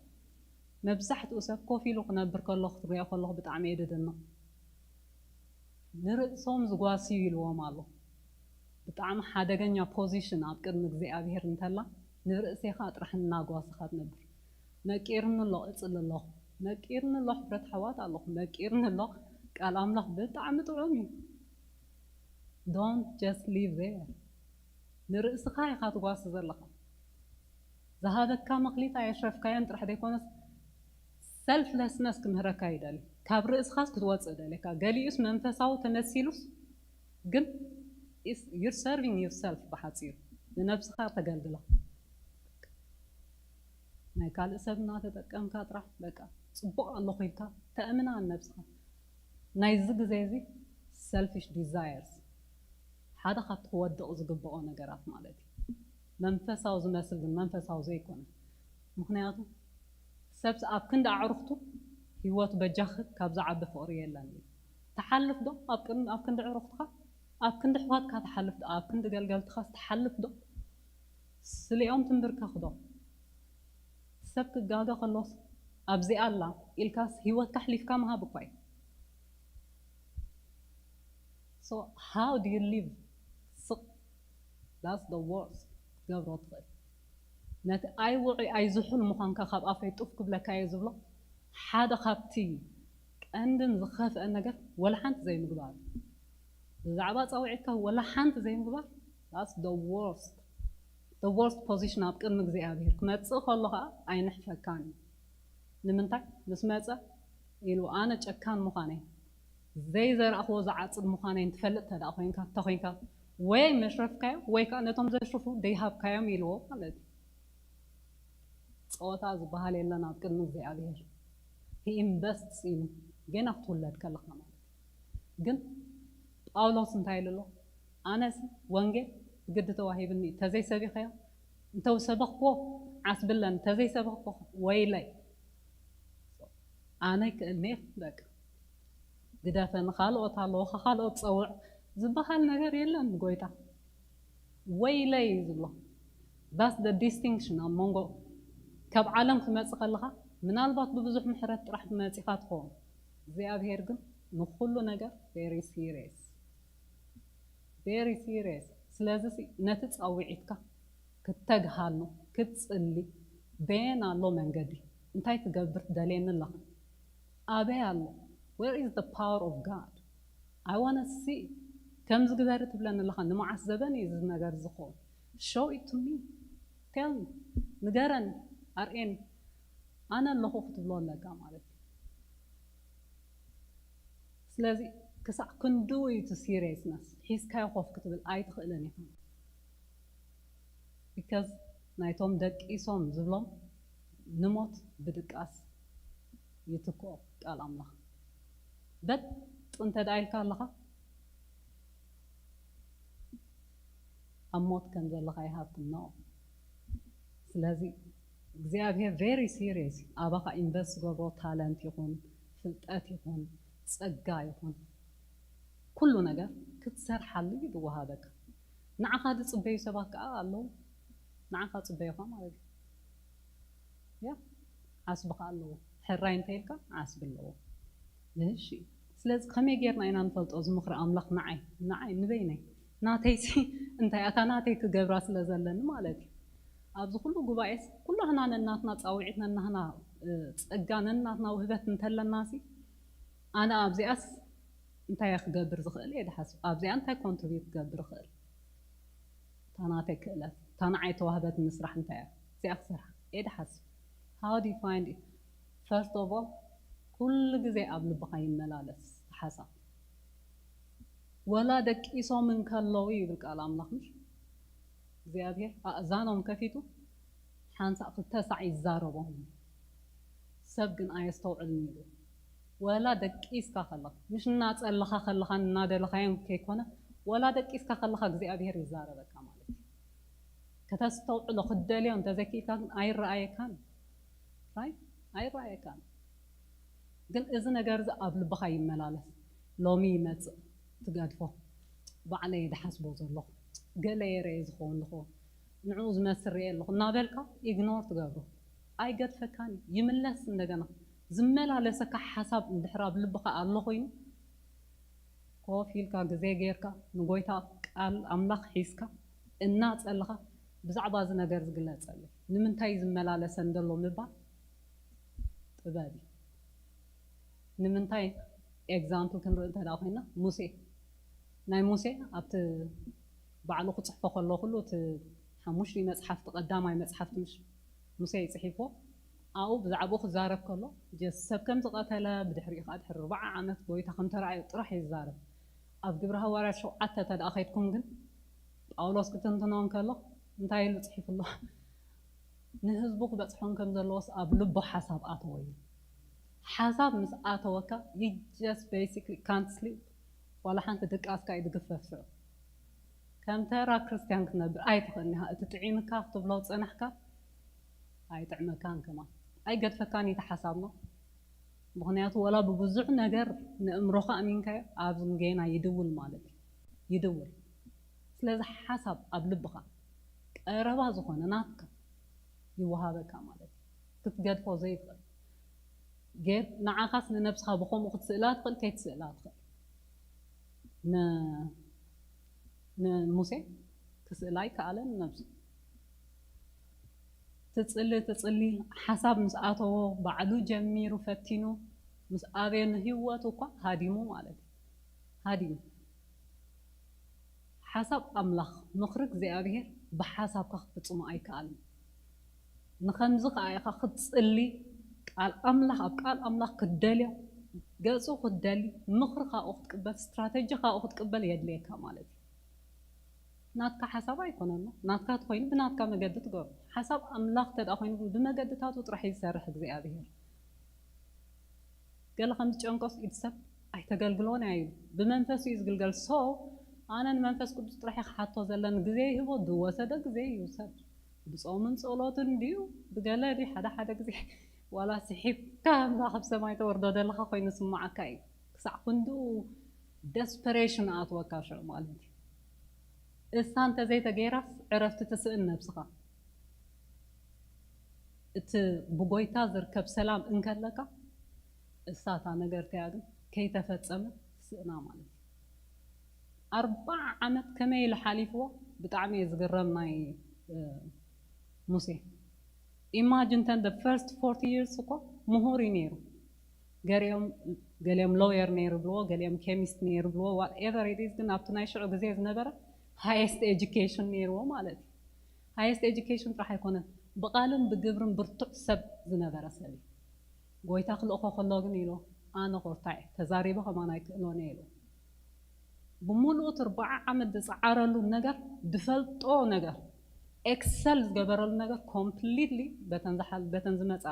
መብዛሕትኡ ሰብ ኮፍ ኢሉ ክነብር ከሎ ክትሪኦ ከለኹ ብጣዕሚ እየ ድድነቕ። ንርእሶም ዝጓስዩ ኢልዎም ኣሎ። ብጣዕሚ ሓደገኛ position ኣብ ቅድሚ እግዚኣብሔር እንተላ ንርእሴኻ ጥራሕ እናጓስኻ ትነብር። ነቂርኒ ኣሎ፣ እጽሊ ኣለኹ፣ ነቂርኒ ኣሎ፣ ሕብረት ኣሕዋት ኣለኹ፣ ነቂርኒ ኣሎ። ቃል ኣምላኽ ብጣዕሚ ጥዑም እዩ። Don't just live there። ንርእስኻ ኢኻ ትጓሲ ዘለኻ። ዝሃበካ መኽሊት ኣየሽረፍካዮን ጥራሕ ዘይኮነስ selflessness ክምህረካ ይደሊ። ካብ ርእስኻስ ክትወፅእ ደለካ። ገሊኡስ መንፈሳዊ ተመሲሉስ ግን is- you're serving yourself። ብሓፂሩ ንነብስኻ ተገልግላ። ናይ ካልእ ሰብ እናተጠቀምካ ጥራሕ በቃ ፅቡቕ ኣለኹ ኢልካ ተእምና ንነብስኻ። ናይዚ ግዜ እዚ selfish desires ሓደ ካብቲ ክወድቕ ዝግብኦ ነገራት ማለት እዩ። መንፈሳዊ ዝመስል ግን መንፈሳዊ ዘይኮነ። ምክንያቱ ሰብ ኣብ ክንዲ ኣዕሩኽቱ ህይወቱ በጃኺ ካብ ዝዓቢ ፍቕሪ የለን እዩ። ትሓልፍ ዶ ኣብ ቅን- ኣብ ክንዲ ኣዕሩኽትኻ፣ ኣብ ክንዲ ኣሕዋትካ ትሓልፍ ዶ፣ ኣብ ክንዲ ገልገልትኻስ ትሓልፍ ዶ? ስሊኦም ትንብርከኽ ዶ? ሰብ ክጋገ ከሎስ ኣብዚኣ ኣላ ኢልካስ ህይወትካ ኣሕሊፍካ ምሃብ እኳ እዩ። So how do you live? ስቕ that's the worst ክትገብሮ ትኽእል። ነቲ ኣይውዑይ ኣይዝሑል ምዃንካ ካብ ኣፈይ ጡፍ ክብለካ እየ ዝብሎ ሓደ ካብቲ ቀንድን ዝኸፍአን ነገር ወላ ሓንቲ ዘይምግባር። ብዛዕባ ጻውዒትካ ወላ ሓንቲ ዘይምግባር that's the worst. The worst position ኣብ ቅድሚ እግዚኣብሔር ክመጽእ ከሎ ከዓ ኣይንሕፈካን እዩ። ንምንታይ ምስ መጸ ኢሉ ኣነ ጨካን ምዃነይ ዘይዘራእክዎ ዝዓጽድ ምዃነይ እንትፈልጥ ተደኣ ኮይንካ እንተኮይንካ ወይ መሽረፍካዮ ወይ ከዓ ነቶም ዘሽርፉ ደይሃብካዮም ኢልዎ ማለት እዩ። ፀወታ ዝበሃል የለን ኣብ ቅድሚ እግዚኣብሔር። He invests in ገና ክትውለድ ከለካ ማለት እዩ። ግን ጳውሎስ እንታይ ኢሉ ኣሎ? ኣነስ ወንጌል ብግዲ ተዋሂብኒ ተዘይሰቢኸዮ እንተው ሰበኽዎ ዓስብለን ተዘይሰበኽዎ ወይለይ ኣነ ክእልኒ በቃ ግደፈ ንኻልኦት ኣለዎ ካልኦት ፀውዕ ዝበሃል ነገር የለን። ጎይታ ወይለይ ዝብሎ that's the distinction ኣብ መንጎ ካብ ዓለም ክመፅእ ከለኻ ምናልባት ብብዙሕ ምሕረት ጥራሕ መፂኻ ትኸውን እግዚኣብሔር ግን ንኩሉ ነገር very serious very serious ስለዚ ነቲ ፃውዒትካ ክተግሃሉ ክትፅሊ በየን ኣሎ መንገዲ እንታይ ክገብር ትደልየኒ ኣለኻ ኣበይ ኣሎ where is the power of God I want to see ከምዚ ግበሪ ትብለኒ ኣለኻ ንመዓስ ዘበን እዩ እዚ ነገር ዝኸውን show it to me tell me ንገረኒ ኣርእየኒ ኣነ ኣለኹ ክትብሎ ኣለካ ማለት እዩ ስለዚ ክሳዕ ክንድኡ እዩ እቲ seriousness ሒዝካዮ ኮፍ ክትብል ኣይትኽእልን ኢኻ because ናይቶም ደቂሶም ዝብሎም ንሞት ብድቃስ ይትክኦ ቃል ኣምላኽ በጥ እንተ ደኣ ኢልካ ኣለኻ ኣብ ሞት ከም ዘለኻ ይሃብኩም no ስለዚ እግዚኣብሔር very serious ኣባኻ invest ዝገብሮ talent ይኹን ፍልጠት ይኹን ጸጋ ይኹን ኩሉ ነገር ክትሰርሓሉ እዩ ዝወሃበካ ንዓኻ ዝጽበዩ ሰባት ከዓ ኣለዉ ንዓኻ ጽበዩኻ ማለት እዩ ያ ዓስብኻ ኣለዎ ሕራይ እንተ ኢልካ ዓስቢ ኣለዎ እሺ ስለዚ ከመይ ጌርና ኢና ንፈልጦ እዚ ምኽሪ ኣምላኽ ንዓይ ንዓይ ንበይነይ ናተይሲ እንታይ ኣታ ናተይ ክገብራ ስለ ዘለኒ ማለት እዩ ኣብዚ ኩሉ ጉባኤስ ኩላህና ነናትና ፃውዒት ነናህና ፀጋ ነናትና ውህበት እንተለናሲ ኣነ ኣብዚኣስ እንታይ ክገብር ዝኽእል እየ ድሓስብ ኣብዚኣ እንታይ contribute ክገብር ይኽእል እታ ናተይ ክእለት እታ ንዓይ ተዋህበትኒ ስራሕ እንታይ እያ እዚኣ ክሰርሓ እየ ድሓስብ how do you find it first of all ኩሉ ግዜ ኣብ ልብኻ ይመላለስ ሓሳብ ወላ ደቂሶም እንከለዉ ይብል ቃል ኣምላኽ ምሽ እግዚኣብሔር ኣእዛኖም ከፊቱ ሓንሳእ ክልተ ሳዕ ይዛረቦም ሰብ ግን ኣየስተውዕልን ኢሉ ወላ ደቂስካ ከለኻ ምሽ እናፀለኻ ከለኻ እናደለኻዮም ከይኮነ ወላ ደቂስካ ከለኻ እግዚኣብሔር ይዛረበካ ማለት እዩ ከተስተውዕሎ ክትደልዮ እንተዘይክኢልካ ግን ኣይረኣየካን። ራይት? ኣይረኣየካን። ግን እዚ ነገር እዚ ኣብ ልብኻ ይመላለስ። ሎሚ ይመጽእ፣ ትገድፎ። ባዕለይ ድሓስቦ ዘለኹ፣ ገለ የረየ ዝኸውን ኣለኹ፣ ንዕኡ ዝመስል ርኤ ኣለኹ እናበልካ ኢግኖር ትገብሮ። ኣይገድፈካን እዩ፣ ይምለስ። እንደገና ዝመላለሰካ ሓሳብ እንድሕር ኣብ ልብኻ ኣሎ ኮይኑ፣ ኮፍ ኢልካ ግዜ ጌርካ ንጎይታ ቃል ኣምላኽ ሒዝካ እናጸለኻ ብዛዕባ እዚ ነገር ዝግለጸሉ። ንምንታይ ዝመላለሰን ዘሎ ምባል ጥበብ እዩ። ንምንታይ? ኤግዛምፕል ክንርኢ እንተ ደኣ ኮይና፣ ሙሴ፣ ናይ ሙሴ ኣብቲ ባዕሉ ክጽሕፎ ከሎ ኩሉ እቲ ሓሙሽተ መጽሓፍቲ፣ ቀዳማይ መጽሓፍቲ፣ ምሽ ሙሴ ይጽሒፎ፣ ኣብኡ ብዛዕባኡ ክዛረብ ከሎ፣ ጀስ ሰብ ከም ዝቐተለ፣ ብድሕሪኡ ከኣ ድሕሪ ኣርብዓ ዓመት ጎይታ ከም ተራእዮ ጥራሕ እዩ ዝዛረብ። ኣብ ግብሪ ሃዋርያት ሸውዓተ እንተ ደኣ ከይድኩም ግን፣ ጳውሎስ ክትንትኖ እንከሎ እንታይ ኢሉ ጽሒፉ ኣሎ? ንህዝቡ ክበጽሖም ከም ዘለዎስ ኣብ ልቡ ሓሳብ ኣተወ እዩ። ሓሳብ ምስ ኣተወካ፣ you just basically can't sleep። ዋላ ሓንቲ ድቃስካ እዩ ዝግፈፍ። ሽዑ ከም ተራ ክርስትያን ክትነብር ኣይትኽእልን ኢኻ። እቲ ጥዒምካ ክትብሎ ዝጸናሕካ ኣይጥዕመካን። ከማን ኣይገድፈካን እዩ እቲ ሓሳብ ነው። ምኽንያቱ ወላ ብብዙሕ ነገር ንእምሮኻ ኣሚንካዮ፣ ኣብዚ ጌና ይድውል ማለት እዩ። ይድውል። ስለዚ ሓሳብ ኣብ ልብኻ ቀረባ ዝኾነ ናትካ ይወሃበካ ማለት እዩ። ክትገድፎ ዘይትኽእል። ጌር ንዓኻስ ንነብስኻ ብኸምኡ ክትስእላ ትኽእል፣ ከይትስእላ ትኽእል። ን-፣ ንሙሴ ክስእላ ኣይከኣለን ነብሱ። ትጽሊ፣ ትጽሊ፣ ሓሳብ ምስ ኣተዎ፣ ባዕሉ ጀሚሩ ፈቲኑ ምስ ኣበየ፣ ንህይወቱ እኳ ሃዲሙ ማለት እዩ። ሃዲሙ። ሓሳብ ኣምላኽ፣ ምኽሪ እግዚኣብሄር ብሓሳብካ ክትፍጽሞ ኣይከኣልን። ንኸምዚ ከኣ ኢኻ ክትጽሊ፣ ቃል ኣምላኽ፣ ኣብ ቃል ኣምላኽ ክትደልዮ፣ ገጹ ክትደሊ፣ ምኽሪ ካብኡ ክትቅበል፣ ስትራተጂ ካብኡ ክትቅበል የድልየካ ማለት እዩ። ናትካ ሓሳብ ኣይኮነን፣ ናትካ ተኾይኑ ብናትካ መገዲ ትገብሮ። ሓሳብ ኣምላኽ እንተ ደኣ ኮይኑ ግን ብመገድታቱ ጥራሕ እዩ ዝሰርሕ እግዚኣብሄር። ገለ ከም ዝጨንቆስ ኢድ ሰብ ኣይተገልግሎን እያ ኢሉ። ብመንፈሱ እዩ ዝግልገል። So ኣነ ንመንፈስ ቅዱስ ጥራሕ እየ ክሓቶ ዘለኒ። ግዜ ይህቦ፣ ዝወሰደ ግዜ ይውሰድ። ብጾምን ጸሎትን ድዩ ብገለ ድዩ ሓደ ሓደ ግዜ ዋላ ስሒብካ ኣምላኽ ኣብ ሰማይ ተወርዶ ዘለኻ ኮይኑ ስምዓካ እዩ። ክሳዕ ክንድኡ ደስፐሬሽን ኣትወካ ሽዑ ማለት እዩ። እሳ እንተዘይተገይራስ ዕረፍቲ ትስእን ነብስኻ። እቲ ብጎይታ ዝርከብ ሰላም እንከለካ፣ እሳ እታ ነገር እቲኣ ግን ከይተፈጸመት ትስእና ማለት እዩ። ኣርባዓ ዓመት ከመይ ኢሉ ሓሊፍዎ? ብጣዕሚ እየ ዝግረም ናይ፣ እ፣ ሙሴ። ኢማጂን ተን the first forty years እኮ ምሁር እዩ ነይሩ። ገሊኦም፣ ገሊኦም ሎየር ነይሩ ብልዎ፣ ገሊኦም ኬሚስት ነይሩ ብልዎ፣ whatever it is፣ ግን ኣብቲ ናይ ሽዑ ግዜ ዝነበረ ሃየስት ኤጁኬሽን ነይርዎ ማለት እዩ። ሃየስት ኤጁኬሽን ጥራሕ ኣይኮነን፣ ብቓልን ብግብርን ብርቱዕ ሰብ ዝነበረ ሰብ እዩ። ጎይታ ክልእኾ ከሎ ግን ኢሉ፣ ኣነ ኮርታ እየ፣ ተዛሪበ ከማን ኣይክእሎን እየ ኢሉ። ብምሉኡ እቲ ኣርባዓ ዓመት ዝጸዓረሉ ነገር፣ ዝፈልጦ ነገር፣ ኤክሰል ዝገበረሉ ነገር ኮምፕሊትሊ በተን ዝሓል-፣ በተን ዝመጻ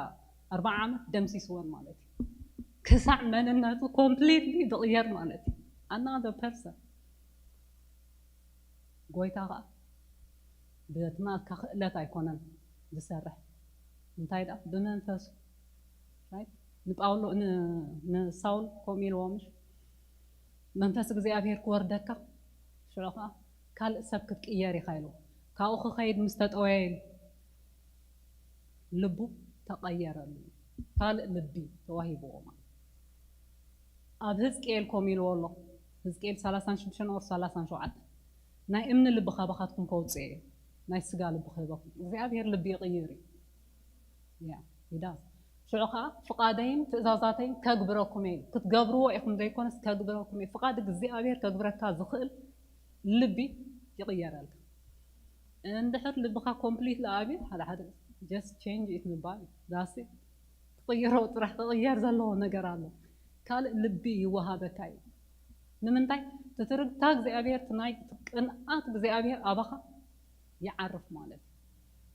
ኣርባዓ ዓመት ደምሲስወን ማለት እዩ። ክሳዕ መንነቱ ኮምፕሊትሊ ዝቕየር ማለት እዩ። Another person። ጎይታ ኸኣ በቲ ናትካ ክእለት ኣይኮነን ዝሰርሕ፣ እንታይ ደኣ ብመንፈሱ። ራይት? ንጳውሎ ን-፣ ንሳውል ከምኡ ኢልዎ ምሽ? መንፈስ እግዚኣብሔር ክወርደካ ሽዑ ኸኣ ካልእ ሰብ ክትቅየር ኢኻ ኢልዎ። ካብኡ ክኸይድ ምስ ተጠወየ ኢሉ ልቡ ተቐየረሉ። ካልእ ልቢ ተዋሂብዎ ማለት። ኣብ ህዝቅኤል ከምኡ ኢልዎ ኣሎ። ህዝቅኤል ሰላሳን ሽዱሽተን ኦር ሰላሳን ሸውዓተን፣ ናይ እምኒ ልቢ ካባኻትኩም ከውፅእ እየ፣ ናይ ስጋ ልቢ ክህበኩም። እግዚኣብሔር ልቢ ይቕይር እዩ። ያ፣ ይዳ። ሽዑ ኸዓ ፍቓደይን ትእዛዛተይን ከግብረኩም እየ። ክትገብርዎ ኢኹም ዘይኮነስ ከግብረኩም እየ። ፍቓድ እግዚኣብሔር ከግብረካ ዝኽእል ልቢ ይቕየረልካ። እንድሕር ልብኻ ኮምፕሊት ለኣብዩ ሓደ ሓደ just change it ምባል እዩ። ዳስ ክቕይሮ ጥራሕ ክቕየር ዘለዎ ነገር ኣሎ። ካልእ ልቢ ይወሃበካ እዩ። ንምንታይ? ትትርግታ እግዚኣብሔር፣ ትናይ ቅንኣት እግዚኣብሔር ኣባኻ ይዓርፍ ማለት እዩ።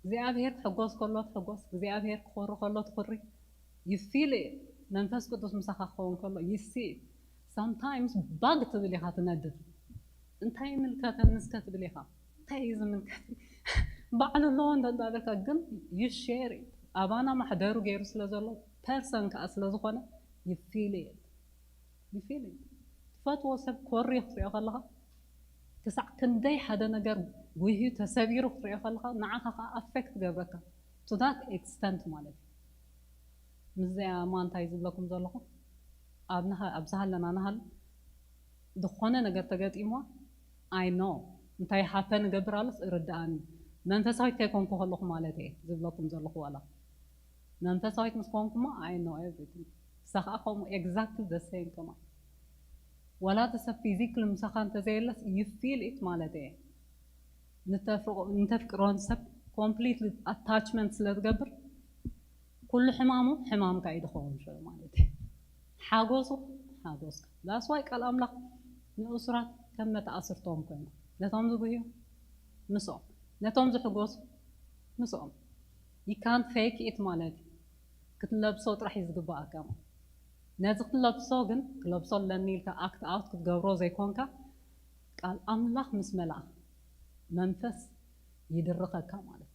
እግዚኣብሔር ክሕጎስ ከሎ ትሕጎስ፣ እግዚኣብሔር ክኾሪ ከሎ ትኹሪ። You feel it። መንፈስ ቅዱስ ምሳኻ ክኸውን ከሎ you see it። Sometimes ባግ ትብል ኢኻ ትነድድ። እንታይ ይምልከተኒ እስከ ትብል ኢኻ። እንታይ እዩ ዝምልከት? ባዕሉ ኣለዎ እንተ እንዳበልካ ግን you share it ኣባና ማሕደሩ ገይሩ ስለ ዘሎ person ከዓ ስለ ዝኾነ you feel it you feel it ትፈትዎ ሰብ ኮርዩ ክትሪኦ ከለኻ ክሳዕ ክንደይ ሓደ ነገር ጉህዩ ተሰቢሩ ክትሪኦ ከለኻ ንዓኻ ከዓ affect ትገብረካ to that extent ማለት እዩ ምስዚኣ እማ እንታይ ዝብለኩም ዘለኹ ኣብ ዝሃለና ናሃል ዝኾነ ነገር ተገጢምዋ I know እንታይ happen ይገብር ኣሎስ እርድኣኒ መንፈሳዊት ከይኮንኩ ከለኹ ማለት እየ ዝብለኩም ዘለኹ ዋላ መንፈሳዊት ምስ ኮንኩሞ I know everything ንሳ ከዓ ከምኡ exactly the same ከማ ዋላ እቲ ሰብ physically ምሳኻ እንተዘየለስ you feel it ማለት እየ ንተፍቅሮን ሰብ completely attachment ስለ ትገብር ኩሉ ሕማሙ ሕማምካ እዩ ዝኸውን ሽዑ ማለት እዩ ሓጎሱ ሓጎስካ that's why ቃል ኣምላኽ ንእሱራት ከም መተኣስርቶም ኮይኑ ነቶም ዝጉህዩ ምስኦም ነቶም ዝሕጎሱ ምስኦም you can't fake it ማለት እዩ ክትለብሶ ጥራሕ እዩ ዝግባኣካ ነዚ ክትለብሶ ግን ክለብሶ ኣለኒ ኢልካ act out ክትገብሮ ዘይኮንካ ቃል ኣምላኽ ምስ መላእኽ መንፈስ ይድርኸካ ማለት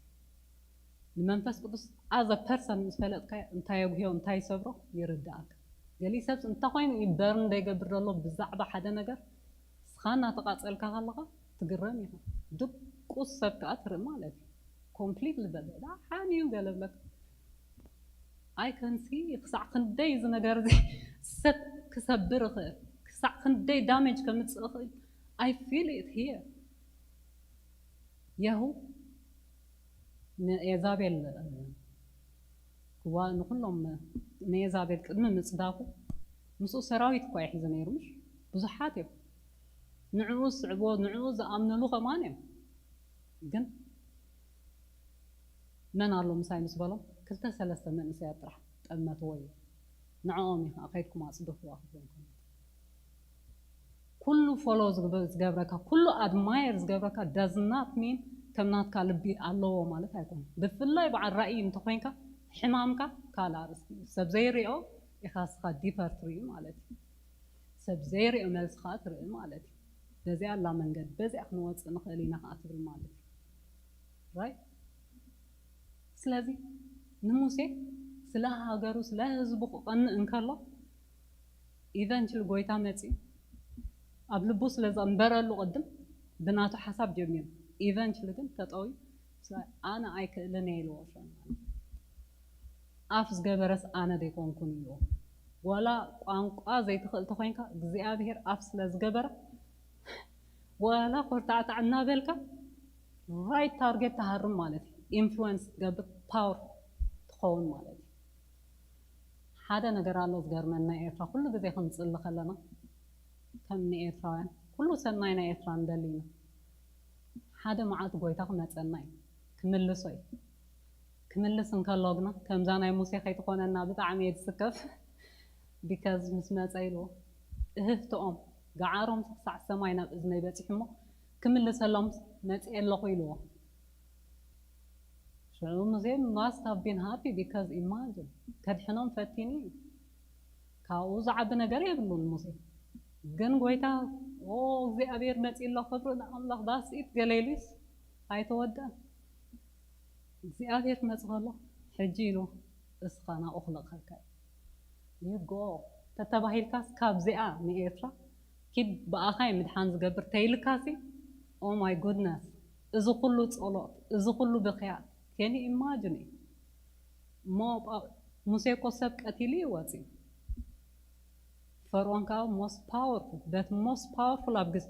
እዩ ንመንፈስ ቅዱስ as a person ምስ ፈለጥካ እንታይ የጉህዮ እንታይ ይሰብሮ ይርዳእካ ገሊ ሰብ እንታይ ኮይኑ ይበርን ዘይገብር ዘሎ ብዛዕባ ሓደ ነገር ስኻ እናተቃፀልካ ከለካ ትግረም ኢኻ ድቁስ ሰብ ከዓ ትርኢ ማለት እዩ completely በለ ሓን እዩ ገለ ብለካ I can see ክሳዕ ክንደይ እዚ ነገር እዚ ሰብ ክሰብር ይኽእል ክሳዕ ክንደይ damage ከምፅእ ይኽእል I feel it here የሁ ንኤዛቤል ክዋ ንኩሎም ንኤዛቤል ቅድሚ ምፅዳፉ ምስኡ ሰራዊት እኳ ይሕዙ ነይሩ ምሽ ብዙሓት እዮም ንዕኡ ዝስዕብዎ ንዕኡ ዝኣምንሉ ከማን እዮም ግን መን ኣሎ ምሳይ ምስ በሎም ክልተ ሰለስተ መንእሰያት ጥራሕ ጠመትዎ እዩ ንዕኦም እዩ ከዓ ከይድኩም ኣፅድፍዋ ክብሎም ኩሉ follow ዝገብረካ ኩሉ admire ዝገብረካ does not mean ከም ናትካ ልቢ ኣለዎ ማለት ኣይኮነ ብፍላይ በዓል ራእይ እንተኮይንካ ሕማምካ ካልእ ኣርእስቲ እዩ ሰብ ዘይሪኦ ኢካ ስካ deeper ትርኢ ማለት እዩ ሰብ ዘይሪኦ መልሲ ከዓ ትርኢ ማለት እዩ በዚኣ ኣላ መንገዲ በዚኣ ክንወፅእ ንኽእል ኢና ከዓ ትብል ማለት እዩ right ስለዚ ንሙሴ ስለ ሃገሩ ስለ ህዝቡ ክቐንእ እንከሎ eventually ጎይታ መፂኡ ኣብ ልቡ ስለ ዘንበረሉ ቅድም ብናቱ ሓሳብ ጀሚሩ eventually ግን ተጠውዩ ኣነ ኣይክእልን እየ ኢልዎ ኣፍ ዝገበረስ ኣነ ዘይኮንኩን ኢልዎ ዋላ ቋንቋ ዘይትኽእል ተኮይንካ እግዚኣብሄር ኣፍ ስለ ዝገበረ ዋላ ኮርታዕታዕ እናበልካ right target ትሃርም ማለት እዩ influence ትገብር power ትኸውን ማለት እዩ ሓደ ነገር ኣሎ ዝገርመና ኤርትራ ኩሉ ግዜ ክንፅሊ ከለና ከም ንኤርትራውያን ኩሉ ሰናይ ናይ ኤርትራ ንደሊ ኢና ሓደ መዓልቲ ጎይታ ክመፀና እዩ ክምልሶ እዩ ክምልስ እንከሎ ግና ከምዛ ናይ ሙሴ ከይትኾነና ብጣዕሚ እየ ዝስከፍ because ምስ መፀ ኢልዎ እህህትኦም ገዓሮም ክሳዕ ሰማይ ናብ እዝነይ በፂሑ እሞ ክምልሰሎም መፅየ ኣለኹ ኢልዎ ሽዑ ሙሴ must have been happy because imagine ከድሕኖም ፈቲኑ እዩ ካብኡ ዝዓቢ ነገር የብሉን ሙሴ ግን ጎይታ ኦ እግዚኣብሔር መፂ ኣሎ ክብሪ ንኣምላኽ that's it ገለ ኢሉስ ኣይተወደን እግዚኣብሔር ክመፅእ ከሎ ሕጂ ኢሉ እስኻ ናብኡ ክልእኸልካ እዩ you go ተተባሂልካስ ካብዚኣ ንኤርትራ ኪድ ብኣኻ እዩ ምድሓን ዝገብር ተይልካሲ oh my goodness እዚ ኩሉ ፀሎት እዚ ኩሉ ብኽያት can you imagine እዩ እሞ ሙሴ እኮ ሰብ ቀቲሉ እዩ ወፂኡ ፈርዖን ከዓ most powerful but most powerful ኣብ ግዜ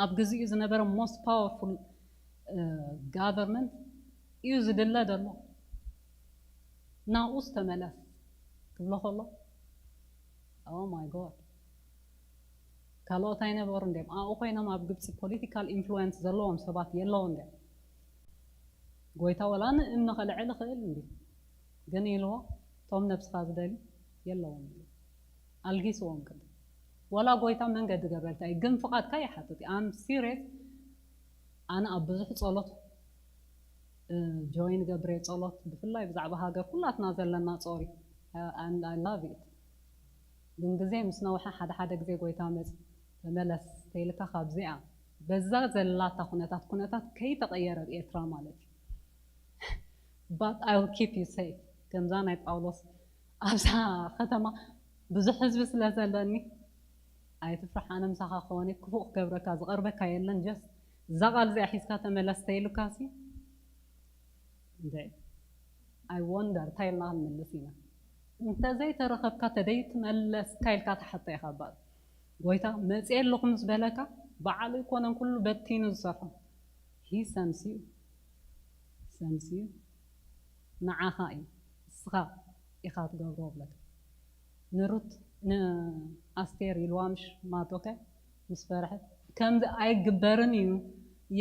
ኣብ ግዚኡ ዝነበረ most powerful government እዩ ዝድለ ዘሎ ናብኡስ ተመለስ ክብሎ ከሎ oh my god ካልኦት ኣይነበሩ እንዲም ኣብኡ ኮይኖም ኣብ ግብፂ political influence ዘለዎም ሰባት የለውን እንዲም ጎይታ ወላ ንእምኒ ከልዕል ይኽእል እንዲ ግን ኢልዎ እቶም ነብስኻ ዝደልዩ የለውን ኢሉ ኣልጊስዎም ቅድም ዋላ ጎይታ መንገዲ ገብረልካ እዩ ግን ፍቓድካ ይሓትት እዩ I'm serious ኣነ ኣብ ብዙሕ ጸሎት join ገብረ ጸሎት ብፍላይ ብዛዕባ ሃገር ኩላትና ዘለና ጾሪ and I love it ግን ግዜ ምስ ነውሐ ሓደ ሓደ ግዜ ጎይታ መጽ ተመለስ ተይልካ ካብዚኣ በዛ ዘላታ ኩነታት ኩነታት ከይተቐየረ ኣብ ኤርትራ ማለት እዩ But I will keep you safe. ከምዛ ናይ ጳውሎስ ኣብዛ ከተማ ብዙሕ ህዝቢ ስለ ዘለኒ ኣይትፍራሕ፣ ኣነ ምሳኻ ክኸውን እየ፣ ክፉእ ክገብረካ ዝቐርበካ የለን። Just እዛ ቃል እዚኣ ሒዝካ ተመለስ ተይሉካ ሲ እንደ I wonder እንታይ ኢልና ክንምልስ ኢና። እንተዘይተረኸብካ ተደይትመለስካ ኢልካ ትሓቶ ኢኻ። ባል ጎይታ መፅየ ኣለኹ ምስ በለካ በዓሉ ኣይኮነን ኩሉ በቲኑ ዝሰርሖ። He sends you. Sends you. ንዓኻ እዩ፣ እስኻ ኢኻ ትገብሮ ብለካ። ንሩት ንኣስቴር ኢልዋ ምሽ ማቶከ ምስ ፈርሐት ከምዚ ኣይግበርን እዩ፣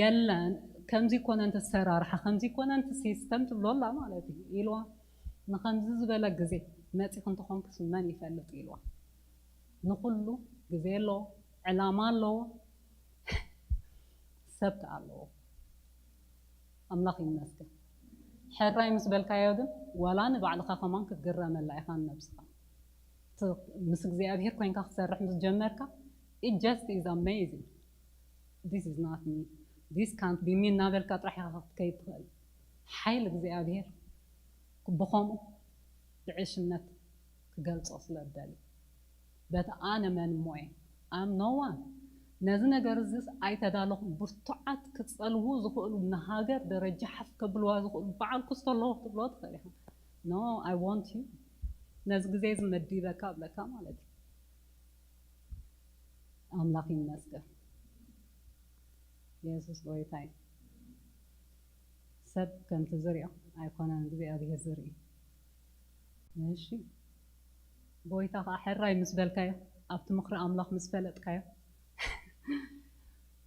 የለን ከምዚ ኮነ እንተ ሰራርሓ ከምዚ ኮነ እንተ ሲስተም ትብሎ ኣላ ማለት እዩ ኢልዋ። ንኸምዚ ዝበለ ግዜ መፂ ክንተኾንክስ መን ይፈልጥ ኢልዋ። ንኹሉ ግዜ ኣለዎ፣ ዕላማ ኣለዎ፣ ሰብ ከኣ ኣለዎ። ኣምላኽ ይመስገን። ሕራይ ምስ በልካዮ ግን ዋላ ንባዕልኻ ከማን ክትግረመላ ኢኻ ንነብስኻ። እቲ ምስ እግዚኣብሔር ኮይንካ ክትሰርሕ ምስ ጀመርካ it just is amazing. This is not me. This can't be me እናበልካ ጥራሕ ኢኻ ክትከይድ ትኽእል። ሓይሊ እግዚኣብሔር ብኸምኡ ብዕሽነት ክገልጾ ስለ እደሊ። በቲ ኣነ መን እሞ እየ? I'm no one። ነዚ ነገር እዚስ ኣይተዳለኹም። ብርቱዓት ክጸልዉ ዝኽእሉ፣ ንሃገር ደረጃ ሓፍ ከብልዋ ዝኽእሉ በዓል ክስቶ ኣለዉ ክትብሎ ትኽእል ኢኻ። No, I want you። ነዚ ግዜ እዚ መዲበካ እብለካ ማለት እዩ። ኣምላኽ ይመስገን። የሱስ ጎይታ እዩ። ሰብ ከምቲ ዝሪኦ ኣይኮነን እግዚኣብሔር ዝርኢ። እሺ፣ ጎይታ ከዓ ሕራይ ምስ በልካዮ፣ ኣብቲ ምኽሪ ኣምላኽ ምስ ፈለጥካዮ፣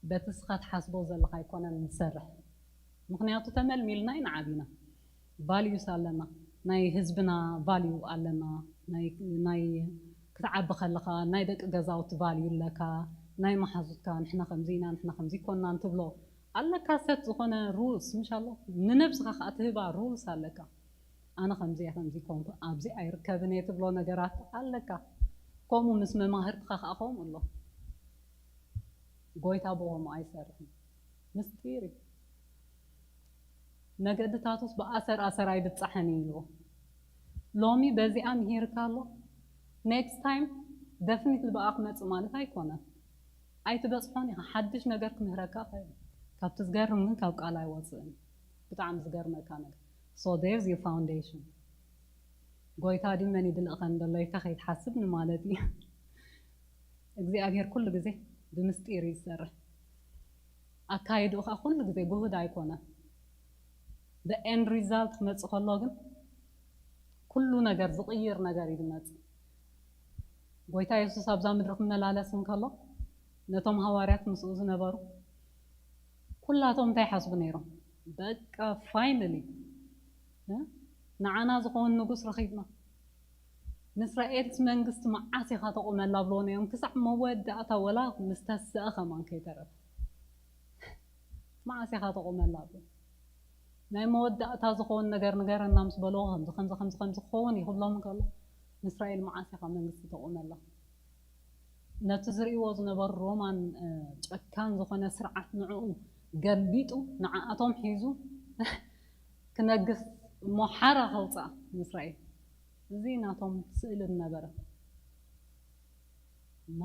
በቲ እስኻ ትሓስቦ ዘለኻ ኣይኮነን ዝሰርሕ። ምኽንያቱ ተመልሚልና ኢና ዓቢና። ቫልዩስ ኣለና፣ ናይ ህዝብና ቫልዩ ኣለና። ናይ ናይ ክትዓቢ ከለኻ ናይ ደቂ ገዛውቲ ቫልዩ ኣለካ፣ ናይ መሓዙትካ ንሕና ከምዚ ኢና ንሕና ከምዚ ኮናን ትብሎ ኣለካ። ሰት ዝኾነ ሩልስ ምሽ ኣሎ፣ ንነብስኻ ከዓ ትህባ ሩልስ ኣለካ። ኣነ ከምዚ እየ ከምዚ ኮንኩ ኣብዚ ኣይርከብን እየ ትብሎ ነገራት ኣለካ። ከምኡ ምስ መማህርትኻ ከዓ ከምኡ ኣሎ። ጎይታ ብኸምኡ ኣይሰርሕን። ምስጢር እዩ። መገድታቱስ ብኣሰር ኣሰር ኣይብጻሕን እዩ ኢልዎ። ሎሚ በዚኣ ምሂርካ ኣሎ፣ ኔክስት ታይም ደፍኒትሊ ብኣ ክመጽእ ማለት ኣይኮነን። ኣይትበጽሖን ኢኻ። ሓድሽ ነገር ክምህረካ ይኽእል እዩ። ካብቲ ዝገርም ግን ካብ ቃል ኣይወጽእን እዩ። ብጣዕሚ ዝገርመካ ነገር። So there's your foundation። ጎይታ ድዩ መን ይድልእኸን ዘሎ ኢልካ ከይትሓስብ ንማለት እዩ። እግዚኣብሔር ኩሉ ግዜ ብምስጢር እዩ ዝሰርሕ። ኣካይድኡ ከዓ ኩሉ ግዜ ጉህድ ኣይኮነን። The end result ክመፅእ ከሎ ግን ኩሉ ነገር ዝቕይር ነገር እዩ ዝመፅእ። ጎይታ የሱስ ኣብዛ ምድሪ ክመላለስ እንከሎ ነቶም ሃዋርያት ምስኡ ዝነበሩ ኩላቶም እንታይ ይሓስቡ ነይሮም? በቃ ፋይናሊ ንዓና ዝኸውን ንጉስ ረኺብና፣ ንእስራኤልስ መንግስቲ መዓስ ኢኻ ተቑመላ ብልዎ ነይሮም። ክሳዕ መወዳእታ ወላ ምስ ተስአ ከማን ከይተረፈ መዓስ ኢኻ ተቑመላ ብሎ። ናይ መወዳእታ ዝኸውን ነገር ንገረና ምስ በልዎ ከምዚ ከምዚ ከምዚ ከምዚ ክኸውን እዩ ክብሎም እንከሎ ንእስራኤል መዓስ ኢኻ መንግስቲ ተቑመላ? ነቲ ዝርእይዎ ዝነበሩ ሮማን እ፣ ጨካን ዝኾነ ስርዓት ንዕኡ ገልቢጡ ንዓኣቶም ሒዙ ክነግስ እሞ ሓራ ከውፅኣ ንእስራኤል። እዚ ናቶም ስእሊ ነበረ። ኖ።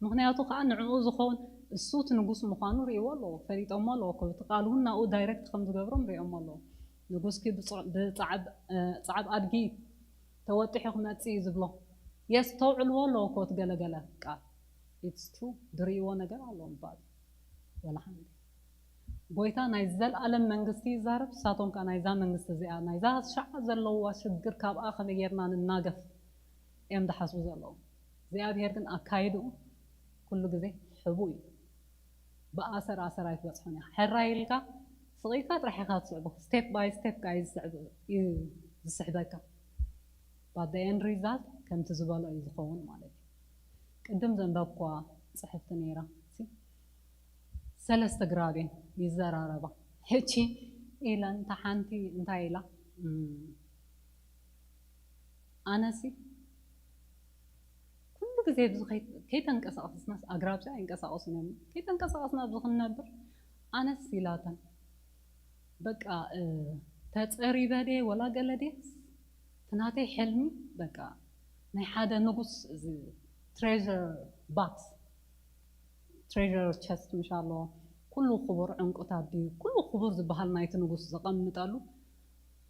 ምኽንያቱ ከዓ ንዕኡ ዝኸውን እሱ እቲ ንጉስ ምዃኑ ርእይዎ ኣለዎ፣ ፈሊጦሞ ኣለዎ እኮ። እቲ ቃል እውን ናብኡ ዳይሬክት ከም ዝገብሮም ርእዮሞ ኣለዎ። ንጉስኪ ብጽዕ- ብጻዕብ እ፣ ጻዕብ ኣድጊ ተወጢሑ ክመጽእ እዩ ዝብሎ። የስተውዕልዎ ኣለዎ እኮ እቲ ገለገለ ቃል። ኢትስ ትሩ። ዝርእይዎ ነገር ኣለዎም ባል ወላ ሓንቲ። ጎይታ ናይ ዘልኣለም መንግስቲ ይዛረብ፣ ንሳቶም ከኣ ናይዛ መንግስቲ እዚኣ ናይዛ ሻዕ ዘለዋ ሽግር ካብኣ ከመይ ጌርና ንናገፍ እዮም ዝሓስቡ ዘለዉ። እግዚኣብሔር ግን ኣካይድኡ ኩሉ ግዜ ሕቡእ እዩ። ብኣሰር ኣሰር ኣይትበጽሖን ኢኻ። ሕራይ ኢልካ ስቕ ኢልካ ጥራሕ ኢኻ ትስዕቦ። ስቴፕ ባይ ስቴፕ ከኣ እዩ ዝስዕብ- እዩ ዝስሕበካ። But the end result ከምቲ ዝበሎ እዩ ዝኸውን ማለት እዩ። ቅድም ዘንበብኳ ጽሕፍቲ ነይራ። ሲ ሰለስተ ግራብ እየን ይዘራረባ። ሕጂ ኢለን እታ ሓንቲ እንታይ ኢላ? እም፣ ኣነሲ ኩሉ ግዜ ኣብዚ ከይ- ከይተንቀሳቐስናስ ኣግራብ ሲ ኣይንቀሳቐሱን እዮም። ከይተንቀሳቐስና ኣብዚ ክንነብር ኣነስ ኢላተን በቃ እ፣ ተጸሪበ ድየ ወላ ገለ ድየ? እቲ ናተይ ሕልሚ በቃ ናይ ሓደ ንጉስ እዚ treasure box፣ treasure chest ምሽ ኣሎ፣ ኩሉ ክቡር ዕንቁታት ድዩ ኩሉ ክቡር ዝበሃል ናይቲ ንጉስ ዘቐምጠሉ፣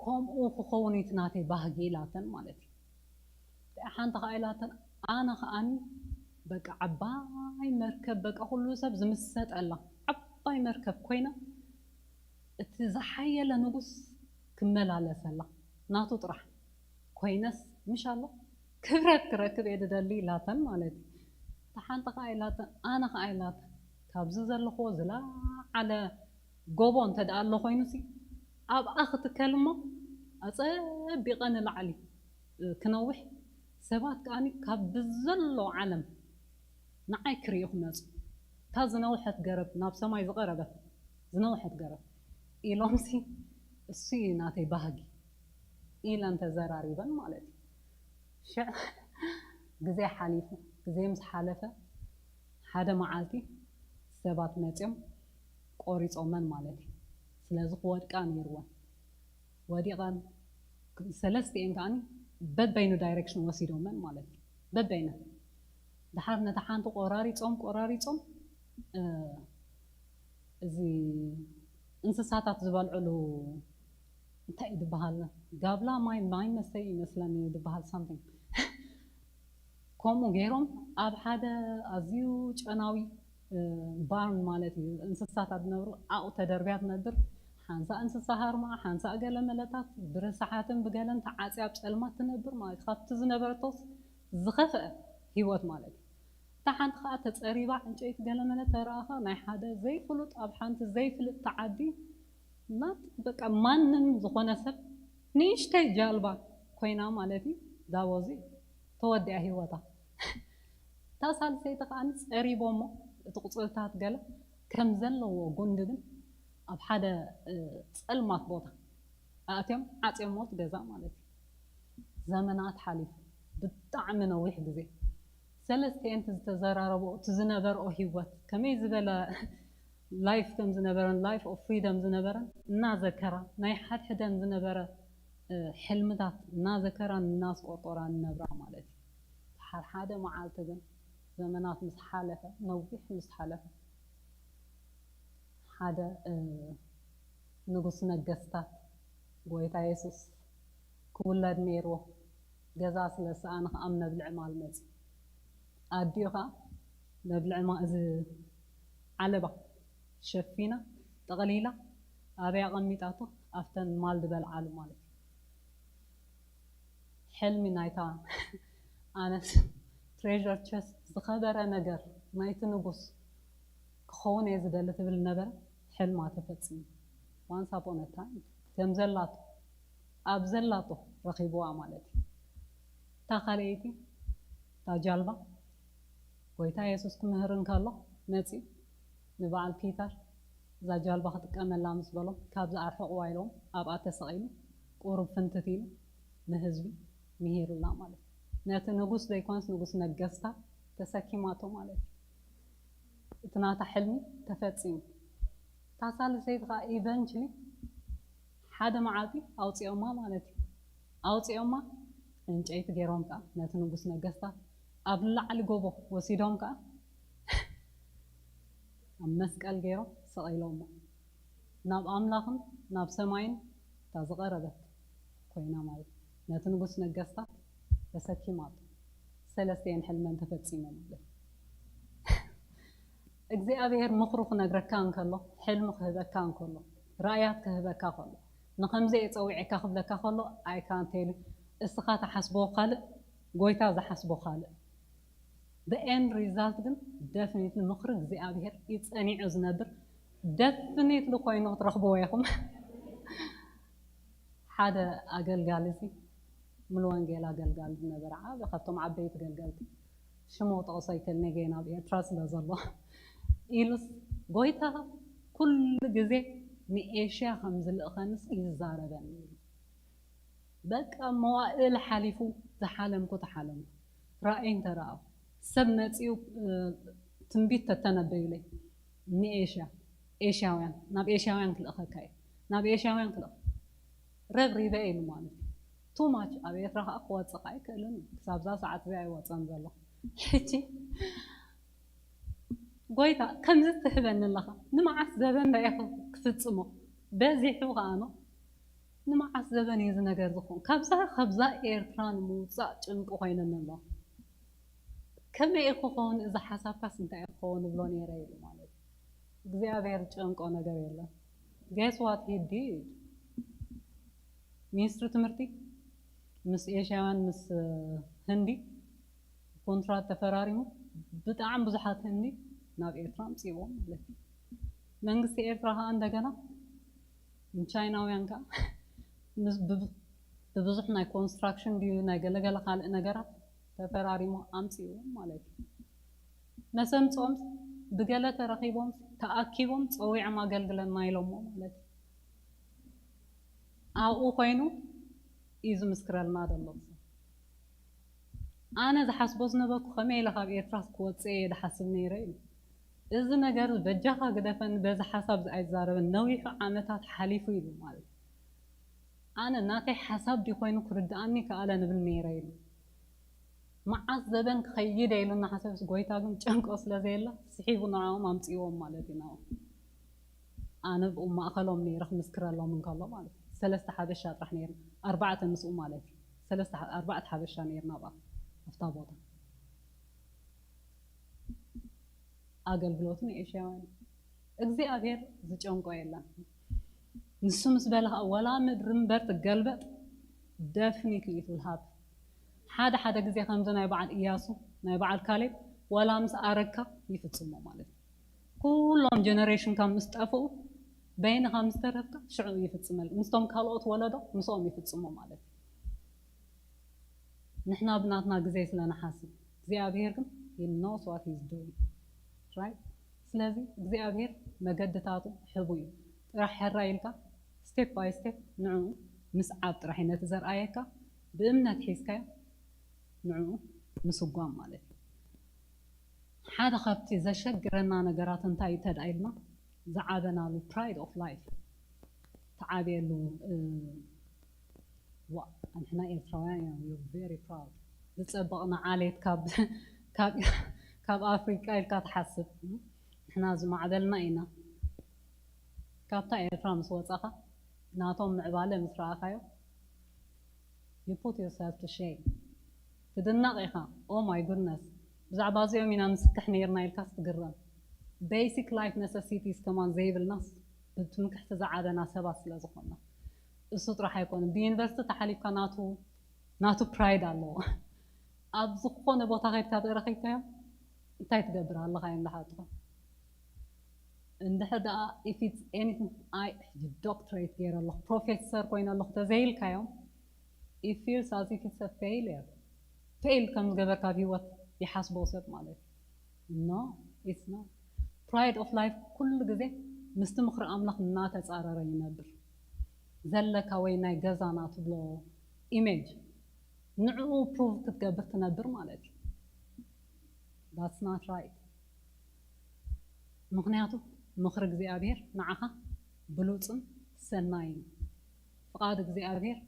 ከምኡ ክኸውን እዩ እቲ ናተይ ባህጊ ኢላተን ማለት እዩ። ሓንቲ ከዓ ኢላተን ኣነ ከዓኒ በቃ ዓባይ መርከብ በቃ ኩሉ ሰብ ዝምሰጠላ ዓባይ መርከብ ኮይና እቲ ዝሓየለ ንጉስ ክመላለሰላ ናቱ ጥራሕ ኮይነስ ምሽ ኣሎ ክብረት ክረክብ እየ ድደሊ ኢላተን ማለት እዩ። እታ ሓንቲ ከዓ ኢላተን ኣነ ከዓ ኢላተን ካብዚ ዘለኽዎ ዝለዓለ ጎቦ እንተ ደኣ ኣሎ ኮይኑ ሲ ኣብኣ ክትከል እሞ ኣጸቢቐ ንላዕሊ ክነውሕ ሰባት ከዓኒ ካብ ብዘሎ ዓለም ንዓይ ክርእዩ ክመፁ እታ ዝነውሐት ገረብ ናብ ሰማይ ዝቐረበት ዝነውሐት ገረብ ኢሎም ሲ እሱ እዩ ናተይ ባህጊ ኢለን ተዘራሪበን ማለት እዩ። ሽዕ ግዜ ሓሊፉ ግዜ ምስ ሓለፈ ሓደ መዓልቲ ሰባት መፅዮም ቆሪፆመን ማለት እዩ። ስለዚ ክወድቃ ነይርወን ወዲቐን ሰለስቲኤን ከዓኒ በበይኑ direction ወሲዶመን ማለት እዩ። በበይነን ድሓር ነታ ሓንቲ ቆራሪፆም ቆራሪፆም እዚ እንስሳታት ዝበልዕሉ እንታይ እዩ ዝበሃል ጋብላ ማይ ማይ መስተይ ይመስለኒ ዝበሃል something ከምኡ ገይሮም ኣብ ሓደ ኣዝዩ ጨናዊ barn ማለት እዩ እንስሳታት ዝነብሩ ኣብኡ ተደርብያ ትነብር ሓንሳ እንስሳ ሃርማ ሓንሳ ገለ መለታት ብረሳሓትን ብገለን ተዓፅያ ኣብ ፀልማት ትነብር ማለት ካብቲ ዝነበረቶስ ዝኸፍአ ህይወት ማለት እዩ። እታ ሓንቲ ከዓ ተፀሪባ ዕንጨይቲ ገለመለ ተረኣኻ ናይ ሓደ ዘይፍሉጥ ኣብ ሓንቲ ዘይፍልጥቲ ዓዲ ናት በቃ ማንም ዝኾነ ሰብ ንእሽተይ ጃልባ ኮይና ማለት እዩ። ዳወዚ ተወዲኣ ህይወታ። እታ ሳልሰይቲ ከዓ ፀሪቦሞ እቲ ቁፅልታት ገለ ከም ዘለዎ ጉንዲ ግን ኣብ ሓደ ፀልማት ቦታ ኣእትዮም ዓፅዮሞ እቲ ገዛ ማለት እዩ። ዘመናት ሓሊፉ ብጣዕሚ ነዊሕ ግዜ ሰለስቲኤን እቲ ዝተዘራረበኦ እቲ ዝነበረኦ ህይወት ከመይ ዝበለ life ከም ዝነበረን life of freedom ዝነበረን እናዘከራ ናይ ሓድሕደን ዝነበረ ሕልምታት እናዘከራ እናስቆርቆራ ንነብራ ማለት እዩ። ድሓር ሓደ መዓልቲ ግን ዘመናት ምስ ሓለፈ ነዊሕ ምስ ሓለፈ ሓደ ንጉስ ነገስታት ጎይታ የሱስ ክውለድ ነይርዎ። ገዛ ስለ ዝሰኣነ ከዓ ኣብ መብልዒ ማል መፅእ። ኣዲኡ ከዓ መብልዒ ማ እዚ ዓለባ ሸፊና ጠቕሊላ ኣበይ ኣቐሚጣቶ ኣብተን ማል ዝበልዓሉ ማለት እዩ። ሕልሚ ናይታ ኣነስ treasure chest ዝኸበረ ነገር ናይቲ ንጉስ ክኸውን እየ ዝደሊ ትብል ነበረ ሕልማ ተፈፂሙ። Once upon a time ከም ዘላቶ ኣብ ዘላቶ ረኺብዋ ማለት እዩ። እታ ካልኣይቲ እታ ጃልባ ጎይታ የሱስ ክምህር እንከሎ መፂኡ ንበዓል ፒተር እዛ ጃልባ ክጥቀመላ ምስ በሎም ካብዚ ኣርሕቕዋ ኢሎም ኣብኣ ተሰቒሉ ቁሩብ ፍንትት ኢሉ ንህዝቢ ምሂሩላ ማለት እዩ። ነቲ ንጉስ ዘይኮነስ ንጉስ ነገስታት ተሰኪማቶ ማለት እዩ። እቲ ናታ ሕልሚ ተፈፂሙ። እታ ሳልሰይቲ ከዓ eventually ሓደ መዓልቲ ኣውፂኦማ ማለት እዩ። ኣውፂኦማ ዕንጨይቲ ገይሮም ከዓ ነቲ ንጉስ ነገስታት ኣብ ላዕሊ ጎቦ ወሲዶም ከዓ ኣብ መስቀል ገይሮም ሰቒሎሞ ናብ ኣምላኽን ናብ ሰማይን እታ ዝቐረበት ኮይና ማለት እዩ። ነቲ ንጉስ ነገስታት ተሰኪማቶ ሰለስቲኤን ሕልመን ተፈፂመ ማለት እዩ። እግዚኣብሔር ምኽሩ ክነግረካ እንከሎ ሕልሚ ክህበካ እንከሎ ራእያት ክህበካ ከሎ ንኸምዚ እየ ፀዊዐካ ክብለካ ከሎ ኣይካንቴል እስኻ ተሓስቦ ካልእ ጎይታ ዝሓስቦ ካልእ the end result ግን definitely ምኽሪ እግዚኣብሔር እዩ ጸኒዑ ዝነብር definitely ኮይኑ ክትረኽብዎ ኢኹም። ሓደ ኣገልጋሊ እዚ ሙሉ ወንጌል ኣገልጋሊ ዝነበረ ዓቢ ካብቶም ዓበይቲ ገልገልቲ ሽሙ ክጠቕሶ ኣይክእልን እየ ገና ኣብ ኤርትራ ስለ ዘሎ ኢሉስ ጎይታ ኩሉ ግዜ ንኤሽያ ከም ዝልእኸንስ ይዛረበኒ ኢሉ በቃ መዋእል ሓሊፉ ዝሓለምኩ ተሓለምኩ ራእይ እንተረኣኹ ሰብ መፂኡ ትንቢት ተተነበዩለይ ንኤሽያ ኤሽያውያን ናብ ኤሽያውያን ክልእኸካ እዩ ናብ ኤሽያውያን ክልእኸ ረብሪበ ኢሉ ማለት እዩ። ቱ ማች ኣብ ኤርትራ ከዓ ክወፅእ ከዓ ኣይክእልን እዩ። ክሳብዛ ሰዓት እዚ ኣይወፀን ዘሎ። ሕጂ ጎይታ ከምዚ ትህበኒ ኣለኻ፣ ንመዓስ ዘበን ዳ ኢኻ ክፍፅሞ? በዚሑ ከዓ ነው። ንመዓስ ዘበን እዩ እዚ ነገር ዝኸውን? ካብዛ ካብዛ ኤርትራ ንምውፃእ ጭንቂ ኮይነኒ ኣሎ። ከመይ እዩ ክኸውን እዚ ሓሳብካስ እንታይ እዩ ክኸውን እብሎ ነይረ ኢሉ ማለት እዩ። እግዚኣብሔር ጨንቆ ነገር የለን። Guess what he did? ሚኒስትሪ ትምህርቲ ምስ ኤሽያውያን ምስ ህንዲ ኮንትራት ተፈራሪሙ ብጣዕሚ ብዙሓት ህንዲ ናብ ኤርትራ ኣምፅዎም ማለት እዩ። መንግስቲ ኤርትራ ከዓ እንደገና ንቻይናውያን ከዓ ምስ ብብ- ብብዙሕ ናይ ኮንስትራክሽን ድዩ ናይ ገለገለ ካልእ ነገራት ተፈራሪሙ ኣምፅዎም ማለት እዩ። መሰምፅኦም ብገለ ተረኺቦም ተኣኪቦም ፀዊዖም ኣገልግለና ኢሎሞ ማለት እዩ። ኣብኡ ኮይኑ እዩ ዝምስክረልና ዘሎ። ኣነ ዝሓስቦ ዝነበርኩ ከመይ ኢለ ካብ ኤርትራ ክወፅእ እየ ዝሓስብ ነይረ ኢሉ። እዚ ነገር በጃኻ ግደፈኒ፣ በዚ ሓሳብ እዚ ኣይዛረብን፣ ነዊሑ ዓመታት ሓሊፉ ኢሉ ማለት እዩ። ኣነ ናተይ ሓሳብ ድዩ ኮይኑ ክርድኣኒ ከኣለ ንብል ነይረ ኢሉ። መዓስ ዘበን ክኸይድ ኢሉ እናሓሰብስ ጎይታ ግን ጨንቆ ስለ ዘየለ ስሒቡ ንዕኦም ኣምፅዎም ማለት እዩ ናብኡ። ኣነ ብኡ ማእኸሎም ነይረ ክምስክረሎም እንከሎ ማለት እዩ። ሰለስተ ሓበሻ ጥራሕ ነይርና፣ ኣርባዕተ ምስኡ ማለት እዩ። ሰለስተ ሓ- ኣርባዕተ ሓበሻ ነይርና ኣብኣ ኣብታ ቦታ። ኣገልግሎቱ ንኤሽያውያን እዩ። እግዚኣብሔር ዝጨንቆ የለን። ንሱ ምስ በለ ከዓ ወላ ምድሪ እምበር ትገልበጥ፣ ደፍኒት ልኢቱ ልሃብ ሓደ ሓደ ግዜ ከምዚ ናይ በዓል እያሱ ናይ በዓል ካሌብ ወላ ምስ ኣረግካ ይፍጽሞ ማለት እዩ። ኩሎም ጀነሬሽንካ ምስ ጠፍኡ በይንኻ ምስ ተረፍካ ሽዑ ይፍጽመል። ምስቶም ካልኦት ወለዶ ምስኦም ይፍጽሞ ማለት እዩ። ንሕና ብናትና ግዜ ስለ ንሓስብ እግዚኣብሔር ግን he knows what he's doing, right? ስለዚ እግዚኣብሔር መገድታቱ ሕቡ እዩ። ጥራሕ ሕራይ ኢልካ step by step ንዕኡ ምስዓብ ጥራሕ እዩ ነቲ ዘርኣየካ ብእምነት ሒዝካዮ ንዕኡ ምስጓም ማለት እዩ። ሓደ ካብቲ ዘሸግረና ነገራት እንታይ እዩ ተድኣ ኢልና ዝዓበናሉ pride of life ትዓብየሉ። ዋ ንሕና ኤርትራውያን ኢና we're very proud። ዝፀበቕና ዓሌት ካብ ካብ ኣፍሪቃ ኢልካ ትሓስብ። ንሕና ዝማዕበልና ኢና። ካብታ ኤርትራ ምስ ወፃኻ ናቶም ምዕባለ ምስ ረኣኻዮ you put yourself to shame። ትድነቕ ኢኻ። Oh my goodness ብዛዕባ እዚኦም ኢና ንስክሕ ነይርና ኢልካስ ትግረም። Basic life necessities ከማን ዘይብልናስ ብትምክሕቲ ዝዓበና ሰባት ስለ ዝኾንና እሱ ጥራሕ ኣይኮነን። ብዩኒቨርሲቲ ተሓሊፍካ ናቱ ናቱ pride ኣለዎ። ኣብ ዝኾነ ቦታ ከድካ ተረኺብካዮም እንታይ ትገብር ኣለኻ እዮም ዝሓትኻ። እንድሕር ደኣ if it's anything I ሕጂ doctorate ገይረ ኣለኹ professor ኮይነ ኣለኹ ተዘይልካዮም it feels as if it's a failure። Fail ከም ዝገበርካ ኣብ ህይወት ይሓስቦ ሰብ ማለት እዩ። No, it's not. Pride of life ኩሉ ግዜ ምስቲ ምኽሪ ኣምላኽ እናተፃረረ ይነብር። ዘለካ ወይ ናይ ገዛና ትብሎ image ንዕኡ prove ክትገብር ትነብር ማለት እዩ። That's not right። ምኽንያቱ ምኽሪ እግዚኣብሔር ንዓኻ ብሉፅን ሰናይን እዩ። ፍቓድ እግዚኣብሔር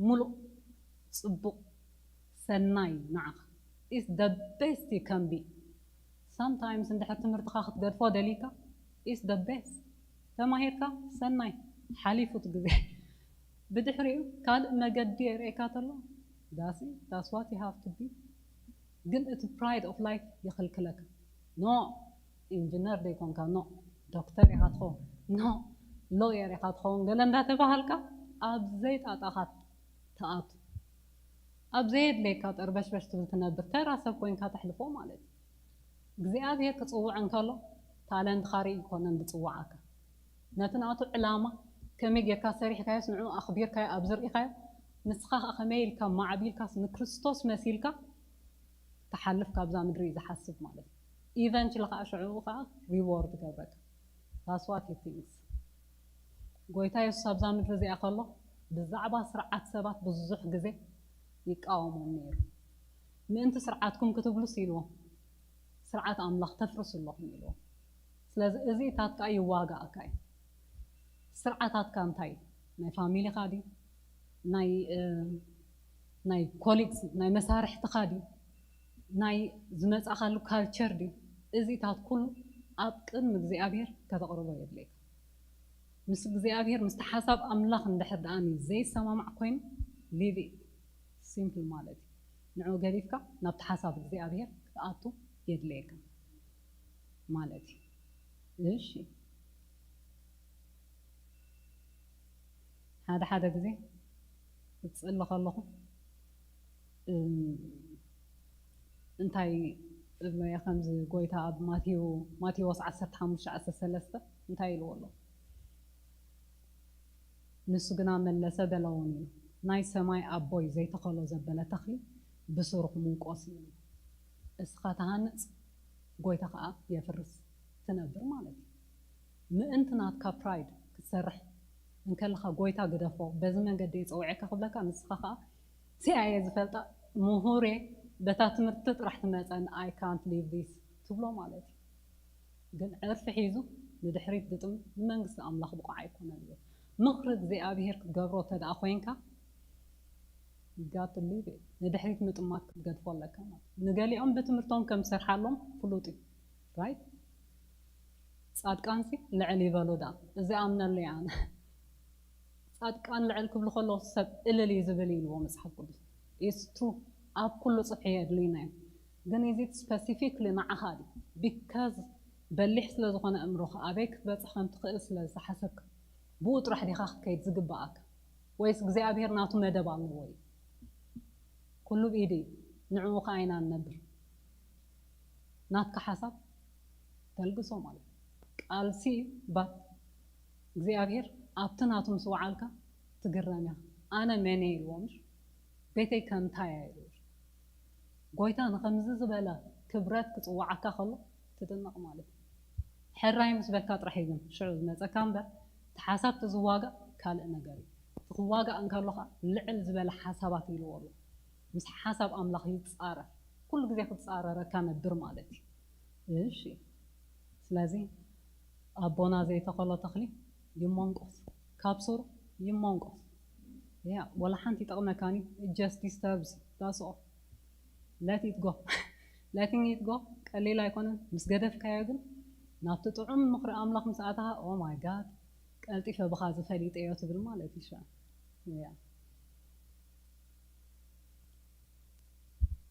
ሙሉእ ፅቡቕ ሰናይ ንዓኻ is the best you can be። Sometimes እንድሕር ትምህርትኻ ክትገድፎ ደሊካ is the best። ተማሂርካ ሰናይ ሓሊፉ እቲ ግዜ ብድሕሪኡ ካልእ መገዲ የርእየካ ተሎ that's what you have to be። ግን እቲ pride of life ይኽልክለካ። No ኢንጂነር ዘይኮንካ no ዶክተር ኢኻ ትኸውን no lawyer ኢኻ ትኸውን ገለ እንዳተባሃልካ ኣብ ዘይጣጣኻ ትኣቱ ኣብ ዘየድለየካ ጠርበሽበሽ ትብል ትነብር ተራ ሰብ ኮይንካ ተሕልፎ ማለት እዩ። እግዚኣብሔር ክፅውዕ እንከሎ ታለንትኻ ርኢ ይኮነን ዝፅውዓካ ነቲ ናቱ ዕላማ ከመይ ጌርካ ሰሪሕካዮስ ንዑ ኣኽቢርካዮ ኣብ ዝርኢኻዮ ንስኻ ከዓ ከመይ ኢልካ ማዕቢልካስ ንክርስቶስ መሲልካ ትሓልፍ ካብዛ ምድሪ እዩ ዝሓስብ ማለት እዩ። Eventually ከዓ ሽዑ ከዓ reward ይገብረካ። That's what he thinks። ጎይታ የሱስ ኣብዛ ምድሪ እዚኣ ከሎ ብዛዕባ ስርዓት ሰባት ብዙሕ ግዜ ይቃወሞም ነይሩ። ምእንቲ ስርዓትኩም ክትብሉስ ኢልዎም ስርዓት ኣምላኽ ተፍርሱ ኣለኹም ኢልዎም። ስለዚ እዚ እታት ከዓ ይዋጋእካ እዩ። ስርዓታትካ እንታይ እዩ? ናይ ፋሚሊኻ ድዩ? ናይ ናይ ኮሊግስ ናይ መሳርሕትኻ ድዩ ናይ ዝመፃእካሉ ካልቸር ድዩ? እዚታት ኩሉ ኣብ ቅድሚ እግዚኣብሔር ከተቕርቦ የድልየካ። ምስ እግዚኣብሔር ምስቲ ሓሳብ ኣምላኽ እንድሕር ደኣ ዘይሰማማዕ ኮይኑ ሊቪ ሲምፕል ማለት እዩ። ንዑ ገዲፍካ ናብቲ ሓሳብ እግዚኣብሔር ክትኣቱ የድልየካ ማለት እዩ። እሺ ሓደ ሓደ ግዜ እፅሊ ከለኹ እንታይ እብሎ እየ ከምዚ ጎይታ ኣብ ማቴዎ ማቴዎስ ዓሰርተ ሓሙሽተ ዓሰርተ ሰለስተ እንታይ ኢልዎ ኣሎ? ንሱ ግና መለሰ በለውን እዩ ናይ ሰማይ ኣቦይ ዘይተኸሎ ዘበለ ተኽሊ ብስሩ ክምንቆስ እዩ። እስኻ ተሃንፅ ጎይታ ከዓ የፍርስ ትነብር ማለት እዩ። ምእንቲ ናትካ ፕራይድ ክትሰርሕ እንከለኻ ጎይታ ግደፎ በዚ መንገዲ የፀውዐካ ክብለካ ንስኻ ከዓ ሲኣየ ዝፈልጣ ምሁሬ በታ ትምህርቲ ጥራሕ ትመፀን I can't leave this ትብሎ ማለት እዩ። ግን ዕርፊ ሒዙ ንድሕሪት ግጥም ንመንግስቲ ኣምላኽ ብቑዕ ኣይኮነን እዩ። ምኽሪ እግዚኣብሔር ክትገብሮ ተደኣ ኮይንካ ጋት ሊቭ ንድሕሪት ምጥማት ክትገድፎ ኣለካ ማለት ንገሊኦም ብትምህርቶም ከም ዝሰርሓሎም ፍሉጥ እዩ። ራይት ፃድቃንሲ ልዕል ይበሉ ዳ እዚ ኣምነሉ እየ ኣነ። ፃድቃን ልዕል ክብሉ ከለዉ ሰብ እልል እዩ ዝብል ኢልዎ መፅሓፍ ቅዱስ። ኢትስ ትሩ ኣብ ኩሉ ፅፍሒ የድልዩና እዮም። ግን ኢዚት ስፐሲፊክሊ ንዓኻ ድዩ? ቢካዝ በሊሕ ስለ ዝኾነ እምሮኻ ኣበይ ክትበፅሕ ከም ትኽእል ስለ ዝሓሰብካ ብኡ ጥራሕ ዲኻ ክትከይድ ዝግበኣካ? ወይስ እግዚኣብሔር ናቱ መደብ ኣለዎ እዩ? ኩሉ ብኢዱ እዩ። ንዕኡ ኸዓ ኢና ንነብር። ናትካ ሓሳብ ተልግሶ ማለት እዩ። ቃልሲ እዩ ባት እግዚኣብሔር ኣብቲ ናቱ ምስ ወዓልካ ትግረም ኢኻ። ኣነ መን እየ ኢልዎ ምሽ ቤተይ ከምታይ እያ ኢልዎ። ጎይታ ንኸምዚ ዝበለ ክብረት ክፅውዓካ ከሎ ትድነቕ ማለት እዩ። ሕራይ ምስ በልካ ጥራሕ እዩ ግን ሽዑ ዝመፀካ እምበር እቲ ሓሳብ እቲ ዝዋጋእ ካልእ ነገር እዩ። እቲ ክዋጋእ እንከሎ ከዓ ልዕል ዝበለ ሓሳባት ኢልዎ ኣሎ። ምስ ሓሳብ ኣምላኽ ይፃረር። ኩሉ ግዜ ክትፃረረካ ነብር ማለት እዩ። እሺ ስለዚ ኣቦና ዘይተኸሎ ተኽሊ ይመንቆስ፣ ካብ ስሩ ይመንቆስ። ያ ወላ ሓንቲ ይጠቕመካኒ just disturbs that's all let it go letting it go ቀሊል ኣይኮነን ምስ ገደፍካዮ ግን ናብቲ ጥዑም ምኽሪ ኣምላኽ ምስ ኣተኻ oh my god ቀልጢፈ ብኻ ዝፈሊጠዮ ትብል ማለት እዩ።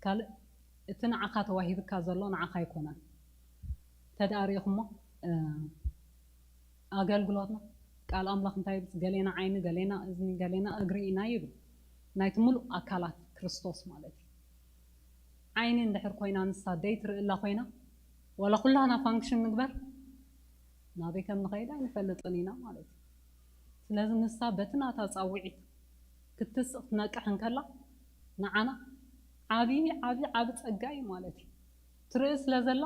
ካልእ እቲ ንዓኻ ተዋሂብካ ዘሎ ንዓኻ ኣይኮነን። ተዳሪኹሞ ኣገልግሎትና ቃል ኣምላኽ እንታይ ይብል? ገሌና ዓይኒ፣ ገሌና እዝኒ፣ ገሌና እግሪ ኢና ይብል። ናይቲ ሙሉእ ኣካላት ክርስቶስ ማለት እዩ። ዓይኒ እንድሕር ኮይና ንሳ ደይ ትርእላ ኮይና ዋላ ኩላና ፋንክሽን ንግበር ናበይ ከም ንኸይድ ኣይንፈልጥን ኢና ማለት እዩ። ስለዚ ንሳ በቲ ናታ ፃውዒት ክትስቕ ትነቅሕ እንከላ ንዓና ዓብዪ ዓብዪ ዓቢ ጸጋ እዩ ማለት እዩ። ትርኢ ስለ ዘላ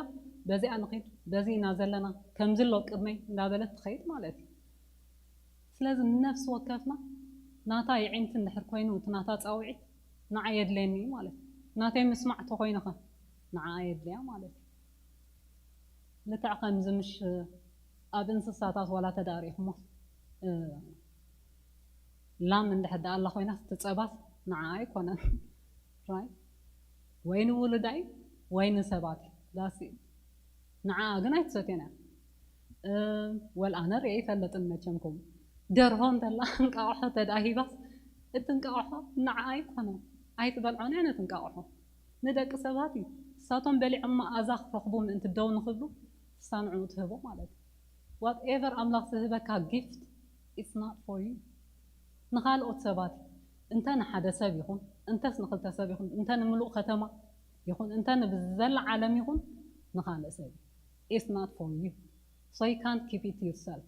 በዚኣ ንኺድ በዚ ኢና ዘለና ከምዚ ኣሎ ቅድመይ እንዳበለት ትኸይድ ማለት እዩ። ስለዚ ንነፍሲ ወከፍና ናታ የዒንቲ እንድሕር ኮይኑ እቲ ናታ ጻውዒት ንዓ የድልየኒ እዩ ማለት እዩ። ናተይ ምስማዕ ተኾይኑ ኸ ንዓ የድልያ ማለት እዩ። ልክዕ ከምዚ ምሽ ኣብ እንስሳታት ዋላ ተዳሪኹሞ ላም እንድሕር ደኣ ኣላ ኮይና ትጸባስ ንዓ ኣይኮነን right ወይ ንውሉዳይ ወይ ንሰባት ዳሲ ንዓ ግን ኣይትሰትዮን እያ። ወል ኣነ ርእየ ይፈልጥን መቸምኩም ደርሆ እንተላ እንቃቑሖ ተዳሂባስ እቲ እንቃቑሖ ንዓ ኣይኮነን ኣይትበልዖን እያ ነቲ እንቃቑሖ ንደቂ ሰባት እዩ። እሳቶም በሊዖም መኣዛ ክረኽቡ ምእንቲ ደው ንኽብሉ እሳ ንዕኡ ትህቦ ማለት እዩ። Whatever ኣምላኽ ዝህበካ gift it's not for you ንኻልኦት ሰባት እዩ። እንተ ንሓደ ሰብ ይኹን እንተስ ንኽልተ ሰብ ይኹን እንተ ንምሉእ ከተማ ይኹን እንተ ንብዘላ ዓለም ይኹን ንኻልእ ሰብ እዩ። It's not for you so you can't keep it yourself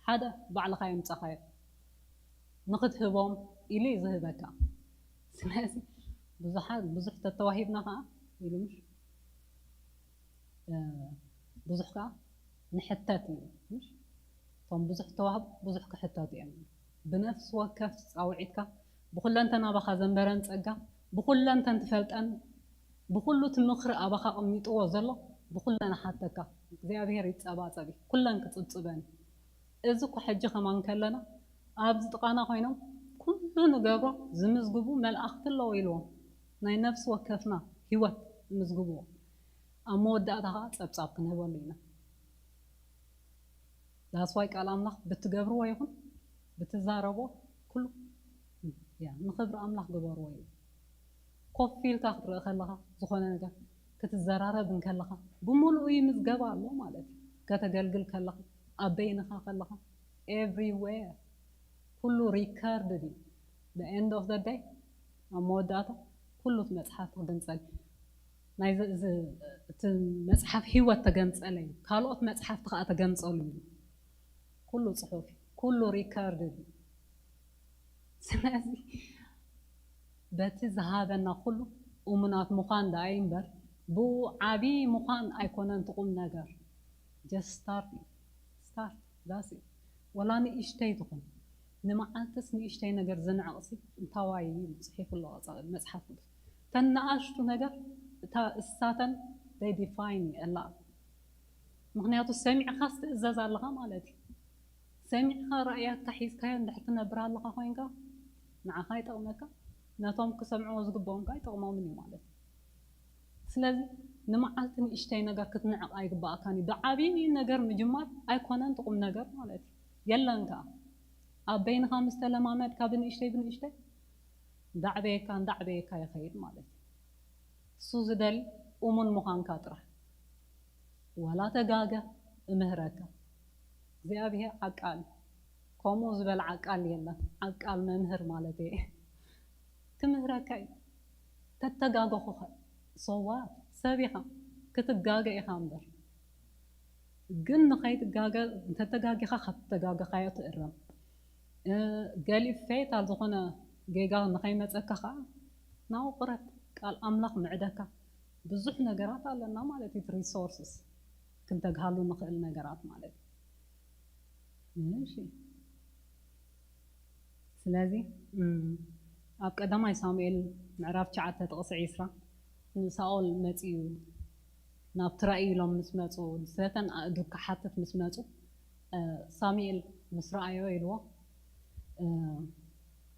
ሓደ ባዕልኻ የምጻኻዮ ንኽትህቦም ኢሉ እዩ ዝህበካ። ስለዚ ብዙሓት ብዙሕ ተተዋሂብና ከዓ ኢሉ ምሽ ብዙሕ ከዓ ንሕተት እዩ ምሽ እቶም ብዙሕ ተዋህቡ ብዙሕ ክሕተቱ እዮም። ብነፍሲ ወከፍ ፃውዒትካ ብኩለንተን ኣባኻ ዘንበረን ፀጋ ብኩለንተን ትፈልጠን ብኩሉ እቲ ምኽሪ ኣባኻ ኣቐሚጥዎ ዘሎ ብኩለን ሓተካ እግዚኣብሔር ይፀባፀብ እዩ ኩለን ክፅብፅበን እዩ። እዚ እኮ ሕጂ ከማን ከለና ኣብዚ ጥቓና ኮይኖም ኩሉ ንገብሮ ዝምዝግቡ መላእኽቲ ኣለዉ ኢልዎም። ናይ ነፍሲ ወከፍና ህይወት ዝምዝግብዎ፣ ኣብ መወዳእታ ከዓ ጸብጻብ ክንህበሉ ኢና። ዳስዋይ ቃል ኣምላኽ ብትገብርዎ ይኹን ብትዛረቦ ኩሉ ንኽብሪ ኣምላኽ ግበርዎ እዩ። ኮፍ ኢልካ ክትርኢ ከለኻ፣ ዝኾነ ነገር ክትዘራረብ እንከለኻ ብምሉኡ ይምዝገባ ኣሎ ማለት እዩ። ከተገልግል ከለኻ፣ ኣብ በይንኻ ከለኻ፣ everywhere ኩሉ ሪከርድ እዩ። The end of the day፣ ኣብ መወዳእታ ኩሉ እቲ መፅሓፍ ክግንፀል፣ ናይ እቲ መፅሓፍ ህይወት ተገንፀለ እዩ። ካልኦት መፅሓፍቲ ከዓ ተገንፀሉ እዩ። ኩሉ ፅሑፍ፣ ኩሉ ሪከርድ እዩ። ስለዚ በቲ ዝሃበና ኩሉ እሙናት ምዃን ደኣ እምበር፣ ብኡ ዓብዪ ምዃን ኣይኮነን እቲ ቁም ነገር። Just start፣ start፣ that's it። ወላ ንእሽተይ ትኹን፣ ንመዓልትስ ንእሽተይ ነገር ዝንዕቕሲ እንታዋይ እዩ ጽሒፉ ኣሎ መጽሓፍ ቅዱስ። እተን ንኣሽቱ ነገር እታ እሳተን they define you a lot። ምኽንያቱ ሰሚዕኻስ ትእዘዝ ኣለኻ ማለት እዩ። ሰሚዕኻ ራእያትካ ሒዝካዮ እንድሕር ትነብር ኣለኻ ኮይንካ፣ ንዓኻ ይጠቕመካ፣ ነቶም ክሰምዕዎ ዝግብኦም ከኣ ይጠቕሞምን እዩ ማለት እዩ። ስለዚ ንመዓልቲ ንእሽተይ ነገር ክትንዕቕ ኣይግባኣካን እዩ። ብዓብዪ ነገር ምጅማር ኣይኮነን እቲ ቁም ነገር ማለት እዩ። የለን ከኣ ኣብ በይንኻ ምስ ተለማመድካ ብንእሽተይ ብንእሽተይ እንዳዕበየካ እንዳዕበየካ ይኸይድ ማለት እዩ። እሱ ዝደሊ እሙን ምዃንካ ጥራሕ። ዋላ ተጋገ እምህረካ። እግዚኣብሔር ዓቃል እዩ። ከምኡ ዝበለ ዓቃል የለን። ዓቃል መምህር ማለት እየ። ክምህረካ እዩ። ተተጋገኹኸ so what? ሰብ ኢኻ፣ ክትጋገ ኢኻ እምበር። ግን ንኸይትጋገ፣ እንተተጋጊኻ ካብ ተጋገኻዮ ትእረም። እ፣ ገሊኡ ፌታል ዝኾነ ጌጋ ንኸይመጸካ ኸዓ ናብኡ ቅረብ፣ ቃል ኣምላኽ ምዕደካ። ብዙሕ ነገራት ኣለና ማለት እዩ፣ እቲ ሪሶርስስ ክንተግሃሉ ንኽእል ነገራት ማለት እዩ። እሺ፣ ስለዚ እም፣ ኣብ ቀዳማይ ሳሙኤል ምዕራፍ ትሽዓተ ጥቕሲ ዒስራ ንሳኦል መጺኡ ናብቲ ራእይ ኢሎም ምስ መጹ፣ ስለተን ኣእዱግ ክሓትት ምስ መጹ፣ እ፣ ሳሙኤል ምስ ረኣዮ ኢልዎ፣ እ፣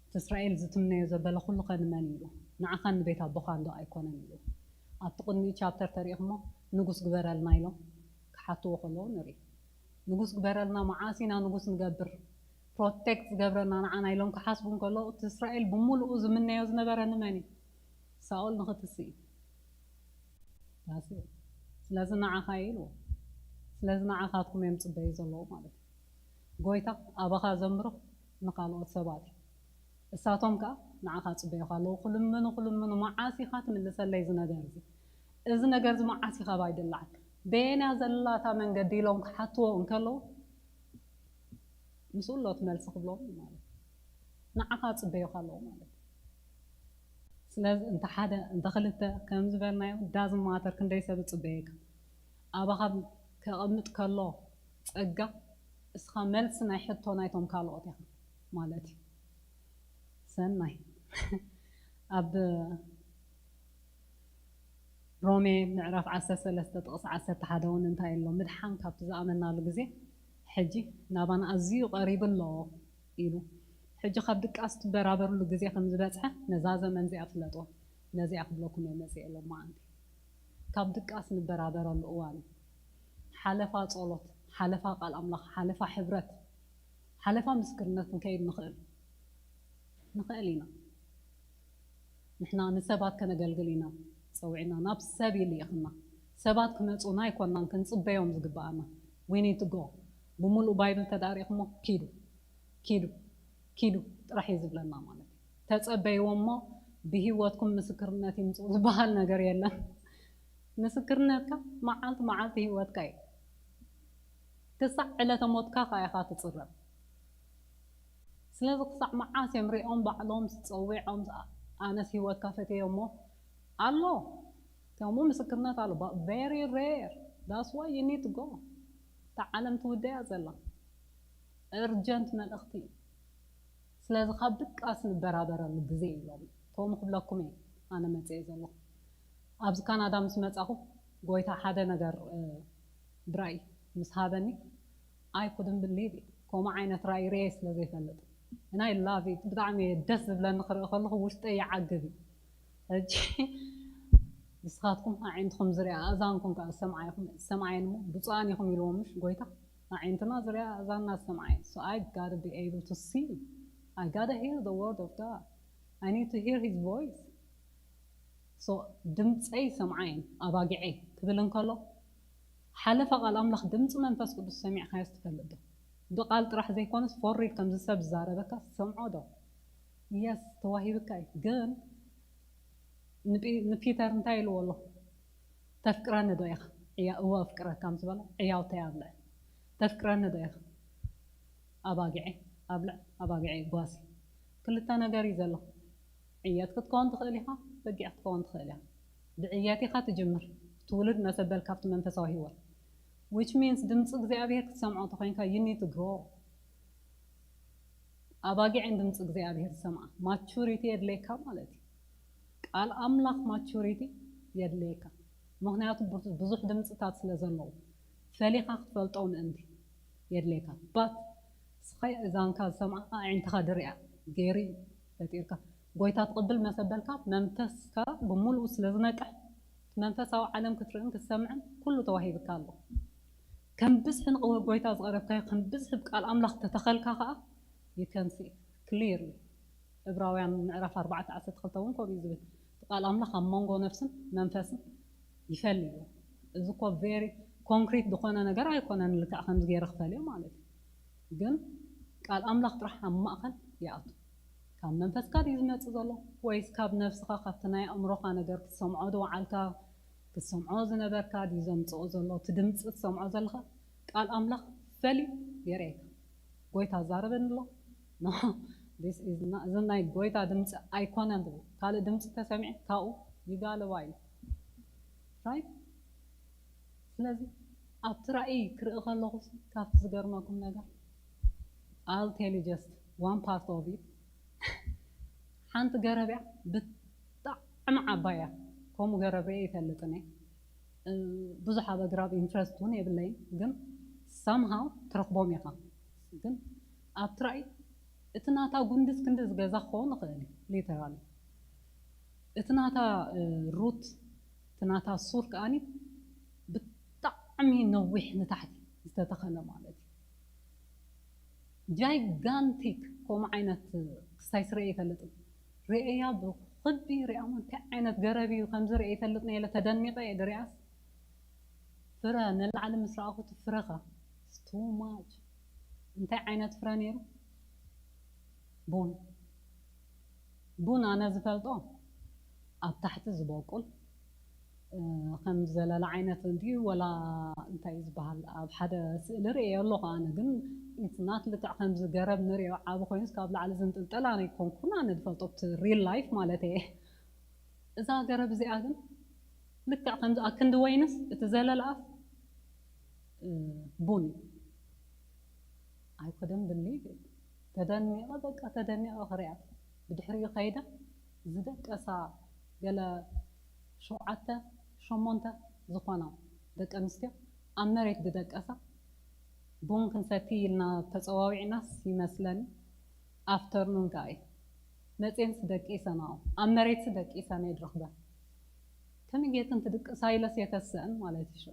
እቲ እስራኤል ዝትምነዮ ዘበለ ኩሉ ከ ንመን ኢሉ? ንዓኻን ንቤት ኣቦኻን ዶ ኣይኮነን ኢሉ? ኣብቲ ቅድሚኡ ቻፕተር ተሪእኹሞ ንጉስ ግበረልና ኢሎም ክሓትዎ ከለዉ ንርኢ። ንጉስ ግበረልና፣ መዓስ ኢና ንጉስ ንገብር? ፕሮቴክት ዝገብረና ንዓና ኢሎም ክሓስቡ እንከለዉ፣ እቲ እስራኤል ብምሉኡ ዝምነዮ ዝነበረ ንመን እዩ? ሳኦል ንኽትሲ እዩ። ዳስ እዩ። ስለዚ ንዓኻ እዩ ኢልዎ። ስለዚ ንዓኻትኩም እዮም ዝጽበዩ ዘለዉ ማለት እዩ። ጎይታ ኣባኻ ዘምርኽ ንኻልኦት ሰባት እዩ። እሳቶም ከኣ ንዓኻ ጽበዩኻ ኣለዉ። ክልምኑ፣ ክልምኑ፣ መዓስ ኢኻ ትምልሰለይ እዚ ነገር እዚ? እዚ ነገር እዚ መዓስ ኢኻ ባይ ድላዕ? በየና ዘላታ መንገዲ ኢሎም ክሓትዎ እንከለዉ፣ ምስኡ ኣሎ እቲ መልሲ ክብሎም እዩ ማለት እዩ። ንዓኻ ጽበዩኻ ኣለዉ ማለት እዩ። ስለዚ እንተ ሓደ፣ እንተ ክልተ፣ ከም ዝበልናዮ፣ ዳዝንት ማተር ክንደይ ሰብ ይጽበየካ። ኣባኻ ከቐምጥ ከሎ ጸጋ፣ እስኻ መልሲ ናይ ሕቶ ናይቶም ካልኦት ኢኻ ማለት እዩ። ሰናይ። ኣብ ሮሜ ምዕራፍ ዓሰርተ ሰለስተ ጥቕሲ ዓሰርተ ሓደ እውን እንታይ ኣሎ? ምድሓን ካብቲ ዝኣመናሉ ግዜ ሕጂ ናባና ኣዝዩ ቀሪቡ ኣሎ ኢሉ። ሕጂ ካብ ድቃስ ትበራበርሉ ግዜ ከም ዝበጽሐ ነዛ ዘመን እዚኣ ፍለጥዎ። ነዚኣ ክብለኩም እየ መጽኤ ሎማዓንቲ። ካብ ድቃስ ንበራበረሉ እዋን እዩ። ሓለፋ ጸሎት፣ ሓለፋ ቃል ኣምላኽ፣ ሓለፋ ሕብረት፣ ሓለፋ ምስክርነት ክንከይድ ንኽእል፣ ንኽእል ኢና። ንሕና ንሰባት ከነገልግል ኢና ጸዊዕና፣ ናብ ሰብ ይልኢኽና። ሰባት ክመጹና ኣይኮናን ክንጽበዮም ዝግብኣና። We need to go። ብምሉእ ባይብል ተዳሪኽሞ ኪዱ፣ ኪዱ፣ ኪዱ ጥራሕ እዩ ዝብለና ማለት እዩ። ተጸበይዎ እሞ ብህይወትኩም ምስክርነት ይምጽኡ ዝበሃል ነገር የለን። ምስክርነትካ መዓልቲ መዓልቲ ህይወትካ እዩ። ክሳዕ ዕለተ ሞትካ ከኣ ኢኻ ትጽረብ። ስለዚ ክሳዕ መዓስ እዮም ሪኦም ባዕሎም ጸዊዖም ኣነስ ህይወትካ ፈትየ እሞ ኣሎ። ከምኡ ምስክርነት ኣሎ። But very rare. That's why you need to go። እታ ዓለም ትውደያ ዘላ። እርጀንት መልእኽቲ እዩ። ስለዚ ካብ ድቃስ ንበራበረሉ ግዜ እዩ ሎሚ። ከምኡ ክብለኩም እየ ኣነ መጽኤ ዘለኹ። ኣብዚ ካናዳ ምስ መጻኹ ጎይታ ሓደ ነገር፣ እ፣ ብራእይ ምስ ሃበኒ፣ I couldn't believe it። ከምኡ ዓይነት ራእይ ርእየ ስለ ዘይፈልጥ። And I love it. ብጣዕሚ ደስ ዝብለኒ ክርኢ ከለኹ ውሽጠይ ይዓግብ እዩ። ሕጂ ንስኻትኩም ኣዒንትኹም ዝሪኣ ኣእዛንኩም ከዓ ዝሰምዓ ኢኹም፣ ዝሰምዓ እየን እሞ ብፁዓን ኢኹም ኢልዎም ምሽ ጎይታ። ኣዒንትና ዝሪኣ ኣእዛንና ዝሰምዓ እየን። So I gotta be able to see. I gotta hear the word of God. I need to hear his voice. So ድምፀይ ይሰምዓ እየን ኣባጊዐይ ክብል እንከሎ ሓለፋ ቃል ኣምላኽ ድምፂ መንፈስ ቅዱስ ሰሚዕካዮስ ትፈልጥ ዶ? ብቃል ጥራሕ ዘይኮነስ ፎሪድ ከምዚ ሰብ ዝዛረበካ ትሰምዖ ዶ? የስ ተዋሂብካ እዩ። ግን ንፒተር እንታይ ኢልዎ ኣሎ? ተፍቅረኒ ዶ ኢኻ? እወ ኣፍቅረካ ምስ በሎ ዕያውተይ ኣብልዕ። ተፍቅረኒ ዶ ኢኻ? ኣባጊዐ ኣብልዕ፣ ኣባጊዐ ጓሲ። ክልተ ነገር እዩ ዘሎ። ዕየት ክትከውን ትኽእል ኢኻ፣ በጊዕ ክትከውን ትኽእል ኢኻ። ብዕየት ኢኻ ትጅምር። ትውልድ መሰበል ካብቲ መንፈሳዊ ህይወት። Which means ድምፂ እግዚኣብሔር ክትሰምዖ ተኮይንካ you need to grow። ኣባጊዕን ድምፂ እግዚኣብሔር ዝሰምዓ ማቹሪቲ የድልየካ ማለት እዩ። ቃል ኣምላኽ ማቹሪቲ የድልየካ። ምክንያቱ ብዙሕ ድምፅታት ስለ ዘለዉ ፈሊኻ ክትፈልጦ ምእንቲ የድልየካ። But ስኻይ እዛንካ ዝሰምዓ ኣዒንትኻ ድሪኣ ገይሪ ፈጢርካ ጎይታ ትቕብል መሰበልካ መንፈስካ ብምሉኡ ስለ ዝነቅሕ መንፈሳዊ ዓለም ክትርእን ክትሰምዕን ኩሉ ተዋሂብካ ኣሎ። ከም ብዝሒ ንጎይታ ዝቐረብካዮ ከም ብዝሒ ብቃል ኣምላኽ ተተኸልካ ከዓ you can see clearly። እብራውያን ምዕራፍ ኣርባዕተ ዓሰርተ ክልተ እውን ከምኡ እዩ ዝብል። ቃል ኣምላኽ ኣብ መንጎ ነፍስን መንፈስን ይፈሊ እዩ። እዚ እኮ very concrete ዝኾነ ነገር ኣይኮነን። ልክዕ ከምዚ ገይረ ክፈልዮ ማለት እዩ። ግን ቃል ኣምላኽ ጥራሕ ኣብ ማእኸል ይኣቱ። ካብ መንፈስካ ድዩ ዝመጽእ ዘሎ ወይስ ካብ ነፍስኻ ካብቲ ናይ ኣእምሮኻ ነገር ክትሰምዖ ዝወዓልካ ክትሰምዖ ዝነበርካ ድዩ ዘምጽኦ ዘሎ? እቲ ድምፂ ትሰምዖ ዘለኻ ቃል ኣምላኽ ፈልዩ የርእየካ። ጎይታ ዛረበኒ ኣሎ። No, this is not፣ እዚ ናይ ጎይታ ድምፂ ኣይኮነን ትብል። ካልእ ድምፂ ተሰሚዐ ካብኡ ይጋልባ እዩ። Right? ስለዚ ኣብቲ ራእይ ክርኢ ከለኹ ካብቲ ዝገርመኩም ነገር I'll tell you just one part of it። ሓንቲ ገረብ እያ ብጣዕሚ ዓባይ እያ። ከምኡ ገረብ ርእየ ይፈልጥን እየ። ብዙሕ ኣብ ኣግራብ ኢንትረስት እውን የብለይን፣ ግን ሳምሃው ትረኽቦም ኢኻ። ግን ኣብቲ ራእይ እቲ ናታ ጉንዲ ክንዲ ዝገዛ ክኸውን ይኽእል እዩ ሊተራሊ። እቲ ናታ ሩት እቲ ናታ ሱር ከኣኒ ብጣዕሚ ነዊሕ ንታሕቲ ዝተተኸለ ማለት እዩ። ጃይጋንቲክ ከምኡ ዓይነት ክስታይ ስርኤ ይፈልጥን ርእያ ብክቢ ሪኣሞ እንታይ ዓይነት ገረብ እዩ ከምዚ ርእየ ይፈልጥ ነለ ተደኒቀ እየ ድሪኣስ ፍረ ንላዕሊ ምስ ረኣኹ እቲ ፍረኻ ቱ ማች እንታይ ዓይነት ፍረ ነይሩ? ቡን ቡን ኣነ ዝፈልጦ ኣብ ታሕቲ ዝበቁል ከም ዘለላ ዓይነት እንድዩ ወላ እንታይ ዝበሃል ኣብ ሓደ ስእሊ ርእየ ኣለኹ። ኣነ ግን ኢትናት ልክዕ ከምዚ ገረብ ንሪኦ ዓቢ ኮይኑስ ካብ ላዕሊ ዝንጥልጠል ኣነ ይኮንኩን ኣነ ዝፈልጦ ኣብቲ ሪል ላይፍ ማለት እየ። እዛ ገረብ እዚኣ ግን ልክዕ ከምዚ ኣክንዲ ወይንስ እቲ ዘለልኣስ ቡን እዩ። I couldn't believe it። ተደኒቐ በቃ ተደኒቐ ክሪኣ ብድሕሪኡ ከይደ ዝደቀሳ ገለ ሸውዓተ ሸሞንተ ዝኾና ደቂ ኣንስትዮ ኣብ መሬት ዝደቀሳ ቡን ክንሰቲ ኢልና ተፀዋዊዕናስ ይመስለኒ ኣፍተርኑን ከኣ እዩ መፅኤንስ ደቂሰን ኣብኡ ኣብ መሬትሲ ደቂሰን እየ ዝረኽበን ከመይ ጌርክን ትድቅሳ ኢለስ የተስአን ማለት እዩ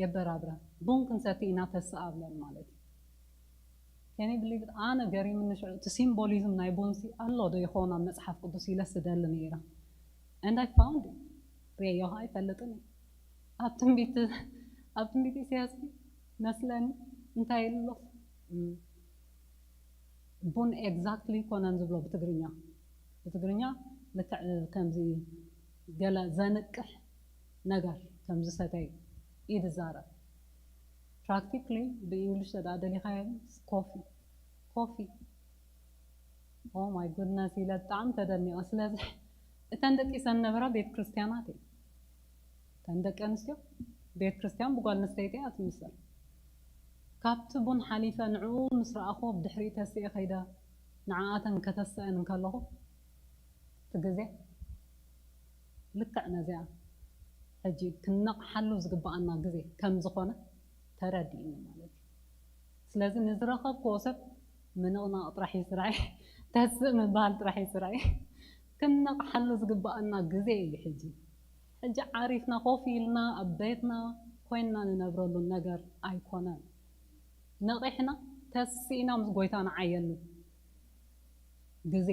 የበራብረን ቡን ክንሰቲ ኢና ተስኣ ኣብለን ማለት እዩ ከኒ ብሊቭ ኣነ ገሪምኒ ሽዑ እቲ ሲምቦሊዝም ናይ ቡንሲ ኣሎ ዶ ይኸውን ኣብ መፅሓፍ ቅዱስ ኢለስ ዝደሊ ነይረ and I found it ርእየዮ ከዓ ኣይፈልጥን እዩ ኣብ ትንቢት ኣብ ትንቢት ኢሳያስ መስለኒ እንታይ ኢሉ ኣሎ ቡን exactly ይኮነን ዝብሎ ብትግርኛ ብትግርኛ ልክዕ ከምዚ ገለ ዘንቅሕ ነገር ከም ዝሰተዩ እዩ ዝዛረብ practically ብ English ተደኣ ደሊኻዮ ኮፊ ኮፊ oh my goodness ኢለ ብጣዕሚ ተደኒቐ ስለዚ እተን ደቂሰን ዝነበራ ቤት ክርስትያናት እየን እተን ደቂ ኣንስትዮ ቤት ክርስትያን ብጓል ኣንስተይቲ እያ ትምሰል ካብቲ ቡን ሓሊፈ ንዕኡ ምስ ረኣኽዎ ብድሕሪኡ ተሲኤ ከይደ ንዓኣተን ከተስአን እንከለኹ እቲ ግዜ ልክዕ ነዚኣ ሕጂ ክንነቕሓሉ ዝግበኣና ግዜ ከም ዝኾነ ተረዲእኒ ማለት እዩ ስለዚ ንዝረኸብክዎ ሰብ ምንቕናቕ ጥራሕ እዩ ስራሐይ፣ ተስእ ምባል ጥራሕ እዩ ስራሐይ። ክንነቕሓሉ ዝግባኣና ግዜ እዩ ሕጂ። ሕጂ ዓሪፍና ኮፍ ኢልና ኣብ ቤትና ኮይንና ንነብረሉ ነገር ኣይኮነን። ነቒሕና ተሲእና ምስ ጎይታ ንዓየሉ ግዜ።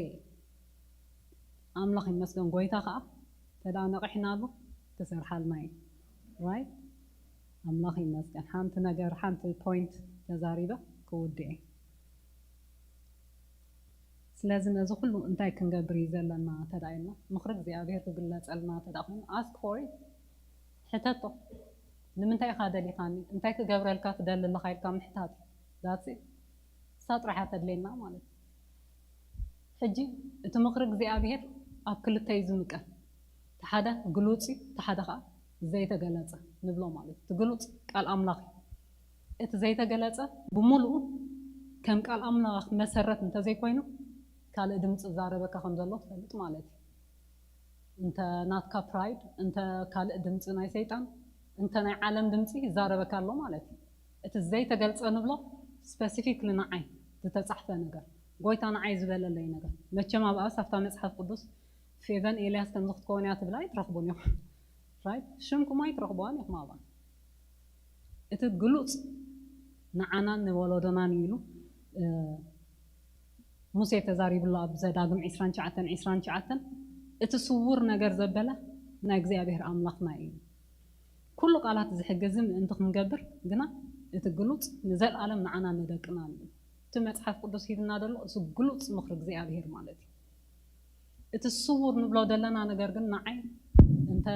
ኣምላኽ ይመስገን፣ ጎይታ ከዓ ተዳ ነቒሕናሉ ክሰርሓልና እዩ። ራይት? ኣምላኽ ይመስገን። ሓንቲ ነገር፣ ሓንቲ ፖይንት ተዛሪበ ክውድእ እየ። ስለዚ ነዚ ኩሉ እንታይ ክንገብር እዩ ዘለና ተዳ ኢልና፣ ምኽሪ እግዚኣብሔር ክግለጸልና ተዳ ኮይኑ፣ ask for it፣ ሕተቶ። ንምንታይ ኢኻ ደሊኻኒ? እንታይ ክገብረልካ ትደሊ ኣለኻ ኢልካ ምሕታት እዩ። That's it። እሳ ጥራሕ እያ ተድልየና ማለት እዩ። ሕጂ እቲ ምኽሪ እግዚኣብሔር ኣብ ክልተ እዩ ዝምቀል። እቲ ሓደ ግሉጽ እዩ፣ እቲ ሓደ ከዓ ዘይተገለጸ ንብሎ ማለት እዩ። እቲ ግሉጽ ቃል ኣምላኽ እዩ። እቲ ዘይተገለጸ ብምሉኡ ከም ቃል ኣምላኽ መሰረት እንተዘይኮይኑ፣ ካልእ ድምፂ ዛረበካ ከም ዘሎ ትፈልጥ ማለት እዩ። እንተ ናትካ ፕራይድ፣ እንተ ካልእ ድምፂ ናይ ሰይጣን፣ እንተ ናይ ዓለም ድምፂ ይዛረበካ ኣሎ ማለት እዩ። እቲ ዘይተገልጸ ንብሎ ስፐሲፊክሊ ንዓይ ዝተጻሕፈ ነገር፣ ጎይታ ንዓይ ዝበለለይ ነገር። መቸም ኣብኣስ ኣብታ መጽሓፍ ቅዱስ ፌቨን ኤልያስ ከምዚ ክትከውን እያ ትብላ ኣይትረኽቡን ኢኹም። ራይት? ሽምኩም ኣይትረኽቡዋን ኢኹም ኣብኣ። እቲ ግሉጽ ንዓናን ንወለዶናን እዩ ኢሉ፣ እ፣ ሙሴ ተዛሪብሉ ኣብ ዘዳግም ዕስራን ትሽዓተን ዕስራን ትሽዓተን፣ እቲ ስውር ነገር ዘበለ ናይ እግዚኣብሔር ኣምላኽና እዩ። ኩሉ ቃላት ዝሕግዝ ምእንቲ ክንገብር ግና እቲ ግሉጽ ንዘለኣለም ንዓና ንደቅናን እዩ። እቲ መጽሓፍ ቅዱስ ሂብና ዘሎ እሱ ግሉጽ ምኽሪ እግዚኣብሔር ማለት እዩ። እቲ ስውር ንብሎ ዘለና ነገር ግን ንዓይ እንተ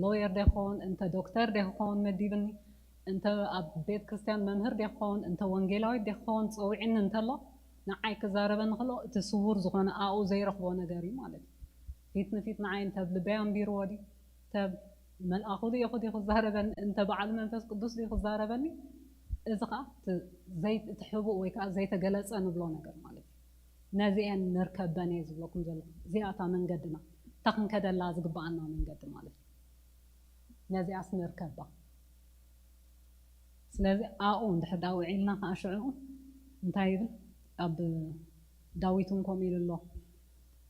ሎየር ደ ክኸውን፣ እንተ ዶክተር ደ ክኸውን መዲብኒ፣ እንተ ኣብ ቤት ክርስቲያን መምህር ደ ክኸውን፣ እንተ ወንጌላዊት ደ ክኸውን ጸዊዕኒ እንተሎ፣ ንዓይ ክዛረበኒ ከሎ እቲ ስውር ዝኾነ ኣብኡ ዘይረኽቦ ነገር እዩ ማለት እዩ። ፊት ንፊት ንዓይ እንተ ኣብ ልበይ ኣንቢርዎ ድዩ፣ እንተ መልኣኹ ድዩ ክዲ ክዛረበኒ፣ እንተ በዓል መንፈስ ቅዱስ ድዩ ክዛረበኒ፣ እዚ ኸዓ እቲ ዘይ-፣ እቲ ሕቡእ ወይ ከዓ ዘይተገለጸ ንብሎ ነገር ማለት እዩ። ነዚአን ንርከበን እየ ዝብለኩም ዘለኹ። እዚኣ እታ መንገድና፣ እታ ክንከደላ ዝግበኣና መንገዲ ማለት እዩ። ነዚኣስ ንርከባ። ስለዚ ኣብኡ እንድሕር ደኣ ውዒልና ከዓ ሽዕኡ እንታይ ይብል? ኣብ ዳዊት እውን ከምኡ ኢሉ ኣሎ።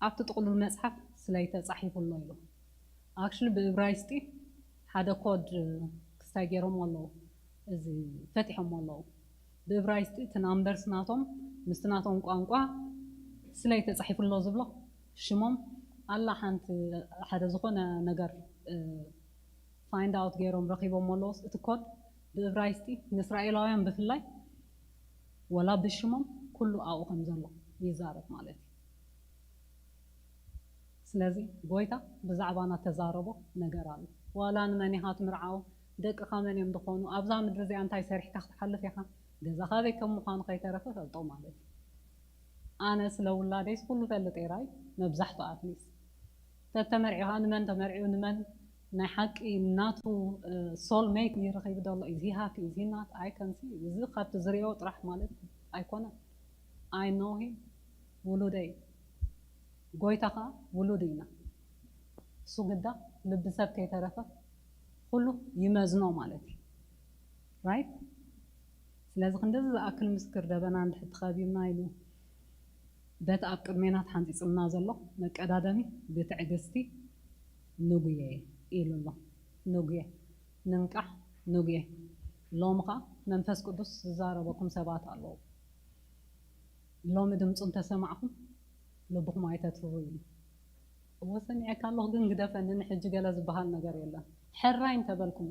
ኣብቲ ጥቕሉል መጽሓፍ ስለይ ተጻሒፉ ኣሎ ኢሉ። ኣክቹሊ ብእብራይስጢ ሓደ ኮድ ክስታይ ገይሮም ኣለዉ። እዚ ፈቲሖም ኣለዉ። ብእብራይስጢ እቲ ናምበርስ ናቶም ምስቲ ናቶም ቋንቋ ስለይ ተጻሒፉ ኣሎ ዝብሎ ሽሞም ኣላ ሓንቲ ሓደ ዝኾነ ነገር እ፣ ፋይንድ ኣውት ገይሮም ረኺቦም ኣለዉ። እቲ ኮድ ብእብራይስጢ ንእስራኤላውያን ብፍላይ ወላ ብሽሞም ኩሉ ኣብኡ ከም ዘሎ ይዛረብ ማለት እዩ። ስለዚ ጎይታ ብዛዕባና ተዛረቦ ነገር ኣሎ። ዋላ ንመን ኢኻ ትምርዓው፣ ደቅኻ መን እዮም ዝኾኑ፣ ኣብዛ ምድሪ እዚኣ እንታይ ሰሪሕካ ክትሓልፍ ኢኻ፣ ገዛኻ ኣበይ ከም ምዃኑ ከይተረፈ ፈልጦ ማለት እዩ። ኣነ ስለ ውላደይስ ኩሉ ፈልጥ እየ ራይ፣ መብዛሕቱ ኣትሊስት። ተተመርዒኻ ንመን ተመርዒው፣ ንመን ናይ ሓቂ ናቱ ሶል ሜት ይረኺቡ ዘሎ፣ is he happy, is he not? I can see። እዚ ካብቲ ዝሪኦ ጥራሕ ማለት ኣይኮነን። I know him። ውሉደይ። ጎይታ ኸዓ ውሉድ ኢና። እሱ ግዳ ልቢ ሰብ ከይተረፈ ኩሉ ይመዝኖ ማለት እዩ። ራይት? ስለዚ ክንድዚ ዝኣክል ምስክር ደበና እንድሕር ተኸቢብና ኢሉ በቲ ኣብ ቅድሜና ተሓንጺጹልና ዘሎ መቀዳደሚ ብትዕግስቲ ንጉየ ኢሉ ኣሎ። ንጉየ፣ ንንቃሕ፣ ንጉየ። ሎሚ ኸኣ መንፈስ ቅዱስ ዝዛረበኩም ሰባት ኣለዉ። ሎሚ ድምፁ እንተሰማዕኹም ልብኹም ኣይተትርሩ እዩ። እወ ሰሚዐካ ኣለኹ ግን ግደፈኒ ንሕጂ ገለ ዝበሃል ነገር የለን። ሕራይ እንተበልኩም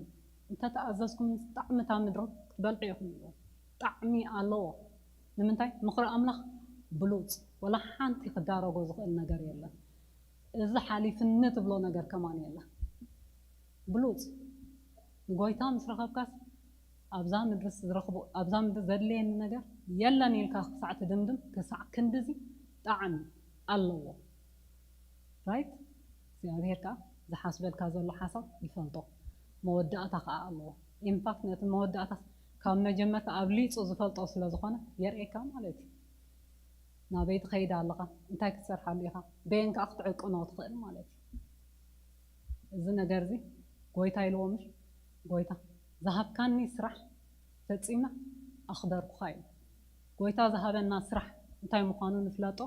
እንተተኣዘዝኩም ብጣዕሚ እታ ምድሪ ክትበልዑ ኢኹም ኢሉ። ጣዕሚ ኣለዎ። ንምንታይ? ምኽሪ ኣምላኽ ብሉፅ፣ ወላ ሓንቲ ክዳረጎ ዝኽእል ነገር የለን። እዚ ሓሊፍኒ ትብሎ ነገር ከማን የለን። ብሉፅ ንጎይታ ምስ ረኸብካስ ኣብዛ ምድርስ ዝረኽቦ ኣብዛ ምድሪ ዘድልየኒ ነገር የለን ኢልካ ክሳዕ ትድምድም ክሳዕ ክንድዚ ጣዕሚ ኣለዎ። ራይት? እግዚኣብሔር ከዓ ዝሓስበልካ ዘሎ ሓሳብ ይፈልጦ፣ መወዳእታ ከዓ ኣለዎ። ኢንፋክት ነቲ መወዳእታ ካብ መጀመርታ ኣብሊፁ ዝፈልጦ ስለ ዝኾነ የርእየካ ማለት እዩ። ናበይ ትኸይድ ኣለኻ፣ እንታይ ክትሰርሓሉ ኢኻ፣ በየን ከዓ ክትዕቅኖ ትኽእል ማለት እዩ። እዚ ነገር እዚ ጎይታ ኢልዎ ምሽ፣ ጎይታ ዝሃብካኒ ስራሕ ፈፂመ ኣኽበርኩኻ እዩ። ጎይታ ዝሃበና ስራሕ እንታይ ምዃኑ ንፍለጦ፣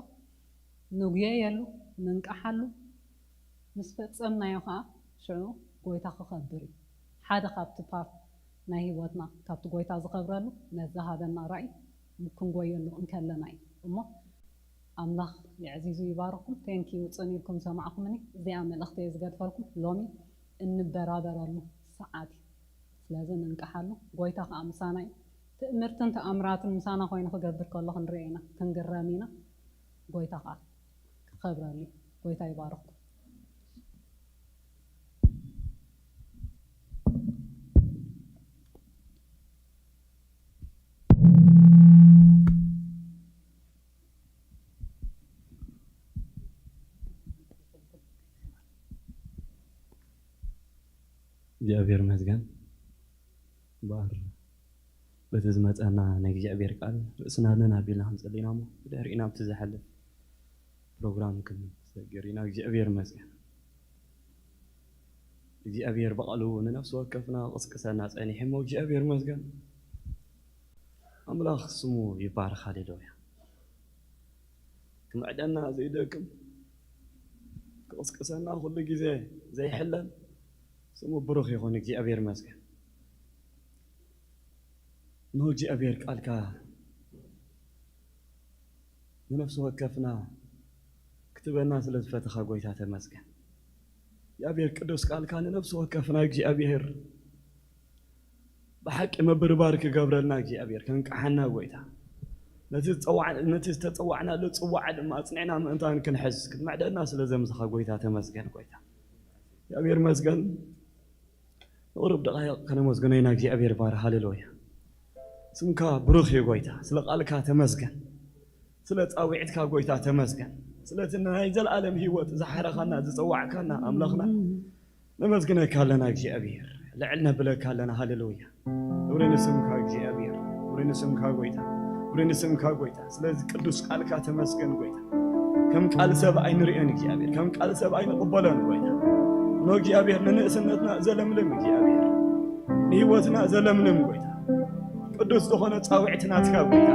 ንጉየየሉ፣ ንንቃሓሉ። ምስ ፈጸምናዮ ኸዓ ሽዑ ጎይታ ክኸብር እዩ። ሓደ ካብቲ ፓርት ናይ ህይወትና ካብቲ ጎይታ ዝኸብረሉ ነዚ ሃበና ራእይ ክንጎየሉ እንከለና እዩ። እሞ ኣምላኽ የዕዚዙ ይባርኩም። ቴንኪዩ ጽን ኢልኩም ሰማዕኩምኒ። እዚኣ መልእኽቲ እየ ዝገድፈልኩም። ሎሚ እንበራበረሉ ሰዓት እዩ። ስለዚ ንንቅሓሉ። ጎይታ ከኣ ምሳና እዩ። ትእምርትን ተኣምራትን ምሳና ኮይኑ ክገብር ከሎ ክንርኢ ኢና፣ ክንግረም ኢና። ጎይታ ከኣ ክኸብረሉ እዩ። ጎይታ ይባርኽኩም። እግዚኣብሔር ይመስገን። እምበኣር በቲ ዝመፀና ናይ እግዚኣብሔር ቃል ርእስና ነን ኣቢልና ክንፅሊ ኢና እሞ ብድሕሪኡ ናብቲ ዝሓልፍ ፕሮግራም ክንሰግር ኢና። እግዚኣብሔር ይመስገን። እግዚኣብሔር ብቓሉ ንነፍሲ ወከፍና ክቕስቅሰና ጸኒሑ እሞ እግዚኣብሔር ይመስገን። ኣምላኽ ስሙ ይባረኽ። ሃሌሉያ። ክምዕደና ዘይደክም፣ ክቕስቅሰና ኩሉ ግዜ ዘይሕለል ስሙ ብሩኽ ይኹን። እግዚኣብሔር ይመስገን። እንሆ እግዚኣብሔር ቃልካ ንነፍሲ ወከፍና ክትበና ስለ ዝፈተኻ ጎይታ ተመስገን። እግዚኣብሔር ቅዱስ ቃልካ ንነፍሲ ወከፍና እግዚኣብሔር ብሓቂ ምብርባር ክገብረልና እግዚኣብሔር ከንቅሓና ጎይታ ነቲ ዝተጸዋዕናሉ ጽዋዕ ድማ ኣጽኒዕና ምእንታን ክንሕዝ ክትምዕደና ስለ ዘምዝኻ ጎይታ ተመስገን። ጎይታ እግዚኣብሔር መስገን። ንቕሩብ ደቓይቕ ከነመስግኖ ኢና እግዚኣብሔር ባር። ሃሌሉያ። ስምካ ብሩኽ እዩ ጎይታ። ስለ ቃልካ ተመስገን። ስለ ጻውዒትካ ጎይታ ተመስገን። ስለቲ ናይ ዘለኣለም ህይወት ዝሓረኻና ዝጸዋዕካና ኣምላኽና ነመስግነካ ኣለና እግዚኣብሔር። ልዕል ነብለካ ኣለና። ሃሌሉያ። ክብሪ ንስምካ እግዚኣብሔር። ክብሪ ንስምካ ጎይታ። ክብሪ ንስምካ ጎይታ። ስለዚ ቅዱስ ቃልካ ተመስገን ጎይታ። ከም ቃል ሰብ ኣይንርእዮን እግዚኣብሔር፣ ከም ቃል ሰብ ኣይንቕበሎን ጎይታ። ኖ እግዚኣብሔር ንንእስነትና ዘለምልም እግዚኣብሔር፣ ንህይወትና ዘለምልም ጎይታ፣ ቅዱስ ዝኾነ ጻውዒት ናትካ ጎይታ።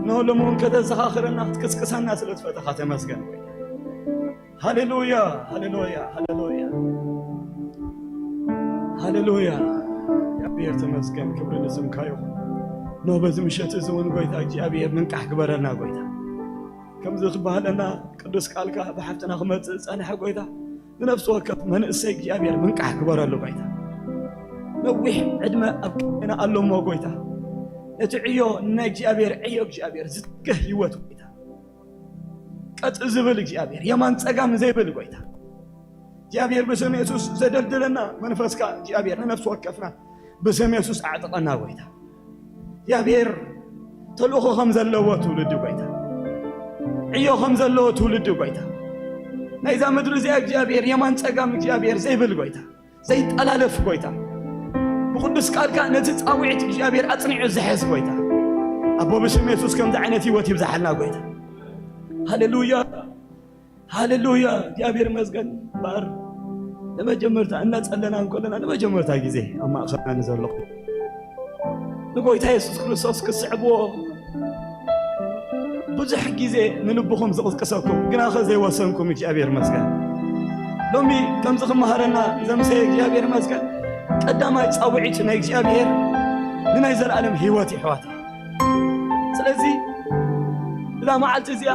ኖ ሎሚ እውን ከተዘኻኽረና ክትቅስቅሰና ስለ ትፈተኻ ተመስገን ጎይታ። ሃሌሉያ፣ ሃሌሉያ፣ ሃሌሉያ፣ ሃሌሉያ። እግዚኣብሔር ተመስገን፣ ክብሪ ንስምካ ይኹን። ኖ በዚ ምሸት እዚ እውን ጎይታ እግዚኣብሔር ምንቃሕ ግበረልና ጎይታ። ከምዚ ክበሃለና ቅዱስ ቃልካ ብሓፍትና ክመጽእ ዝጸንሐ ጎይታ ንነፍሲ ወከፍ መንእሰይ እግዚኣብሔር ምንቃሕ ግበረሉ ጎይታ። ነዊሕ ዕድመ ኣብ ቅድሜና ኣሎ እሞ ጎይታ ነቲ ዕዮ ናይ እግዚኣብሔር ዕዮ እግዚኣብሔር ዝትክህ ህይወት ጎይታ ቀጥ ዝብል እግዚኣብሔር የማን ጸጋም ዘይብል ጎይታ እግዚኣብሔር ብስም የሱስ ዘደልድለና መንፈስካ እግዚኣብሔር ንነፍሲ ወከፍና ብስም የሱስ ኣዕጥቐና ጎይታ። እግዚኣብሔር ተልእኾ ከም ዘለዎ ትውልዲ ጎይታ፣ ዕዮ ከም ዘለዎ ትውልዲ ጎይታ፣ ናይዛ ምድሪ እዚኣ እግዚኣብሔር የማን ጸጋም እግዚኣብሔር ዘይብል ጎይታ፣ ዘይጠላለፍ ጎይታ፣ ብቅዱስ ቃልካ ነቲ ጻውዒት እግዚኣብሔር ኣጽኒዑ ዝሕዝ ጎይታ፣ ኣቦ ብስም የሱስ ከምዚ ዓይነት ህይወት ይብዛሓልና ጎይታ። ሃሌሉያ። ሃሌሉያ እግዚኣብሔር ይመስገን። እምበኣር ንመጀመርታ እናጸለና እንከለና ንመጀመርታ ግዜ ኣብ ማእኸልና ንዘለኹ ንጎይታ የሱስ ክርስቶስ ክትስዕብዎ ብዙሕ ግዜ ንልብኹም ዝቕስቅሰኩም ግናኸ ዘይወሰንኩም እግዚኣብሔር ይመስገን። ሎሚ ከምዚ ክመሃረና ዘምሰየ እግዚኣብሔር ይመስገን። ቀዳማይ ጻውዒት ናይ እግዚኣብሔር ንናይ ዘለኣለም ህይወት ይሕዋት። ስለዚ እዛ መዓልቲ እዚኣ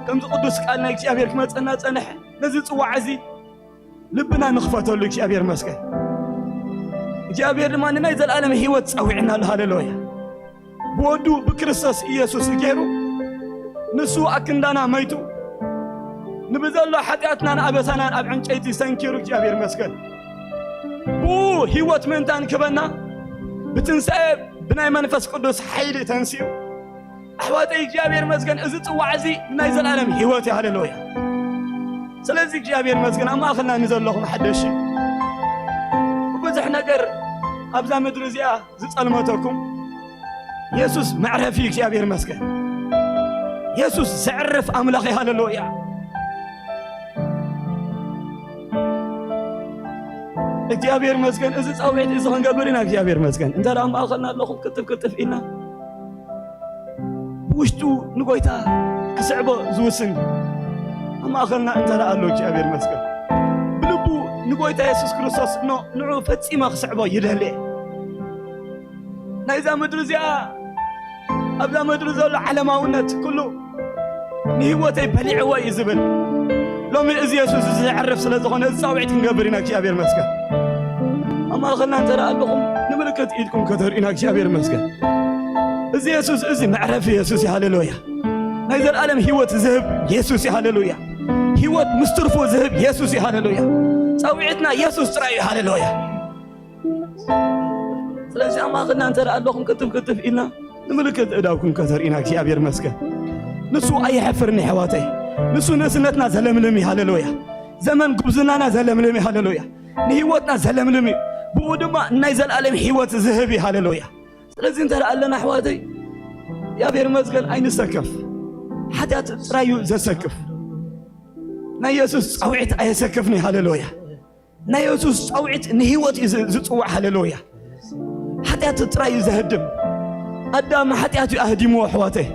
ከምዚ ቅዱስ ቃል ናይ እግዚኣብሔር ክመፀና ፀንሐ ነዚ ፅዋዕ እዚ ልብና ንኽፈተሉ እግዚኣብሔር መስገን። እግዚኣብሔር ድማ ንናይ ዘለኣለም ህይወት ፀዊዕና ኣሎ። ሃሌሉያ። ብወዱ ብክርስቶስ ኢየሱስ ገይሩ ንሱ ኣክንዳና መይቱ ንብዘሎ ሓጢኣትናን ኣበሳናን ኣብ ዕንጨይቲ ሰንኪሩ እግዚኣብሔር መስገን። ብኡ ህይወት ምእንታን ክበና ብትንሳኤ ብናይ መንፈስ ቅዱስ ሓይሊ ተንሲኡ ኣሕዋተይ እግዚኣብሔር መስገን። እዚ ፅዋዕ እዚ ናይ ዘላለም ህይወት እዩ። ሃሌሉያ። ስለዚ እግዚኣብሔር መስገን ኣብ ማእኸልና ንዘለኹም ሓደሽ ብዙሕ ነገር ኣብዛ ምድሪ እዚኣ ዝጸልመተኩም የሱስ መዕረፊ እግዚኣብሔር መስገን። የሱስ ዘዕርፍ ኣምላኽ እዩ። ሃሌሉያ። እግዚኣብሔር መስገን። እዚ ጻውዒት እዚ ክንገብር ኢና። እግዚኣብሔር መስገን። እንተ ደኣ ማእኸልና ኣለኹም ክትፍ ክትፍ ኢልና ውሽጡ ንጎይታ ክስዕቦ ዝውስን ኣብ ማእኸልና እንተ ደኣ ኣሎ እግዚኣብሔር ይመስገን። ብልቡ ንጎይታ የሱስ ክርስቶስ እኖ ንዑ ፈጺመ ክስዕቦ ይደሊ እየ። ናይዛ ምድሪ እዚኣ ኣብዛ ምድሪ ዘሎ ዓለማውነት ኩሉ ንህይወተይ በሊዕዎ እዩ ዝብል። ሎሚ እዚ የሱስ እዚ ዘዕርፍ ስለ ዝኾነ እዚ ጻውዒት ክንገብር ኢና እግዚኣብሔር ይመስገን። ኣብ ማእኸልና እንተ ደኣ ኣለኹም ንምልክት ኢድኩም ከተርእዩና እግዚኣብሔር ይመስገን። እዚ የሱስ እዚ መዕረፊ የሱስ እዩ ሃሌሉያ። ናይ ዘለኣለም ህይወት ዝህብ የሱስ እዩ ሃሌሉያ። ህይወት ምስ ትርፉ ዝህብ የሱስ እዩ ሃሌሉያ። ጻውዒትና የሱስ ጥራይ እዩ ሃሌሉያ። ስለዚ ኣብ ማእኸልና እንተ ደኣ ኣለኹም ክትፍ ክትፍ ኢልና ንምልክት እዳውኩም ከተርእዩና እግዚኣብሔር ይመስገን። ንሱ ኣይሐፍርን የሕዋተይ። ንሱ ንእስነትና ዘለምልም እዩ ሃሌሉያ። ዘመን ጉብዝናና ዘለምልም እዩ ሃሌሉያ። ንህይወትና ዘለምልም እዩ። ብኡ ድማ ናይ ዘለኣለም ህይወት ዝህብ እዩ ሃሌሉያ። ስለዚ እንተ ደኣ ኣለና ኣሕዋተይ እግዚኣብሔር ይመስገን ኣይንሰከፍ። ሓጢኣት ጥራይ እዩ ዘሰክፍ። ናይ የሱስ ጻውዒት ኣየሰክፍን እዩ ሃሌሉያ። ናይ የሱስ ጻውዒት ንህይወት እዩ ዝ- ዝጽውዕ ሃሌሉያ። ሓጢኣት ጥራይ እዩ ዘህድም። ኣዳም ሓጢኣት እዩ ኣህዲምዎ ኣሕዋተይ።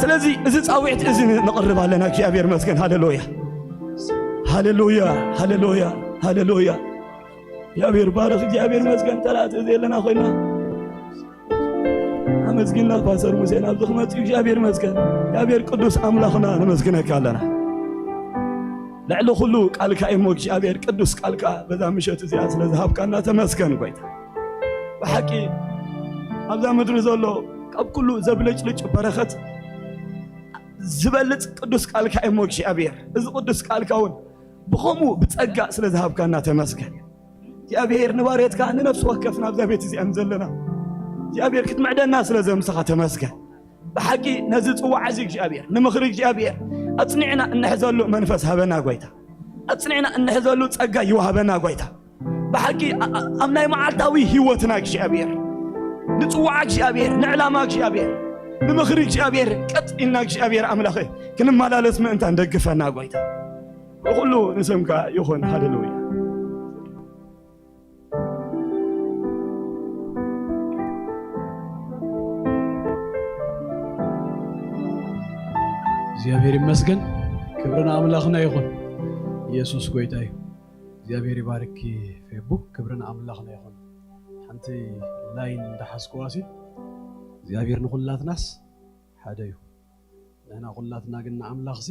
ስለዚ እዚ ጻውዒት እዚ ነቕርብ ኣለና እግዚኣብሔር ይመስገን ሃሌሉያ። ሃሌሉያ ሃሌሉያ ሃሌሉያ። እግዚኣብሔር ባርኽ እግዚኣብሔር ይመስገን። ተላእቲ ዘለና ኮይና ኣመስጊንና ፓስተር ሙሴ ናብዚ ክመጽእ እግዚኣብሔር ይመስገን። እግዚኣብሔር ቅዱስ ኣምላኽና ነመስግነካ ኣለና። ልዕሊ ኩሉ ቃልካ እሞ እግዚኣብሔር ቅዱስ ቃልካ በዛ ምሸት እዚኣ ስለ ዝሃብካና ተመስገን ጎይታ። ብሓቂ ኣብዛ ምድሪ ዘሎ ካብ ኩሉ ዘብለጭልጭ በረኸት ዝበልጽ ቅዱስ ቃልካ እሞ እግዚኣብሔር፣ እዚ ቅዱስ ቃልካ እውን ብኸምኡ ብጸጋ ስለ ዝሃብካና ተመስገን እግዚኣብሔር። ንባርየትካ ንነፍሲ ወከፍ ናብዛ ቤት እዚኣ ዘለና እግዚኣብሔር ክትምዕደና ስለ ዘምሰኻ ተመስገን። ብሓቂ ነዚ ጽዋዕ እዚ እግዚኣብሔር ንምኽሪ እግዚኣብሔር ኣጽኒዕና እንሕዘሉ መንፈስ ሃበና ጎይታ። ኣጽኒዕና እንሕዘሉ ጸጋ ይወሃበና ጎይታ። ብሓቂ ኣ- ኣ- ኣብ ናይ መዓልታዊ ህይወትና እግዚኣብሔር ንጽዋዕ እግዚኣብሔር ንዕላማ እግዚኣብሔር ንምኽሪ እግዚኣብሔር ቀጥ ኢልና እግዚኣብሔር ኣምላኸ ክንመላለስ ምእንታን ደግፈና ጎይታ። ብኹሉ ንስምካ ይኹን። ሃሌሉያ። እግዚኣብሔር ይመስገን። ክብሪ ንኣምላኽና ይኹን። ኢየሱስ ጎይታ እዩ። እግዚኣብሔር ይባርኪ ፌቡ። ክብሪ ንኣምላኽና ይኹን። ሓንቲ ላይን እንዳሓዝክዋሲ እግዚኣብሔር ንኹላትናስ ሓደ እዩ። ንሕና ኩላትና ግን ንኣምላኽሲ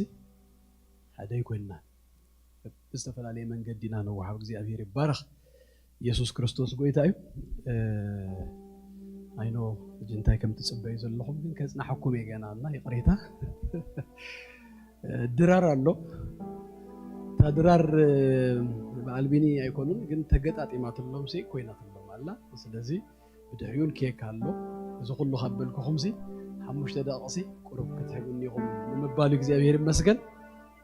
ሓደ ኣይኮንናን። ብዝተፈላለየ መንገዲ ኢና ንወሃብ። እግዚኣብሔር ይባረኽ። ኢየሱስ ክርስቶስ ጎይታ እዩ። ኣይኖ ሕጂ እንታይ ከም ትጽበዩ ዘለኹም ግን ከጽናሐኩም እየ ገና እና ይቕሬታ። ድራር ኣሎ። እታ ድራር በኣልቢኒ ኣይኮኑን ግን ተገጣጢማትሎም ሲ ኮይናትሎም ኣላ። ስለዚ ብድሕሪኡን ኬክ ኣሎ። እዚ ኩሉ ካብ በልኩኹምሲ ሓሙሽተ ደቂቕሲ ቁሩብ ክትሕጉኒ ኢኹም ንምባሉ እግዚኣብሔር ይመስገን።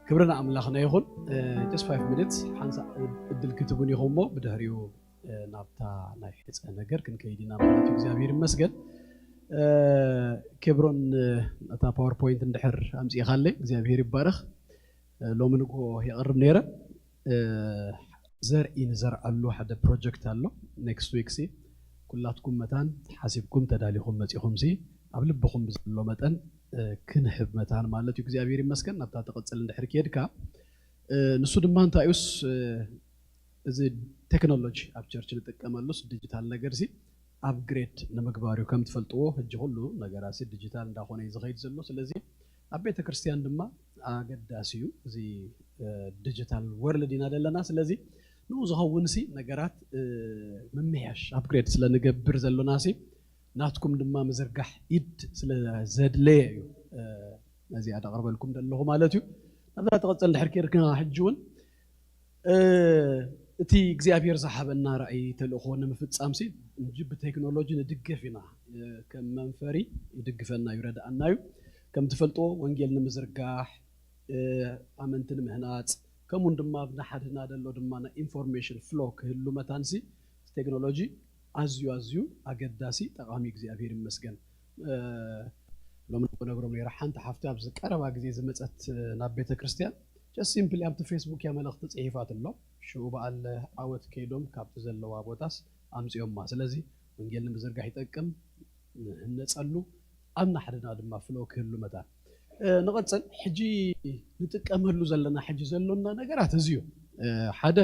ክብሪ ንኣምላኽና ይኹን። Just five minutes ሓንሳ እድል ክትቡን ኢኹም እሞ ብድሕሪኡ ናብታ ናይ ሕፀ ነገር ክንከይድ ኢና ማለት እዩ። እግዚኣብሔር ይመስገን። ኬብሮን እታ ፓወርፖይንት እንድሕር ኣምፂእኻለይ እግዚኣብሔር ይባረኽ። ሎሚ ንግሆ የቕርብ ነይረ። ዘርኢ ንዘርኣሉ ሓደ ፕሮጀክት ኣሎ። ኔክስት ዊክ ሲ ኩላትኩም መታን ሓሲብኩም ተዳሊኹም መፂኹም ሲ ኣብ ልብኹም ብዘሎ መጠን ክንህብ መታን ማለት እዩ። እግዚኣብሔር ይመስገን። ናብታ ትቕፅል እንድሕር ከድካ ንሱ ድማ እንታይ እዩስ እዚ ቴክኖሎጂ ኣብ ቸርች ንጥቀመሉስ ዲጂታል ነገር ሲ ኣፕግሬድ ንምግባር እዩ። ከም ትፈልጥዎ ሕጂ ኩሉ ነገራት ሲ ዲጂታል እንዳኾነ እዩ ዝኸይድ ዘሎ። ስለዚ ኣብ ቤተ ክርስቲያን ድማ ኣገዳሲ እዩ እዚ ዲጂታል ወርልድ ኢና ዘለና። ስለዚ ንኡ ዝኸውን ሲ ነገራት ምምሕያሽ ኣፕግሬድ ስለ ንገብር ዘሎና ሲ ናትኩም ድማ ምዝርጋሕ ኢድ ስለ ዘድለየ እዩ ነዚኣ ደቕርበልኩም ዘለኹ ማለት እዩ። ናብዛ ትቐፅል ድሕር ኬርክና ሕጂ እውን እቲ እግዚኣብሔር ዝሃበና ራእይ ተልእኾ ንምፍጻም ሲ እንጂ ብቴክኖሎጂ ንድገፍ ኢና። ከም መንፈሪ ይድግፈና ይረድኣና እዩ። ከም ትፈልጥዎ ወንጌል ንምዝርጋሕ ኣመንቲ ንምህናፅ ከምኡን ድማ ኣብ ናሓድና ደሎ ድማ ናይ ኢንፎርሜሽን ፍሎ ክህሉ መታንሲ ቴክኖሎጂ ኣዝዩ ኣዝዩ ኣገዳሲ ጠቓሚ እግዚኣብሔር ይመስገን። ሎሚ ነግሮም ነይረ ሓንቲ ሓፍቲ ኣብዚ ቀረባ ግዜ ዝመፀት ናብ ቤተ ክርስቲያን ጀስት ሲምፕሊ ኣብቲ ፌስቡክ እያ መልእኽቲ ፅሒፋትሎም ሽኡ በዓል ዓወት ከይዶም ካብቲ ዘለዋ ቦታስ ኣምፅኦማ። ስለዚ ወንጌል ንምዝርጋሕ ይጠቅም ንህነፀሉ ኣብ ናሕድና ድማ ፍሎ ክህሉ መታን ንቐጽል። ሕጂ ንጥቀመሉ ዘለና ሕጂ ዘሎና ነገራት እዚ እዩ። ሓደ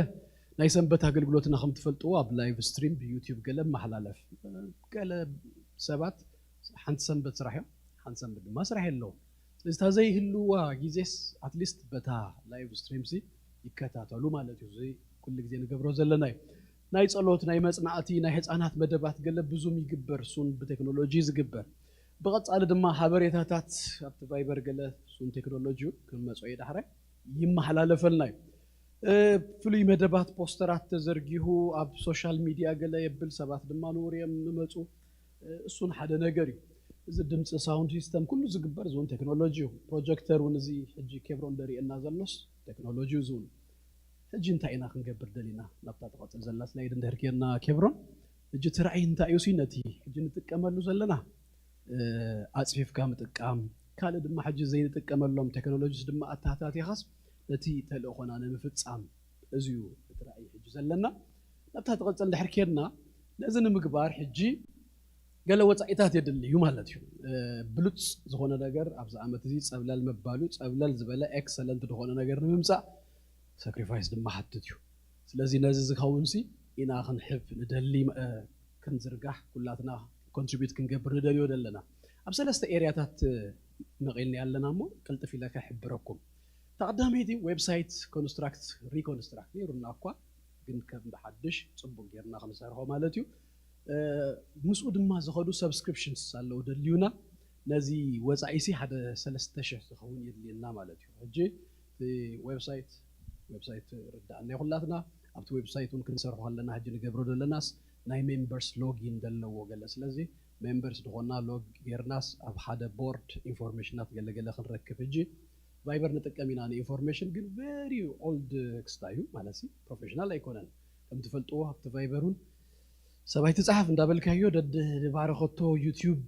ናይ ሰንበት ኣገልግሎትና ከም ትፈልጥዎ ኣብ ላይቭ ስትሪም ብዩቲዩብ ገለ መሓላለፍ፣ ገለ ሰባት ሓንቲ ሰንበት ስራሕ እዮም፣ ሓንቲ ሰንበት ድማ ስራሕ የለዎም። ስለዚ እታ ዘይህልዋ ግዜስ ኣትሊስት በታ ላይቭ ስትሪም ሲ ይከታተሉ ማለት እዩ። እዚ ኩሉ ግዜ ንገብሮ ዘለና እዩ። ናይ ጸሎት፣ ናይ መጽናዕቲ፣ ናይ ህፃናት መደባት ገለ ብዙም ይግበር፣ ሱን ብቴክኖሎጂ ዝግበር። ብቐጻሊ ድማ ሓበሬታታት ኣብቲ ቫይበር ገለ ሱን ቴክኖሎጂ ክመጾ እዩ ዳሕራይ ይመሓላለፈልና እዩ። ፍሉይ መደባት ፖስተራት ተዘርጊሁ ኣብ ሶሻል ሚዲያ ገለ የብል፣ ሰባት ድማ ንውር እዮም ንመፁ። እሱን ሓደ ነገር እዩ። እዚ ድምፂ ሳውንድ ሲስተም ኩሉ ዝግበር እዚውን ቴክኖሎጂ እዩ። ፕሮጀክተር እውን እዚ ሕጂ ኬብሮን ደሪእና ዘሎስ ቴክኖሎጂ እዩ። እዚውን ሕጂ እንታይ ኢና ክንገብር ደሊና ናብታ ትቐፅል ዘላ ስላይድ እንድሕር ኬድና ኬብሮን፣ ሕጂ እቲ ራእይ እንታይ እዩ ሲ ነቲ ሕጂ ንጥቀመሉ ዘለና ኣፅፊፍካ ምጥቃም፣ ካልእ ድማ ሕጂ ዘይንጥቀመሎም ቴክኖሎጂስ ድማ ኣተሃታቲኻስ ነቲ ተልእኾና ንምፍፃም፣ እዚ እዩ እቲ ራእይ ሕጂ ዘለና። ናብታ ትቐፅል እንድሕር ኬድና ነዚ ንምግባር ሕጂ ገለ ወፃኢታት የድሊ እዩ ማለት እዩ። ብሉፅ ዝኾነ ነገር ኣብዚ ዓመት እዚ ፀብለል ምባሉ፣ ፀብለል ዝበለ ኤክሰለንት ዝኾነ ነገር ንምምፃእ ሳክሪፋይስ ድማ ሓትት እዩ። ስለዚ ነዚ ዝኸውን ሲ ኢና ክንሕብ ንደሊ፣ ክንዝርጋሕ ኩላትና ኮንትሪቢዩት ክንገብር ንደልዮ ዘለና። ኣብ ሰለስተ ኤርያታት መቒልና ኣለና እሞ ቅልጥፍ ኢለ ክሕብረኩም። እታ ቀዳመይቲ ዌብሳይት ኮንስትራክት ሪኮንስትራክት ነይሩና እኳ፣ ግን ከም ብሓድሽ ጽቡቅ ጌርና ክንሰርሖ ማለት እዩ። ምስኡ ድማ ዝኸዱ ሰብስክሪፕሽንስ ኣለዉ ደልዩና። ነዚ ወጻኢሲ ሓደ ሰለስተ ሽሕ ዝኸውን የድልየና ማለት እዩ። ሕጂ እቲ ዌብሳይት ዌብሳይት ርዳእና ኩላትና ኣብቲ ዌብሳይት እውን ክንሰርሖ ከለና ሕጂ ንገብሮ ዘለናስ ናይ ሜምበርስ ሎጊን ዘለዎ ገለ። ስለዚ ሜምበርስ ዝኾና ሎግ ጌርናስ ኣብ ሓደ ቦርድ ኢንፎርሜሽናት ገለገለ ክንረክብ። ሕጂ ቫይበር ንጥቀም ኢና ንኢንፎርሜሽን፣ ግን ቨሪ ኦልድ ክስታይ እዩ ማለት ፕሮፌሽናል ኣይኮነን። ከም ትፈልጥዎ ኣብቲ ቫይበር እውን ሰብ ኣይትፅሓፍ እንዳበልካዮ ደድባረኸቶ ዩቲዩብ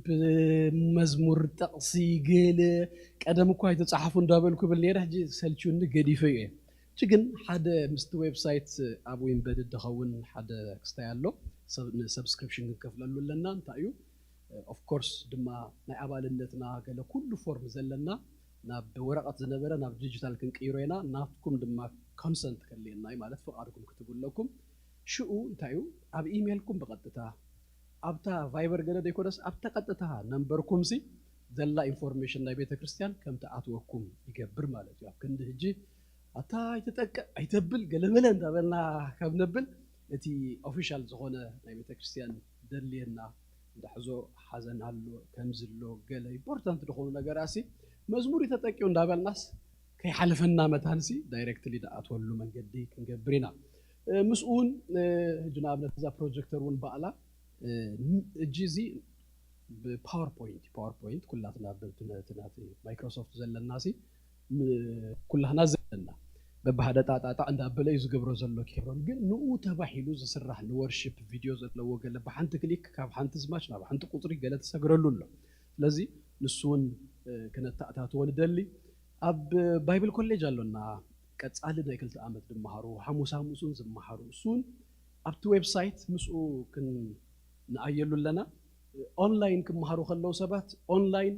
መዝሙር ጠቕሲ ገለ ቀደም እኳ ኣይትፅሓፉ እንዳበልኩ ብል ነይረ። ሕጂ ሰልችዩኒ ገዲፈ እዩ። ሕጂ ግን ሓደ ምስቲ ዌብሳይት ኣብ ዊምበድ ዝኸውን ሓደ ክስታይ ኣሎ። ንሰብስክሪፕሽን ክንከፍለሉ ኣለና። እንታይ እዩ ኦፍኮርስ ድማ ናይ ኣባልነትና ገለ ኩሉ ፎርም ዘለና ናብ ወረቐት ዝነበረ ናብ ዲጂታል ክንቅይሮ ኢና። ናትኩም ድማ ኮንሰንት ከድልየና እዩ ማለት ፍቓድኩም ክትህቡ ኣለኩም። ሽኡ እንታይ እዩ ኣብ ኢሜይልኩም ብቐጥታ ኣብታ ቫይበር ገለ ዘይኮነስ ኣብታ ቀጥታ ነንበርኩም ሲ ዘላ ኢንፎርሜሽን ናይ ቤተ ክርስቲያን ከም ትኣትወኩም ይገብር ማለት እዩ። ኣብ ክንዲ ሕጂ ኣታ ኣይትጠቅዕ ኣይተብል ገለመለ እንዳበልና ካብ ነብል እቲ ኦፊሻል ዝኾነ ናይ ቤተ ክርስቲያን ደልየና እንዳሕዞ ሓዘን ኣሎ ከምዚ ኣሎ ገለ ኢምፖርታንት ዝኾኑ ነገራት ሲ መዝሙር እዩ ተጠቂዑ እንዳበልናስ ከይሓለፈና መታን ሲ ዳይሬክትሊ ዝኣትወሉ መንገዲ ክንገብር ኢና። ምስኡ እውን ሕጂ ንኣብነት እዛ ፕሮጀክተር እውን ባዕላ ሕጂ እዚ ብፓወርፖይንት ፓወርፖይንት ኩላትና ብቲ ነቲ ናቲ ማይክሮሶፍት ዘለና ሲ ኩላህና ዘለና በብሓደ ጣጣጣ እንዳበለ እዩ ዝገብሮ ዘሎ ኬብሮን። ግን ንኡ ተባሂሉ ዝስራሕ ንወርሺፕ ቪድዮ ዘለዎ ገለ ብሓንቲ ክሊክ ካብ ሓንቲ ዝማች ናብ ሓንቲ ቁፅሪ ገለ ተሰግረሉ ኣሎ። ስለዚ ንሱ እውን ክነተኣታትዎ ንደሊ። ኣብ ባይብል ኮሌጅ ኣሎና ቀጻሊ ናይ ክልተ ዓመት ዝመሃሩ ሓሙስ ሓሙስ እውን ዝመሃሩ እሱን ኣብቲ ዌብሳይት ምስኡ ክንኣየሉ ኣለና። ኦንላይን ክመሃሩ ከለዉ ሰባት ኦንላይን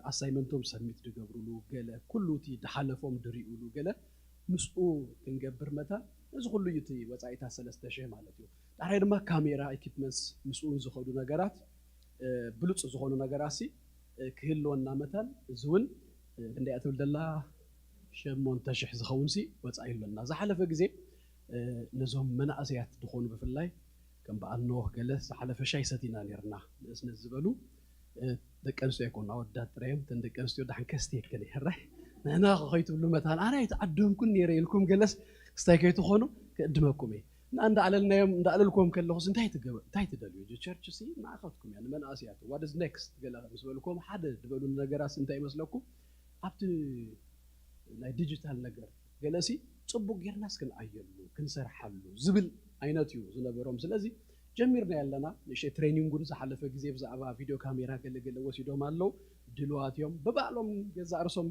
ኣሳይመንቶም ሰሚት ዝገብሩሉ ገለ ኩሉ እቲ ዝሓለፎም ዝርእዩሉ ገለ ምስኡ ክንገብር መታን እዚ ኩሉ እዩ እቲ ወፃኢታት ሰለስተ ሽሕ ማለት እዩ። ዳሕራይ ድማ ካሜራ ኢኪፕመንትስ ምስኡ ዝኸዱ ነገራት ብሉፅ ዝኾኑ ነገራት ሲ ክህልወና መታን እዚ እውን ክንደይ ትብል ደላ ሸሞንተ ሽሕ ዝኸውን ሲ ወፃኢ ኣለና። ዝሓለፈ ግዜ ነዞም መናእሰያት ዝኾኑ ብፍላይ ከም በዓል ኖህ ገለ ዝሓለፈ ሻይ ሰቲና ነርና ንእስነት ዝበሉ ደቂ ኣንስትዮ ኣይኮኑ ኣወዳት ጥራዮም። እተን ደቂ ኣንስትዮ ዳሕን ከስቲ የከን ይሕራይ ንሕና ከይትብሉ መታን ኣነ ኣይተዓደምኩን ነይረ ኢልኩም ገለስ ክስታይ ከይትኾኑ ክእድመኩም እየ። እና እንዳዕለልናዮም እንዳዕለልኩም ከለኹስ እንታይ ትገበ እንታይ ትደልዩ? ቸርች ሲ ንዓኻትኩም እያ ንመናእሰያት what is next ገለ ምስ በልኩም ሓደ ዝበሉኒ ነገራት እንታይ ይመስለኩም? ኣብቲ ናይ ዲጂታል ነገር ገለሲ ጽቡቅ ጌርናስ ክንኣየሉ ክንሰርሓሉ ዝብል ዓይነት እዩ ዝነበሮም። ስለዚ ጀሚርና ኣለና። ንእሽተይ ትሬኒንጉን ዝሓለፈ ግዜ ብዛዕባ ቪድዮ ካሜራ ገለገለ ወሲዶም ኣለዉ። ድልዋት እዮም ብባዕሎም ገዛእ ርእሶም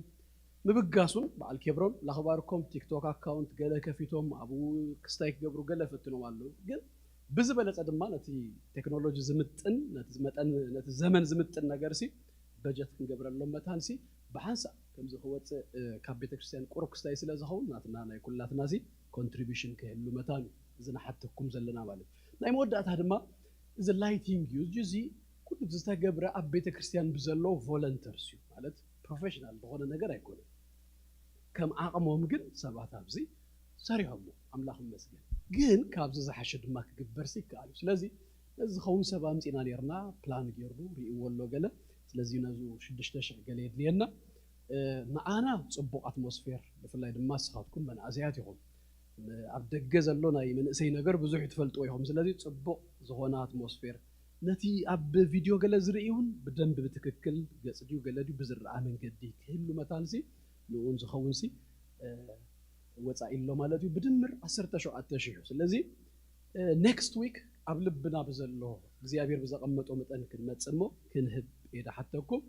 ምብጋሱን በዓል ኬብሮን ላኽባርኮም ቲክቶክ ኣካውንት ገለ ከፊቶም ኣብኡ ክስታይ ክገብሩ ገለ ፈትኖም ኣለዉ። ግን ብዝበለጸ ድማ ነቲ ቴክኖሎጂ ዝምጥን ነቲ መጠን ነቲ ዘመን ዝምጥን ነገር ሲ በጀት ክንገብረሎም መታንሲ ብሓንሳእ ከምዚ ክወፅእ ካብ ቤተክርስትያን ቁሩብ ክስታይ ስለ ዝኸውን ናትና ናይ ኩላትና ዚ ኮንትሪቢሽን ክህሉ መታን እዩ። እዚ ንሓተኩም ዘለና ማለት እዩ። ናይ መወዳእታ ድማ እዚ ላይቲንግ እዩ። እዚ ኩሉ ዝተገብረ ኣብ ቤተክርስትያን ብዘለዉ ቮለንተርስ እዩ ማለት ፕሮፌሽናል ዝኾነ ነገር ኣይኮነን። ከም ዓቕሞም ግን ሰባት ኣብዚ ሰሪሖሞ ኣምላኽ ይመስገን። ግን ካብዚ ዝሓሸ ድማ ክግበርሲ ይከኣል እዩ። ስለዚ ነዚ ዝኸውን ሰብ ኣምፂና ነርና ፕላን ገይሩ ርእይዎ ኣሎ ገለ። ስለዚ ነዚ ሽዱሽተ ሽሕ ገለ የድልየና። ንዓና ፅቡቕ ኣትሞስፌር ብፍላይ ድማ ንስኻትኩም መናእሰያት ኢኹም። ኣብ ደገ ዘሎ ናይ መንእሰይ ነገር ብዙሕ ትፈልጥዎ ኢኹም። ስለዚ ፅቡቕ ዝኾነ ኣትሞስፌር ነቲ ኣብ ቪድዮ ገለ ዝርኢ እውን ብደንብ ብትክክል ገፅ ድዩ ገለ ድዩ ብዝረኣ መንገዲ ክህሉ መታንሲ ንኡን ዝኸውን ሲ ወፃኢ ኣሎ ማለት እዩ። ብድምር ዓሰርተ ሸውዓተ ሽሕ እዩ። ስለዚ ኔክስት ዊክ ኣብ ልብና ብዘሎ እግዚኣብሔር ብዘቐመጦ መጠን ክንመፅእ እሞ ክንህብ እየ ድሓተኩም።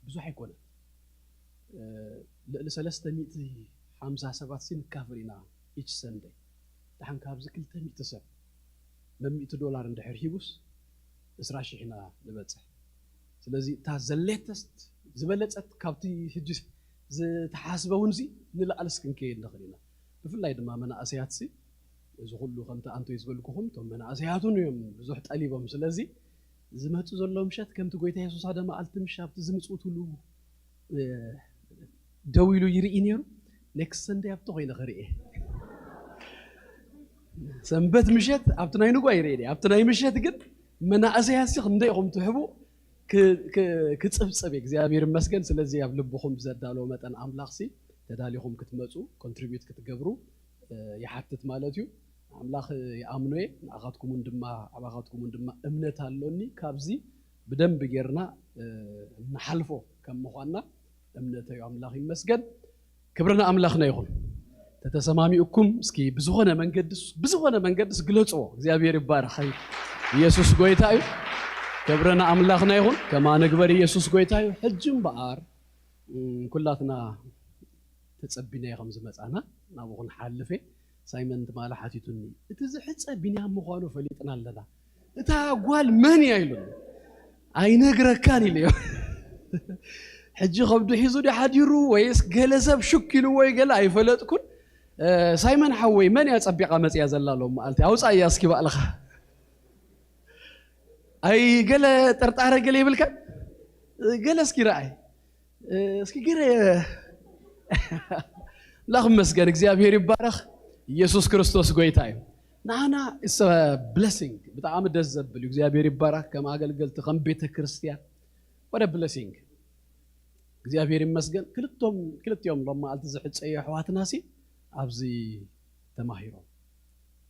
ብዙሕ ኣይኮነን። ልዕሊ ሰለስተ ሚእቲ ሓምሳ ሰባት ሲ ንካፈል ኢና ኢች ሰንደይ። ደሓን ካብዚ ክልተ ሚእቲ ሰብ መሚእቲ ዶላር እንድሕር ሂቡስ ዕስራ ሽሕ ኢና ንበፅሕ። ስለዚ እታ ዘሌተስት ዝበለፀት ካብቲ ሕጂ ዝተሓስበ እውን ሲ ንላዕልስ ክንከይድ ንኽእል ኢና። ብፍላይ ድማ መናእሰያት ሲ እዚ ኩሉ ከምቲ ኣንቶይ ዝበልኩኹም እቶም መናእሰያት እውን እዮም ብዙሕ ጠሊቦም። ስለዚ ዝመፁ ዘሎ ምሸት ከምቲ ጎይታ የሱስ ሓደ መዓልቲ ምሽ ኣብቲ ዝምፅውትሉ ደው ኢሉ ይርኢ ነይሩ። ኔክስት ሰንደይ ኣብቲ ኮይነ ክርኢ ሰንበት ምሸት ኣብቲ ናይ ንጓ ይርኢ ኣብቲ ናይ ምሸት ግን መናእሰያት ሲ ክንደይ ኢኹም ትሕቡ ክፅብፅብ እግዚኣብሔር ይመስገን። ስለዚ ኣብ ልብኹም ብዘዳለዎ መጠን ኣምላኽ ሲ ተዳሊኹም ክትመፁ ኮንትሪቢዩት ክትገብሩ ይሓትት ማለት እዩ። ኣምላኽ ይኣምኖ እየ ንኣኻትኩምን ድማ ኣባኻትኩምን ድማ እምነት ኣሎኒ። ካብዚ ብደንብ ጌርና ንሓልፎ ከም ምዃንና እምነተዩ ኣምላኽ ይመስገን። ክብሪ ንኣምላኽና ይኹን። ተተሰማሚኡኩም እስኪ ብዝኾነ መንገድስ ብዝኾነ መንገድስ ግለፅዎ። እግዚኣብሔር ይባረኽ። ኢየሱስ ጎይታ እዩ። ክብሪ ንኣምላኽና ይኹን። ከማ ንግበር ኢየሱስ ጎይታ እዩ። ሕጂ እምበኣር ኩላትና ተጸቢናዮ ከም ዝመጻና ናብኡ ክንሓልፍ እየ። ሳይመን ትማሊ ሓቲቱኒ፣ "እቲ ዝሕጸ ቢንያም ምዃኑ ፈሊጥና ኣለና። እታ ጓል መን እያ?" ኢሉኒ። "ኣይነግረካን" ኢለዮ። ሕጂ ከብዱ ሒዙ ድዩ ሓዲሩ ወይስ ገለ ሰብ ሽክ ኢልዎ እዩ ገለ ኣይፈለጥኩን። "ሳይመን ሓወይ መን እያ ጸቢቓ መጺኣ ዘላ ሎም መዓልቲ? ኣውጻእያ እስኪ ባዕልኻ። ኣይ ገለ ጥርጣረ ገለ ይብልካ? ገለ እስኪ ረኣይ." እስኪ ግረ ኣምላኽ ይመስገን፣ እግዚኣብሔር ይባረኽ። ኢየሱስ ክርስቶስ ጎይታ እዩ። ንዓና it's a blessing፣ ብጣዕሚ ደስ ዘብል እዩ። እግዚኣብሔር ይባረኽ። ከም ኣገልገልቲ ከም ቤተ ክርስቲያን what a blessing። እግዚኣብሔር ይመስገን። ክልቶም ክልቲኦም ሎም መዓልቲ ዝሕፀዩ ኣሕዋትና ሲ ኣብዚ ተማሂሮም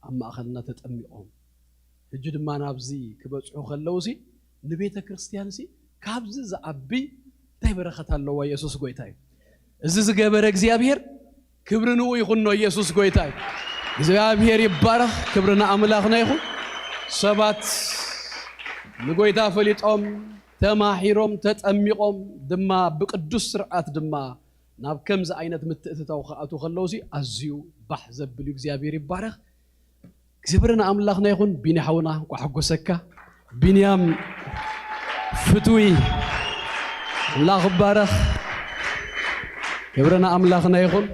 ኣብ ማእኸልና ተጠሚቖም ሕጂ ድማ ናብዚ ክበፅሑ ከለውሲ ንቤተ ክርስቲያንሲ ካብዚ ዝዓቢ እንታይ በረኸት ኣለዋ? ኢየሱስ ጎይታ እዩ። እዚ ዝገበረ እግዚኣብሔር ክብሪ ንኡ ይኹኖ። ኢየሱስ ጎይታ እዩ። እግዚኣብሔር ይባረኽ። ክብሪ ንኣምላኽና ይኹን። ሰባት ንጎይታ ፈሊጦም ተማሂሮም ተጠሚቖም ድማ ብቅዱስ ስርዓት ድማ ናብ ከምዚ ዓይነት ምትእትታው ክኣትዉ ከለውሲ ኣዝዩ ባሕ ዘብል እዩ። እግዚኣብሔር ይባረኽ። ክብሪ ንኣምላኽና ይኹን። ቢኒ ሓውና እንኳዕ ሓጎሰካ። ቢንያም ፍትዊ ኣምላኽ ይባረኽ። ክብሪ ንኣምላኽና ይኹን።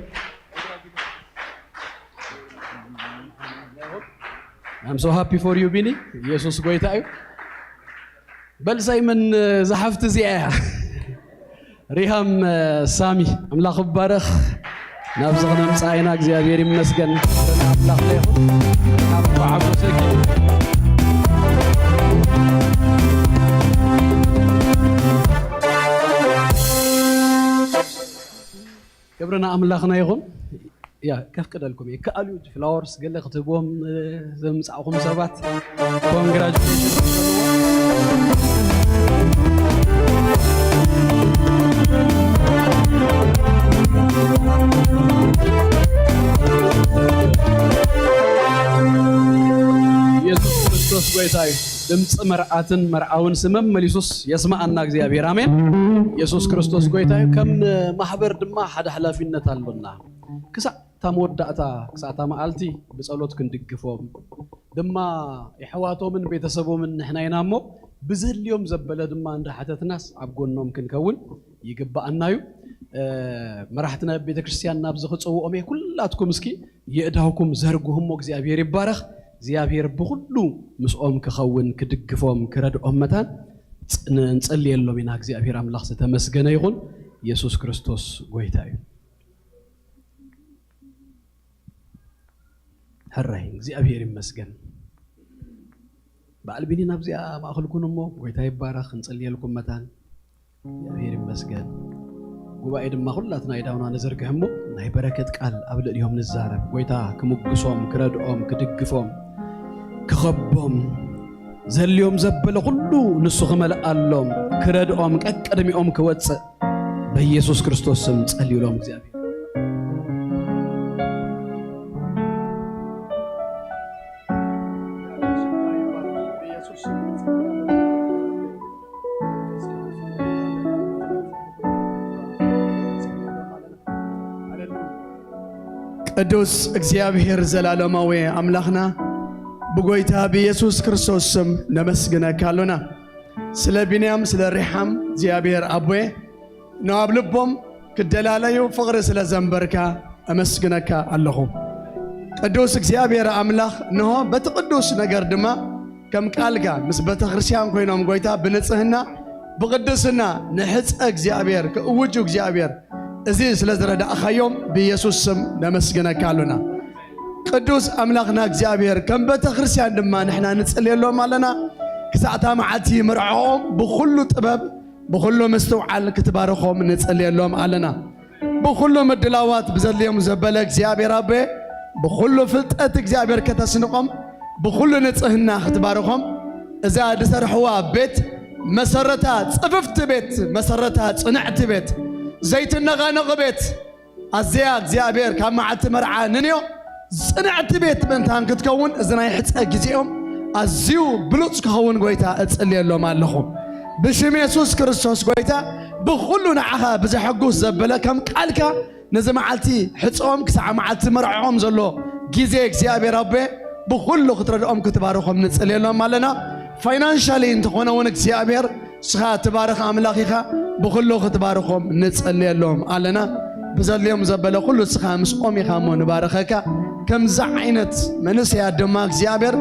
I'm so happy for you ቢኒ። ኢየሱስ ጎይታ እዩ። በል ሳይመን ዝሓፍቲ እዚኣ እያ። ሪሃም ሳሚ ኣምላኽ ይባረኽ። ናብዚ ክነምፅኣ ኢና። እግዚኣብሔር ይመስገን። ኣምላኽ ይኹን። ናብ ዓቦ ሰጊድ። ክብሪ ንኣምላኽና ይኹን። ያ ከፍቅደልኩም እየ። ከኣልዩ ፍላወርስ ገለ ክትህብዎም ዘምፃእኹም ሰባት ኮንግራጁሌሽን። ኢየሱስ ክርስቶስ ጎይታ እዩ። ድምፂ መርዓትን መርዓውን ስመም መሊሱስ የስማኣና እግዚኣብሔር ኣሜን። ኢየሱስ ክርስቶስ ጎይታ እዩ። ከም ማሕበር ድማ ሓደ ሓላፊነት ኣሎና። ክሳዕ እታ መወዳእታ ክሳዕ እታ መዓልቲ ብጸሎት ክንድግፎም ድማ የሕዋቶምን ቤተሰቦምን ንሕና ኢና እሞ ብዘድልዮም ዘበለ ድማ እንዳሓተትናስ ኣብ ጎኖም ክንከውን ይግባኣና እዩ። መራሕትና ቤተክርስትያን ናብዚ ክፀውኦም እየ። ኩላትኩም እስኪ የእዳውኩም ዘርግሁ እሞ እግዚኣብሔር ይባረኽ። እግዚኣብሔር ብኩሉ ምስኦም ክኸውን ክድግፎም ክረድኦም መታን ንጸልየሎም ኢና። እግዚኣብሔር ኣምላኽ ዝተመስገነ ይኹን። ኢየሱስ ክርስቶስ ጎይታ እዩ። ሕራይ እግዚኣብሔር ይመስገን። በዓል ቢኒ ናብዚኣ ማእኸልኩን እሞ ጎይታ ይባረኽ። ክንጸልየልኩም መታን እግዚኣብሔር ይመስገን። ጉባኤ ድማ ኩላትና ኢዳውና ንዘርግሕ እሞ ናይ በረከት ቃል ኣብ ልዕሊኦም ንዛረብ። ጎይታ ክምጉሶም፣ ክረድኦም፣ ክድግፎም፣ ክኸቦም፣ ዘልዮም ዘበለ ኩሉ ንሱ ክመልኣሎም፣ ክረድኦም፣ ቀቅድሚኦም ክወፅእ በኢየሱስ ክርስቶስ ስም ጸልዩሎም እግዚኣብሔር። ቅዱስ እግዚኣብሔር ዘላለማዊ ኣምላኽና ብጎይታ ብኢየሱስ ክርስቶስ ስም ነመስግነካ ኣሎና። ስለ ቢንያም ስለ ሪሓም እግዚኣብሔር ኣቦየ ናብ ልቦም ክደላለዩ ፍቕሪ ስለ ዘንበርካ ኣመስግነካ ኣለኹ። ቅዱስ እግዚኣብሔር ኣምላኽ እንሆ በቲ ቅዱስ ነገር ድማ ከም ቃልካ ምስ ቤተ ክርስቲያን ኮይኖም ጎይታ ብንጽህና ብቅድስና ንሕጸ እግዚኣብሔር ክእውጁ እግዚኣብሔር እዚ ስለ ዝረዳእኻዮም ብኢየሱስ ስም ነመስግነካ ኣሎና። ቅዱስ ኣምላኽና እግዚኣብሔር ከም ቤተ ክርስቲያን ድማ ንሕና ንጽልየሎም ኣለና። ክሳዕታ መዓልቲ መርዕኦም ብኹሉ ጥበብ ብኹሉ ምስትውዓል ክትባርኾም ንጽልየሎም ኣለና። ብኹሉ ምድላዋት ብዘድልዮም ዘበለ እግዚኣብሔር ኣበ ብኹሉ ፍልጠት እግዚኣብሔር ከተስንቖም ብኹሉ ንጽህና ክትባርኾም እዛ ዝሰርሕዋ ቤት መሰረታ ጽፍፍቲ ቤት መሰረታ ጽንዕቲ ቤት ዘይትነቓነቕ ቤት ኣዝያ እግዚኣብሔር ካብ መዓልቲ መርዓ ንንዮ ጽንዕቲ ቤት ምእንታን ክትከውን እዚ ናይ ሕጸ ግዜኦም ኣዝዩ ብሉጽ ክኸውን ጎይታ እጽልየሎም ኣለኹ። ብሽም የሱስ ክርስቶስ ጎይታ ብኹሉ ንዓኻ ብዘሐጉስ ዘበለ ከም ቃልካ ነዚ መዓልቲ ሕጽኦም ክሳዕ መዓልቲ መርዕኦም ዘሎ ግዜ እግዚኣብሔር ኣቦ ብኹሉ ክትረድኦም ክትባርኾም ንጽልየሎም ኣለና። ፋይናንሻሊ እንተኾነ እውን እግዚኣብሔር ንስኻ ትባርኽ ኣምላኽ ኢኻ። ብኹሉ ክትባርኾም ንጸልየሎም ኣለና። ብዘድልዮም ዘበለ ኩሉ ንስኻ ምስኦም ኢኻ እሞ ንባርኸካ። ከምዚ ዓይነት መንእሰያት ድማ እግዚኣብሔር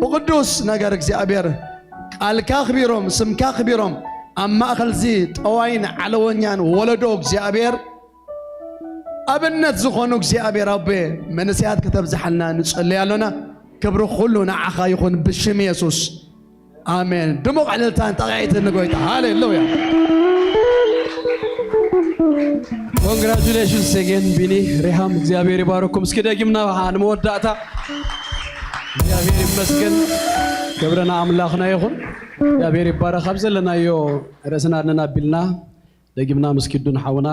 ብቕዱስ ነገር እግዚኣብሔር ቃልካ ኣኽቢሮም ስምካ ኣኽቢሮም ኣብ ማእኸል እዚ ጠዋይን ዓለወኛን ወለዶ እግዚኣብሔር ኣብነት ዝኾኑ እግዚኣብሔር ኣቦ መንእሰያት ከተብዝሓልና ንጸልይ ኣሎና። ክብሪ ኩሉ ንዓኻ ይኹን ብሽም የሱስ። ኣሜን። ድሙቕ ዕልልታን ጣቕዒትን ንጎይታ። ሃሌሉያ። Congratulations again ቢኒ ሪሃም እግዚኣብሔር ይባርኩም። እስኪ ደጊምና ንመወዳእታ እግዚኣብሔር ይመስገን። ክብሪ ንኣምላኽና ይኹን። እግዚኣብሔር ይባረኽ። ኣብ ዘለናዮ ርእስና ኣድነን ኣቢልና ደጊምና ምስ ኪዱን ሓውና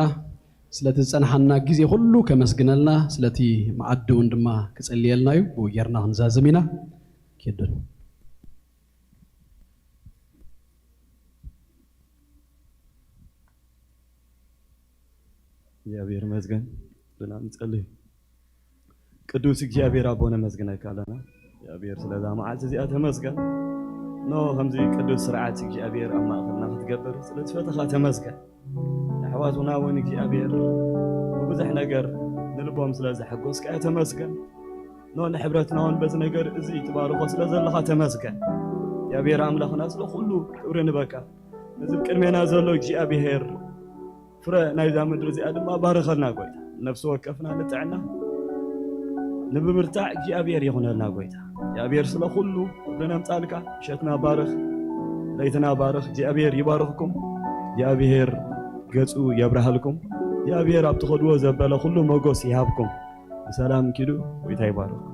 ስለቲ ዝጸንሓና ግዜ ኩሉ ከመስግነልና ስለቲ መዓዲ እውን ድማ ክጸልየልና እዩ። ብኡ ጌርና ክንዛዝም ኢና። ኪዱን እግዚኣብሔር ይመስገን። ብና ንጸልይ። ቅዱስ እግዚኣብሔር ኣቦ ነመስግነካ ኣለና። እግዚኣብሔር ስለዛ መዓልቲ እዚኣ ተመስገን። ኖ ከምዚ ቅዱስ ስርዓት እግዚኣብሔር ኣብ ማእኸልና ክትገብር ስለዝፈተኻ ተመስገን። ኣሕዋትና እውን እግዚኣብሔር ብብዙሕ ነገር ንልቦም ስለ ዘሐጎስካ ተመስገን። ኖ ንሕብረትና እውን በዚ ነገር እዚ ትባርኾ ስለ ዘለኻ ተመስገን። እግዚኣብሔር ኣምላኽና ስለ ኩሉ ክብሪ ንበካ። ነዚ ቅድሜና ዘሎ እግዚኣብሔር ፍረ ናይዛ ምድሪ እዚኣ ድማ ባርኸልና ጎይታ። ነፍሲ ወከፍና ንጥዕና ንምብርታዕ እግዚኣብሔር ይኹነልና ጎይታ። እግዚኣብሔር ስለ ኩሉ ክብሪ ነምጻልካ። ምሸትና ባርኽ፣ ለይትና ባርኽ። እግዚኣብሔር ይባርኽኩም። እግዚኣብሔር ገጹ የብርሃልኩም። እግዚኣብሔር ኣብ ትኸድዎ ዘበለ ኩሉ መጎስ ይሃብኩም። ብሰላም ኪዱ። ጎይታ ይባርኽኩም።